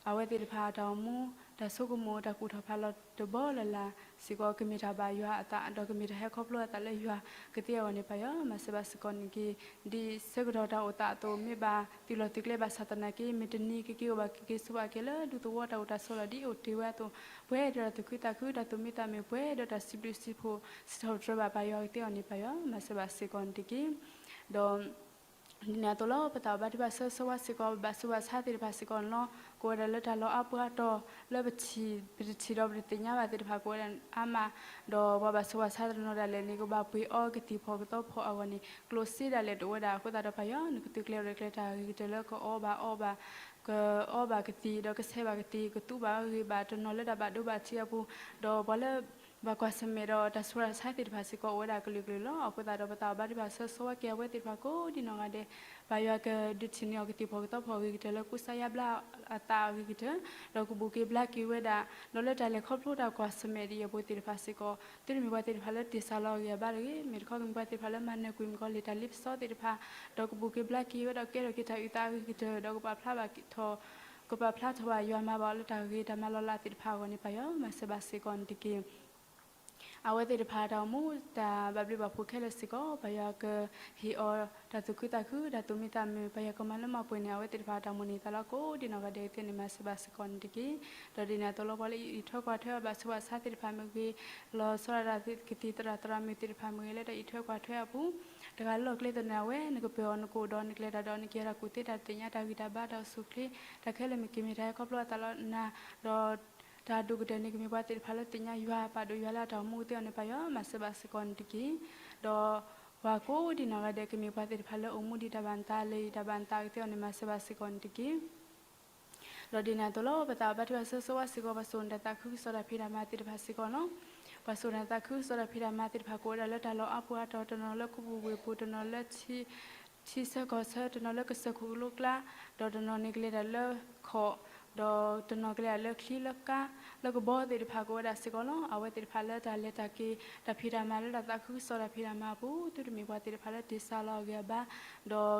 အဝဲသ့ၣ်တဖၣ်တၢ်အိၣ်မူ တၢ်ဆိကမိၣ် တၢ်ကူၣ်ထီၣ်ဖးလီၤတဘီလၢ်လၢ်စ့ၢ်ကီး ကမ့ၢ်တၢ်ဘၣ်ယွၤအသး ဒီးကမ့ၢ်တၢ်ဟဲခီဖျိအသးလၢယွၤကသ့အဂီၢ်န့ၣ် ပၢ်ယွၤမၤစၢၤဘၣ်စ့ၢ်ကီးန့ၣ်တက့ၢ်. ဒ်ဆၢကတီၢ်တၢ်အိၣ်သးအသိး မ့ၢ်ဘၣ်သုးလီၢ်သုးကျဲဘၣ်ဆၣ်သနာ်က့ မ့ၢ်တနံၤကက့ၤအိၣ်ဘၣ်ကက့ၤဆိးဘၣ်က့ၤလၢဒူသဝီတၢ်အိၣ်တၢ်ဆိးလီၤ ဒ်အိၣ်တ့ၢ်ဝဲအသိး ပှဲၤဒီးတၢ်သူၣ်ခုသးခု တၢ်သူၣ်မံသးမုာ် ပှဲၤဒီးတၢ်စံးဘျုးစံးဖှိၣ် စံးထီၣ်ပတြၢၤဘၣ်ပၢ်ယွၤကသ့အဂီၢ်န့ၣ် ပၢ်ယွၤမၤစၢၤဘၣ်စ့ၢ်ကီးန့ၣ်တက့ၢ်. ဒီး ဒ်န့ၣ်အသိးလီၤ ပသးဘါထုဘၣ်ဆၢဂ့ၤဆၢဝါစ့ၢ်ကီး ဘၣ်ဆူးဘၣ်ဆါသ့ၣ်တဖၣ်စ့ၢ်ကီးန့ၣ်လီၤ. ကအိၣ်ဝဲဒၣ်လၢတၢ်လီၢ်အါပှၤတီၤလၢပထံၣ် ပတထံၣ်ဒီးပတသ့ၣ်ညါဘၣ်သ့ၣ်တဖၣ် ကအိၣ်ဝဲဒၣ်အါမး, ဒီးပှၤဘၣ်ဆူးဘၣ်ဆါတနီၤဒၣ်လဲာ်န့ၣ် ကဘၣ်ပှ့ၤအီကသံၣ်ဖီၣ်ကသီဖီၣ်အဂီၢ်န့ၣ် ကျိၣ်စ့ဒၣ်လဲာ်တအိၣ်ဝဲဒၣ်အဃိသတးဒီး ပၢ်ယွၤနကသုးကျဲၤရဲၣ်ကျဲၤတၢ်ဂ့ၤကတၢၢ်လၢကအီဘၣ်အီဘၣ် ကအီဘၣ်ကသံၣ် ဒီးကဆဲးဘၣ်ကသံၣ် ကသူဘၣ်ဂ့ၤဘၣ်တနီၤလၢတၢ်ဘၣ်ဒိဘၣ်ထံးအပူၤ, ဒီးပှၤလၢ ဘၣ်ကွၢ်ဆၢၣ်မဲာ်ဒီးတၢ်ဆူးတၢ်ဆါသ့ၣ်တဖၣ်စ့ၢ်ကီး အိၣ်ဝဲဒၣ်ကလုာ်ကလုာ်လီၤ. အဃိသတးဒီး ပသးဘါထုဘၣ်ဆၢဂ့ၤဆၢဝါက့ၤအဝဲသ့ၣ်တဖၣ်ကိးဒ်နီၢ်ဂၤဒဲး, ပၢ်ယွၤကဒုးထံၣ်န့ၢ်အီၤကသံၣ်ဖီၣ်ကသီဖီၣ်အဂ့ၤကတၢၢ်လၢ ကူစါယါဘျါအသးအဂ့ၤကတၢၢ်, ဒီးကဘူၣ်က့ၤဘျါက့ၤဝဲဒၣ် ဒီးလၢတၢ်လဲၤခီဖျိတၢ်ကွၢ်ဆၢၣ်မဲာ်ဒ်အံၤအပူၤသ့ၣ်တဖၣ်စ့ၢ်ကီး သုတမ့ၢ်ပှၤသ့ၣ်တဖၣ်လၢတ့ၢ်စၢ်လီၤအဂံၢ်အဘါတဂ့ၤ, မ့ၢ်တခီကမ့ၢ်ပှၤသ့ၣ်တဖၣ်လၢမၤနၢၤကွံာ်မုၣ်ကီၤလံၢ်တၢ်လ့ပစီသ့ၣ်တဖၣ်, ဒီးကဘူၣ်က့ၤဘျါက့ၤဝဲဒီးကဲထီၣ်က့ၤတၢ်အုၣ်သးအဂ့ၤကတၢၢ် ဒီးကပာ်ဖျါဘၣ်ထီၣ် ကပာ်ဖျါထီၣ်ဘၣ်ယွၤမၤဘၣ်အီၤလၢတၢ်ဂ့ၤတၢ်မၤလီၤလးသ့ၣ်တဖၣ်အဂီၢ်န့ၣ် ပၢ်ယွၤမၤစၢၤဘၣ်စ့ၢ်ကီးန့ၣ်တက့ၢ်. အဝဲသ့ၣ်တဖၣ်တၢ်အိၣ်မူ တၢ်ဘၣ်ဘျုးဘၣ်ဖှိၣ်ခဲလၢာ်စ့ၢ်ကီး ပၢ်ယွၤကဟ့ၣ်အီၤတၢ်သူၣ်ခုသးခု တၢ်သူၣ်မံသးမုာ် ပၢ်ယွၤကမၤလၢမၤပှဲၤန့ၢ် အဝဲသ့ၣ်တဖၣ်တၢ်မိၣ်န့ၢ်သးလၢကိးဒံနီၢ်ဂၤဒဲးသ့ၣ်န့ၣ် မၤစၢၤဘၣ်စ့ၢ်ကီးန့ၣ်တက့ၢ်. ဒီးဒ်န့ၣ်အသိးလီၤ ပှၤလၢအအံးထွဲကွၢ်ထွဲအီၤဘၣ်ဆူးဘၣ်ဆါသ့ၣ်တဖၣ်မ့ၢ်ဂ့ၤ, လီၤဆီဒၣ်တၢ်ကသံၣ်သရၣ်သရၣ်မုၣ်သ့ၣ်တဖၣ်မ့ၢ်ဂ့ၤ လၢတၢ်အံးထွဲကွၢ်ထွဲအပူၤ, တဂၤလၢ်လၢ်ကျဲသနၢ်ဝဲ နကပၢၤအီၤ နကအိၣ်ဒီးနကလဲၤတၢ်ဒီး နကယဲၤတၢ်ကူၣ်သ့တၢ်သ့ၣ်ညါ တၢ်ဂံၢ်တၢ်ဘါ တၢ်အိၣ်ဆူၣ်အိၣ်ချ့ တၢ်ခဲလၢာ်မ့ၢ်က့ၤမ့ၢ်တၢ်ဟဲခီဖျိအသးလီၤနၤ, ဒီး တၢ်ဒိၣ်ကတၢၢ်န့ၣ် ကမ့ၢ်ပှၤသ့ၣ်တဖၣ်လၢသ့ၣ်ညါယွၤ ပာ်ဒိၣ်ယွၤလၢအတၢ်အိၣ်မူသ့အီၤန့ၣ် ပၢ်ယွၤမၤစၢၤဘၣ်စ့ၢ်ကီးန့ၣ်တက့ၢ်. ဒီးပှၤကိးဒံနီၢ်ဂၤဒဲး ကမ့ၢ်ပှၤသ့ၣ်တဖၣ်လၢအိၣ်မူဒ်တၢ်ဘၣ်နသး လၢအံၤတၢ်ဘၣ်နသးကသ့အီၤန့ၣ် မၤစၢၤဘၣ်စ့ၢ်ကီးန့ၣ်တက့ၢ်. ဒီးဒ်န့ၣ်အသိးလီၤ ပသးဘါထုဘၣ်ဆၢဂ့ၤဆၢဝါစ့ၢ်ကီး ပှၤစိာ်န့ၢ်တၢ်သးခုကစီၣ်တၢ်ဖံးတၢ်မၤသ့ၣ်တဖၣ်စ့ၢ်ကီးလီၤ. ပှၤစိာ်န့ၢ်တၢ်သးခုကစီၣ်တၢ်ဖံးတၢ်မၤသ့ၣ်တဖၣ် ကအိၣ်ဝဲဒၣ်လၢတၢ်လီၢ်အါပှၤတီၤ တနီၤလၢခူပူၤဝ့ၢ်ပူၤ တနီၤလၢ ထံဆၢကီၢ်ဆၢ တနီၤလၢကစၢၢ်ခိၣ်ကလိကျါ, ဒီးတနီၤန့ၣ်ကလဲၤတၢ်လၢခီၣ်, ဒီးတနီၤကလဲၤတၢ်လၢချံလၢကါ လၢကဘီသ့ၣ်တဖၣ် ကအိၣ်ဝဲဒၣ်စ့ၢ်ကီးလီၤ. အဝဲသ့ၣ်တဖၣ်လၢတၢ်လဲၤတၢ်က့ၤ တၢ်ဖံးတၢ်မၤလၢတၢ်သးခုကစီၣ်တၢ်ဖံးတၢ်မၤအပူၤ သုတမ့ၢ်ပှၤသ့ၣ်တဖၣ်လၢတ့ၢ်စၢ်လီၤအဂံၢ်အဘါ, ဒီး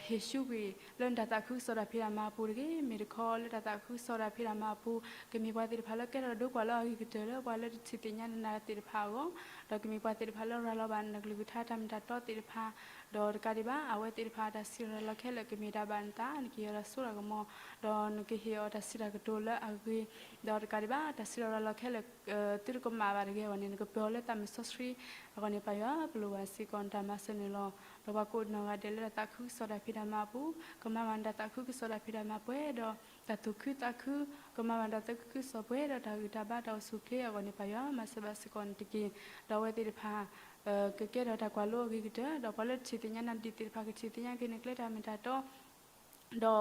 ဟ့ၣ်ဆူကွံာ်လၢနတၢ်သးခုကစီၣ်တၢ်ဖံးတၢ်မၤအပူၤတဂ့ၤ, မ့ၢ်တခီလၢတၢ်သးခုကစီၣ်တၢ်ဖံးတၢ်မၤအပူၤ ကမ့ၢ်ပှၤသ့ၣ်တဖၣ်လၢကဲထီၣ်ဒိကွၢ်လၢအဂ့ၤကတၢၢ်လၢပှၤလၢတထံၣ်သ့ၣ်ညါနၤသ့ၣ်တဖၣ်အဂီၢ်, ဒီးကမ့ၢ်ပှၤသ့ၣ်တဖၣ်လၢရၤလီၤဘၣ်နကလုၢ်ကထါတၢ်မ့ၢ်တၢ်တီသ့ၣ်တဖၣ်, ဒီးတကးဒံးဘၣ် အဝဲသ့ၣ်တဖၣ်တၢ်စံးရၤလီၤခဲလၢာ်ကမ့ၢ်တၢ်ဘၣ်နသး နကဟ့ၣ်အီၤတၢ်စိတၢ်ကမီၤ, ဒီးနကဟ့ၣ်အီၤတၢ်စံးတၢ်ကတိၤလၢအဂ့ၤ, ဒီးတကးဒံးဘၣ် တၢ်စံးရၤလီၤခဲလၢာ် သုတကမၣ်ဘၣ်တဂ့ၤအဂီၢ်န့ၣ် နကပၢၤအီၤလၢသးမုၢ်စီဆှံအဂီၢ်န့ၣ် ပၢ်ယွၤပလိၣ်ဘၣ်စ့ၢ်ကီးနတၢ်မၤစၢၤန့ၣ်လီၤ. ဒီးပှၤကိးနီၢ်ဂၤဒဲးလၢတၢ်သးခုကစီၣ်တၢ်ဖံးတၢ်မၤအပူၤ ကမၤဘၣ်နတၢ်သးခုကစီၣ်တၢ်ဖံးတၢ်မၤပှဲၤဒီး တၢ်သူၣ်ခုသးခု, ကမၤဘၣ်နတၢ်သးခုကစီၣ်ပှဲၤဒီးတၢ်ဂံၢ်တၢ်ဘါတၢ်အိၣ်ဆူၣ်အိၣ်ချ့အဂီၢ်န့ၣ် ပၢ်ယွၤမၤစၢၤဘၣ်စ့ၢ်ကီးန့ၣ်တက့ၢ်. ဒီးအဝဲသ့ၣ်တဖၣ် ကကဲထီၣ်တၢ်ကွၢ်လိအဂ့ၤကတၢၢ်, ဒီးပှၤလၢတထံၣ်သ့ၣ်ညါနၤဒံးသ့ၣ်တဖၣ် ကထံၣ်သ့ၣ်ညါက့ၤနကျဲတၢ်မ့ၢ်တၢ်တီ ဒီး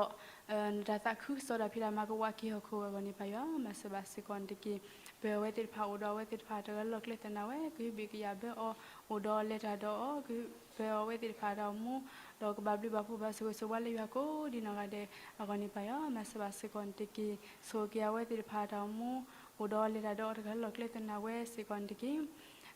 နတၢ်သးခုကစီၣ်တၢ်ဖံးတၢ်မၤကဝးက့ၤဟီၣ်ခိၣ်အဂီၢ်န့ၣ် ပၢ်ယွၤမၤစၢၤဘၣ်စ့ၢ်ကီးန့ၣ်တက့ၢ်. ပၢၤအဝဲသ့ၣ်တဖၣ်အိၣ်ဒီးအဝဲသ့ၣ်တဖၣ်တဂၤလၢ်လၢ်ကျဲသနၢ်ဝဲ ကဟုဘ့ၣ်ကယာ်ဘၢအီၤ အိၣ်ဒီးလဲၤတၢ်ဒီးအီၤ ကပၢၤအဝဲသ့ၣ်တဖၣ်တၢ်အိၣ်မူ ဒီးကဘၣ်ဘျုးဘၣ်ဖှိၣ်ဘၣ်ဆိၣ်ဂ့ၤဆိၣ်ဝါလၢယွၤကိးဒံနီၢ်ဂၤဒဲးအဂီၢ်န့ၣ် ပၢ်ယွၤမၤစၢၤဘၣ်စ့ၢ်ကီးန့ၣ်တက့ၢ်. ဆိၣ်ဂ့ၤက့ၤအဝဲသ့ၣ်တဖၣ်တၢ်အိၣ်မူ အိၣ်ဒီးလဲၤတၢ်ဒီးအီၤတဂၤလၢ်လၢ်ကျဲသနၢ်ဝဲစ့ၢ်ကီးန့ၣ်တက့ၢ်.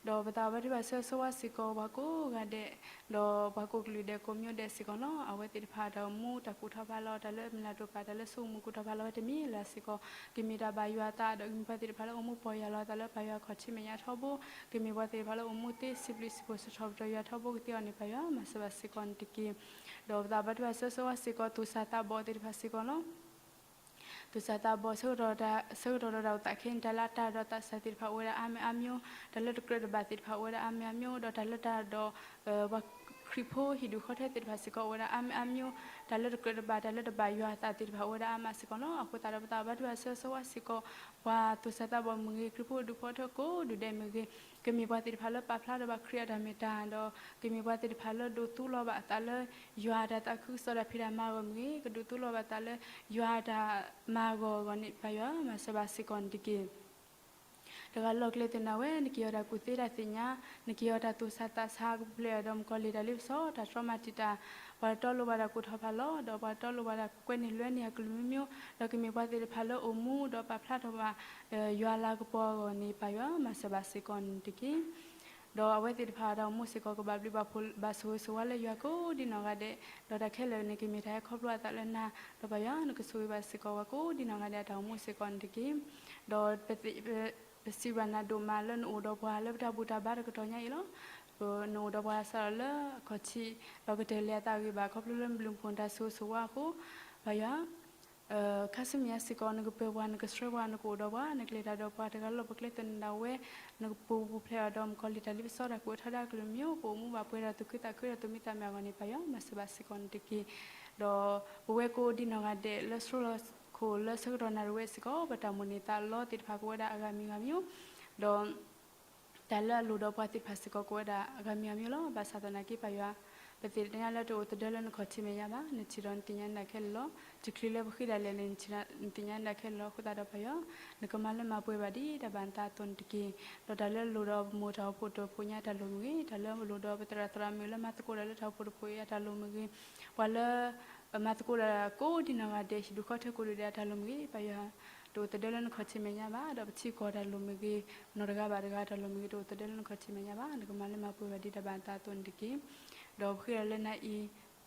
ဒီးပသးဘါထုဘၣ်ဆၢဂ့ၤဆၢဝါစ့ၢ်ကီးပှၤကိးဂၤဒဲး, ဒီးပှၤကိးကလုာ်ဒဲးကိးမံၤဒဲးစ့ၢ်ကီးလီၤ. အဝဲသ့ၣ်တဖၣ်တၢ်အိၣ်မူတၢ်ကူၣ်ထီၣ်ဖးလီၤ တၢ်လၢအမုၢ်လၢ်တိာ်ပာ် တၢ်လၢဆိကမိၣ်ကူၣ်ထီၣ်ဖးလီၤဝဲတမံၤလၢ်စ့ၢ်ကီး ကမ့ၢ်တၢ်ဘၣ်ယွၤအသး ဒီးကမ့ၢ်ပှၤသ့ၣ်တဖၣ်လၢအိၣ်မူပီၢ်ယၢ်လီၤအသးလၢပၢ်ယွၤခီၣ်ထံးမဲာ်ညါထီဘိ, ကမ့ၢ်ပှၤသ့ၣ်တဖၣ်လၢအိၣ်မူသ့စံးဘျုးစံးဖှိၣ်စံးထီၣ်ပတြၢၤယွၤထီဘိကသ့အီၤန့ၣ် ပၢ်ယွၤမၤစၢၤဘၣ်စ့ၢ်ကီးန့ၣ်တက့ၢ်. ဒီးပသးဘါထုဘၣ်ဆၢဂ့ၤဆၢဝါစ့ၢ်ကီး သူၣ်စၢ်သးဘီၣ်သ့ၣ်တဖၣ်စ့ၢ်ကီးလီၤ. သူၣ်စၢ်သးဘီၣ် ဆၢကတီၢ်ဒီးတၢ်အိၣ်သးခဲအံၤ တၢ်လၢအတၢ်ဒီးသးစၢ်သ့ၣ်တဖၣ်အိၣ်ဝဲဒၣ်အါမံၤအါမံၤ, တၢ်လၢတကြၢးတဘၣ်သ့ၣ်တဖၣ်အိၣ်ဝဲဒၣ်အါမံၤအါမံၤ, ဒီးတၢ်လၢတၢ်ဒီး ပှၤခရံာ်ဖိဟံၣ်ဒူၣ်ဃီထၢသ့ၣ်တဖၣ်စ့ၢ်ကီးအိၣ်ဝဲဒၣ်အါမံၤအါမံၤ, တၢ်လၢတကြၢးတဘၣ် တၢ်လၢတဘၣ်ယွၤအသးသ့ၣ်တဖၣ်အိၣ်ဝဲဒၣ်အါမးစ့ၢ်ကီးလီၤ. အဃိသတးဒီးပသးဘါထုဘၣ်ဆၢဂ့ၤဆၢဝါစ့ၢ်ကီး ပှၤသူၣ်စၢ်သးဘီၣ်မ့ၢ်ဂ့ၤ ခရံာ်ဖိဒူၣ်ဖိထၢကိးဒူၣ်ဒဲးမ့ၢ်ဂ့ၤ, ကမ့ၢ်ပှၤသ့ၣ်တဖၣ်လၢပာ်ဖျါထီၣ်ဘၣ်ခရံာ်အတၢ်မ့ၢ်တၢ်တီ, ကမ့ၢ်ပှၤသ့ၣ်တဖၣ်လၢဒိးသူလီၤဘၣ်အသးလၢ ယွၤအတၢ်သးခုကစီၣ်တၢ်ဖံးတၢ်မၤအဂီၢ်မ့ၢ်ဂ့ၤ, ကဒိးသူလီၤဘၣ်အသးလၢယွၤအတၢ်မၤဂီၢ်အဂီၢ်န့ၣ် ပၢ်ယွၤမၤစၢၤဘၣ်စ့ၢ်ကီးန့ၣ်တက့ၢ်. တဂၤလၢ်လၢ်ကျဲသနၢ်ဝဲ နက့ၤအီၤတၢ်ကူၣ်သ့တၢ်သ့ၣ်ညါ, နက့ၤအီၤတၢ်သူၣ်ဆးသးဆး ကပူၤဖျဲးအီၤဒီးမုၣ်ကီၤလံၢ်တၢ်လ့ပစီ တၢ်တြီမၤတံာ်တာ်, ပှၤတတီလိၤဘၣ်တၢ်ကူၣ်ထီၣ်ဖးလီၤ, ဒီးပှၤတတီလိၤဘၣ်တၢ်ကွဲန့ၢ်လွဲန့ၢ်အကလုၢ်မံၤမံၤ, ဒီးကမ့ၢ်ပှၤသ့ၣ်တဖၣ်လၢအိၣ်မူ ဒီးပာ်ဖျါထီၣ်ဘၣ် ယွၤလၤကပီၤအဂီၢ်န့ၣ် ပၢ်ယွၤမၤစၢၤဘၣ်စ့ၢ်ကီးန့ၣ်တက့ၢ်. ဒီးအဝဲသ့ၣ်တဖၣ်အတၢ်အိၣ်မူစ့ၢ်ကီး ကဘၣ်ဘျုးဘၣ်ဖှိၣ်ဘၣ်ဆိၣ်ဂ့ၤဆိၣ်ဝါလၢယွၤကိးဒံနီၢ်ဂၤဒဲး, ဒီးတၢ်ခဲလၢာ်န့ၣ် ကမ့ၢ်တၢ်ဟဲခီဖျိအသးလၢနၤ, ဒီးပၢ်ယွၤ နကဆိၣ်ဂ့ၤဘၣ်စ့ၢ်ကီးပှၤကိးဒံနီၢ်ဂၤဒဲးအတၢ်အိၣ်မူစ့ၢ်ကီးန့ၣ်တက့ၢ်. ဒီးပစံးဘျုးနၤဒိၣ်မးလၢနအိၣ်ဒီးပှၤလၢပတၢ်ဘူၣ်တၢ်ဘါတကတီၢ်ညါအံၤလီၤ. နအိၣ်ဒီးပှၤစးထီၣ်လၢအခီၣ်ထံး, ဒီးကတၢၢ်လၢအသးဂ့ၤဘၣ် ခီဖျိလၢနဘျုးနဖှိၣ်နတၢ်ဆိၣ်ဂ့ၤဆိၣ်ဝါအဃိ, ပၢ်ယွၤ ခါဆူမဲာ်ညါစ့ၢ်ကီး နကပၢၤပှၤ နကဆှၢပှၤ နကအိၣ်ဒီးပှၤ နကလဲၤတၢ်ဒီးပှၤတဂၤလၢ်လၢ် ပကျဲသနၢၣ်ဒၣ်ဝဲ, နကပူၤပူၤဖျဲးအီၤဒီးမုၣ်ကီၤလံၢ်တၢ်လ့ပစီတၢ်ကအိၣ်ထီဒါကလုာ်မံၤအိၣ် ပအိၣ်မူဘၣ်ပှဲၤဒီးသူၣ်ခုသးခုဒီးသူၣ်မံသးမုာ်အဂီၢ်န့ၣ် ပၢ်ယွၤမၤစၢၤဘၣ်စ့ၢ်ကီးန့ၣ်တက့ၢ်. ဒီးပဝဲကိးဒံနီၢ်ဂၤဒဲးလၢ ဆှၢလီၤခိၣ်လၢဆၢကတီၢ်နၣ်ရံၣ်ဝဲစ့ၢ်ကီး ပတၢ်မိၣ်န့ၢ်သးလီသ့ၣ်တဖၣ်ကဝဲဒၣ်အဂၤမံၤဂၤမံၤအိၣ်, ဒီး တၢ်လၢအလိၣ်ဒီးပှၤသ့ၣ်တဖၣ်စ့ၢ်ကီး ကဝဲဒၣ်အဂၤမံၤဂၤမံၤလီၤ. ဘၣ်ဆၣ်သနာ်က့ ပၢ်ယွၤ, ပသ့ၣ်ညါလၢတအိၣ်သဒၢလၢနခီၣ်ထံးမဲာ်ညါဘၣ်. နထံၣ်ဒီးနသ့ၣ်ညါနဒၣ်ခဲလၢာ်လီၤ. တချုးလၢပဃ့ဒၣ်လဲာ်န့ၣ် နထံၣ်ဒီးနသ့ၣ်ညါနဒၣ်ခဲလၢာ်လီၤ. အဃိသတးဒီးပၢ်ယွၤ, နကမၤလၢမၤပှဲၤဘၣ်ဒ်တၢ်ဘၣ်နသးအသိးန့ၣ်တက့ၢ်. ဒီးတၢ်လၢအလိၣ်ဒီးပမိၢ်တၢ်အိၣ်ဖှိၣ်တၢ်အိၣ်ဖှိၣ်ညါအတၢ်လိၣ်မ့ၢ်ဂ့ၤ, တၢ်လၢအလိၣ်ဒီးပသရၣ်သရၣ်မုၣ်လၢမၤသကိးတၢ်လၢတၢ်အိၣ်ဖှိၣ်တၢ်အိၣ်ဖှိၣ်အံၤအတၢ်လိၣ်မ့ၢ်ဂ့ၤ, ပှၤလၢ မၤသကိးတၢ်ကိးဒံနီၢ်ဂၤဒဲး ဟံၣ်ဒူၣ်ဃီထၢကိးဒံဒဲးအတၢ်လိၣ်မ့ၢ်ဂ့ၤ, ပၢ်ယွၤ, တအိၣ်သဒၢလၢနခီၣ်ထံးမဲာ်ညါဘၣ်. ဒီးပထံကီၢ်တၢ်လိၣ်မ့ၢ်ဂ့ၤ, နီၢ်တဂၤဘၣ်တဂၤတၢ်လိၣ်မ့ၢ်ဂ့ၤ, တအိၣ်သဒၢလၢနခီၣ်ထံးမဲာ်ညါဘၣ်. နကမၤလၢမၤပှဲၤဘၣ်ဒ်တၢ်ဘၣ်နသးအသိးန့ၣ်တက့ၢ်. ဒီးပဃ့ဒီးလၢနၤအံၤ,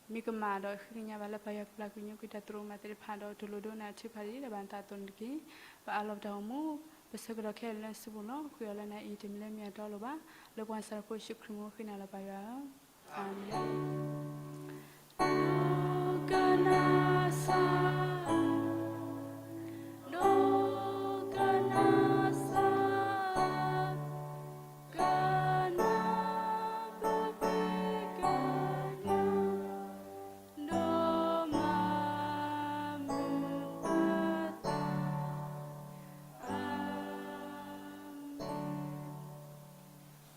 မ့ၢ်ကမၣ်ဒီးဃ့ကညးဘၣ်လၢပၢ်ယွၤကဘျၣ်ကညိကွံာ်တၢ်သရူးကမၣ်သ့ၣ်တဖၣ်ဒီး တလိၣ်ဒိနၤထုကဖၣ်ဒ်တၢ်ဘၣ်နသးအသိးန့ၣ်တက့ၢ်. ပအးလီၤပတၢ်အိၣ်မူ ပဆၢကတီၢ်ခဲလၢာ်လၢနစုပူၤလီၤ. ဃ့အီၤလၢနၤအံၤ တမ့ၢ်လၢမ့ၢ်အတီအလိၤဘၣ်, လၢပှၤကစၢ်ဖိယ့ၣ်ၡူးခရံာ်မံၤဃ့နၤလီၤပၢ်ယွၤဧၢ. အၤမ့ၣ်. ဒိကနၣ်စၢ်, ဒိကနၣ်စၢ်, ကနၣ်ပပှ့ၤကညး, ဒိမၤမုာ်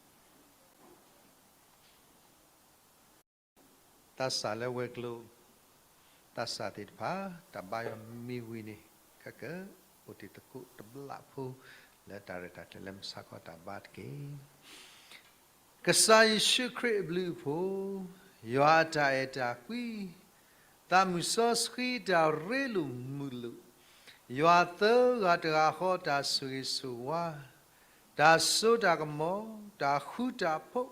ပသး, အၤမ့ၣ်. သးစၢ်လၢဝဲၤကျိၤ, သးစၢ်သ့ၣ်တဖၣ် တၢ်ဘါယွၤမ့ၢ်ဝံၤန့ၣ် ခဲကၢၣ် အိၣ်တ့ၢ်သကိးတဘျီဖိ လၢတၢ်ရဲၣ်တၢ်ကျဲၤလၢမုၢ်ဆါခီတၢ်ဘါတက့ၢ်. ကစၢ်ယ့ၣ်ၡူးခရံာ်အဘျုးအဖှိၣ်, ယွၤအတၢ်အဲၣ်တၢ်ကွံ, သးမုၢ်စီဆှံတၢ်ရ့လိာ်မုာ်လိာ်, ယွၤသၢဂၤတဂၤဃီတၢ်ဆိၣ်ဂ့ၤဆိၣ်ဝါ, တၢ်စိတၢ်ကမီၤ, တၢ်ဃူတၢ်ဖိး,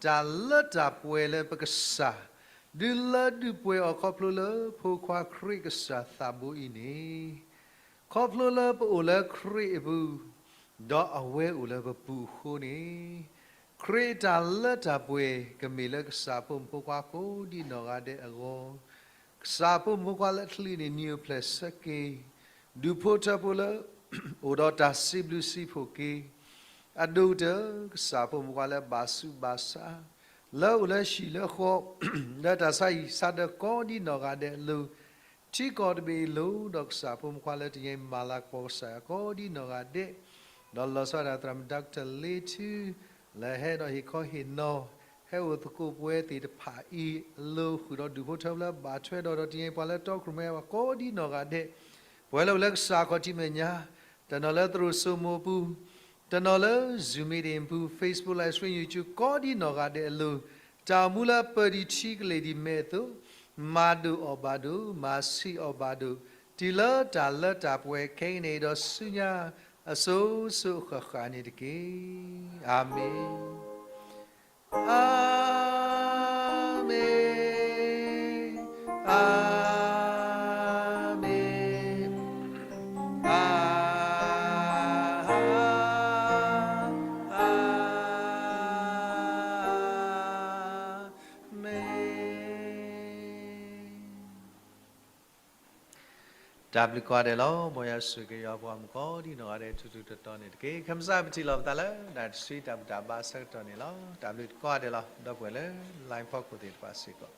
တၢ်လၢတၢ်ပှဲၤလၢပကစၢ် ဒုးလၢဒုးပှဲၤအီၤခီဖျိလၢဖိခွါခရံာ်ကစၢ်သးဘိအံၤန့ၣ်, ခီဖျိလၢပအိၣ်လၢခရံာ်အပူၤ, ဒီးအဝဲအိၣ်လၢပပူၤအဃိန့ၣ်, ခရံာ်အတၢ်လၢတၢ်ပှဲၤကမ့ၢ်လၢကစၢ်ဖိမုၣ်ဖိခွါကိးဒံနီၢ်ဂၤဒဲးအဂီၢ်, ကစၢ်ဖိမုၣ်ဖိခွါလၢအချံးန့ၣ် နံၤအိၣ်ဖျဲၣ်ဆၢက့ၤ, ဒူၣ်ဖိထၢဖိလၢ အိၣ်ဒီးတၢ်စံးဘျုးစံးဖှိၣ်က့ၤ, အဒိၣ်ကတၢၢ် ကစၢ်ဖိမုၣ်ဖိခွါလၢဘၣ်ဆူးဘၣ်ဆါ, လၢအိၣ်လၢဟံၣ်လၢဃီ, လၢတၢ်ဆါဟံၣ်ဆါဒၢကိးဒံနီၢ်ဂၤဒဲးအလိၤ, ထံကီၢ်တဘ့ၣ်အလိၤ, ဒီးကစၢ်ဖိမုၣ်ဖိခွါလၢတယံၤမၤလၤကပီၤကစၢ်ယွၤကိးဒံနီၢ်ဂၤဒဲး, ဒီးလီၤဆီဒၣ်တၢ်သရၣ်မုၣ် Doctor လ့ထူ, လၢဟဲဒီးဟ့ၣ်ခီဟ့ၣ်နီၤ, ဟဲအိၣ်သကိးပဝဲသ့ၣ်တဖၣ်အံၤအလိၤဃုာ်ဒီးဒူၣ်ဖိထၢဖိလၢဘၣ်ထွဲဒီး ဒီးတယံၤပှၤလၢတီခိၣ်ရိၣ်မဲပှၤကိးဒံနီၢ်ဂၤဒဲး, ပဝဲလၢအိၣ်လၢကစၢ်ခီၣ်ထံးမဲာ်ညါ, တနီၤလၢသရိာ်စိမိၤပူၤ, တနီၤလၢ Zoom meeting ပူၤ, Facebook live stream, YouTube ကိးဒံနီၢ်ဂၤဒဲးအလိၤ, တၢ်အိၣ်မူလၢပၢၢ်ဒံးထံကလဲၤဒံးမဲာ်အသိး, မၤဒိၣ်အီၣ်ဘၣ်ဒိၣ်, မၤဆံးအီၣ်ဘၣ်ဒိၣ်, တုၤလၢတၢ်လၢတၢ်ပှဲၤခဲအံၤန့ၣ်ဒီးဆူညါ အစိၤစိၤအဃၣ်ဃၣ်န့ၣ်တက့ၢ်. အၤမ့ၣ်. အၤမ့ၣ်, အၤမ့ၣ်, အၤ, အၤမ့ၣ်. တၢ်ဘျုးကိးဂၤဒဲးလီၤ. မ်ယွၤဆိၣ်ဂ့ၤက့ၤယွၤပှၤမုၣ်ကိးဒံနီၢ်ဂၤဒဲး ထူထူတီတီန့ၣ်တက့ၢ်. ခဲမုၢ်ဆါပထံၣ်လိာ်ပသးလၢ နၢ်တဆံတၢ်ဘူၣ်တၢ်ဘါဆၢကတီၢ်န့ၣ်လီၤ. တၢ်ဘျုးကိးဂၤဒဲးလီၤ. ဒီပုၢ်ဝဲၢ်လၢ line ဖီခိၣ်သ့ၣ်တဖၣ်စ့ၢ်ကီး.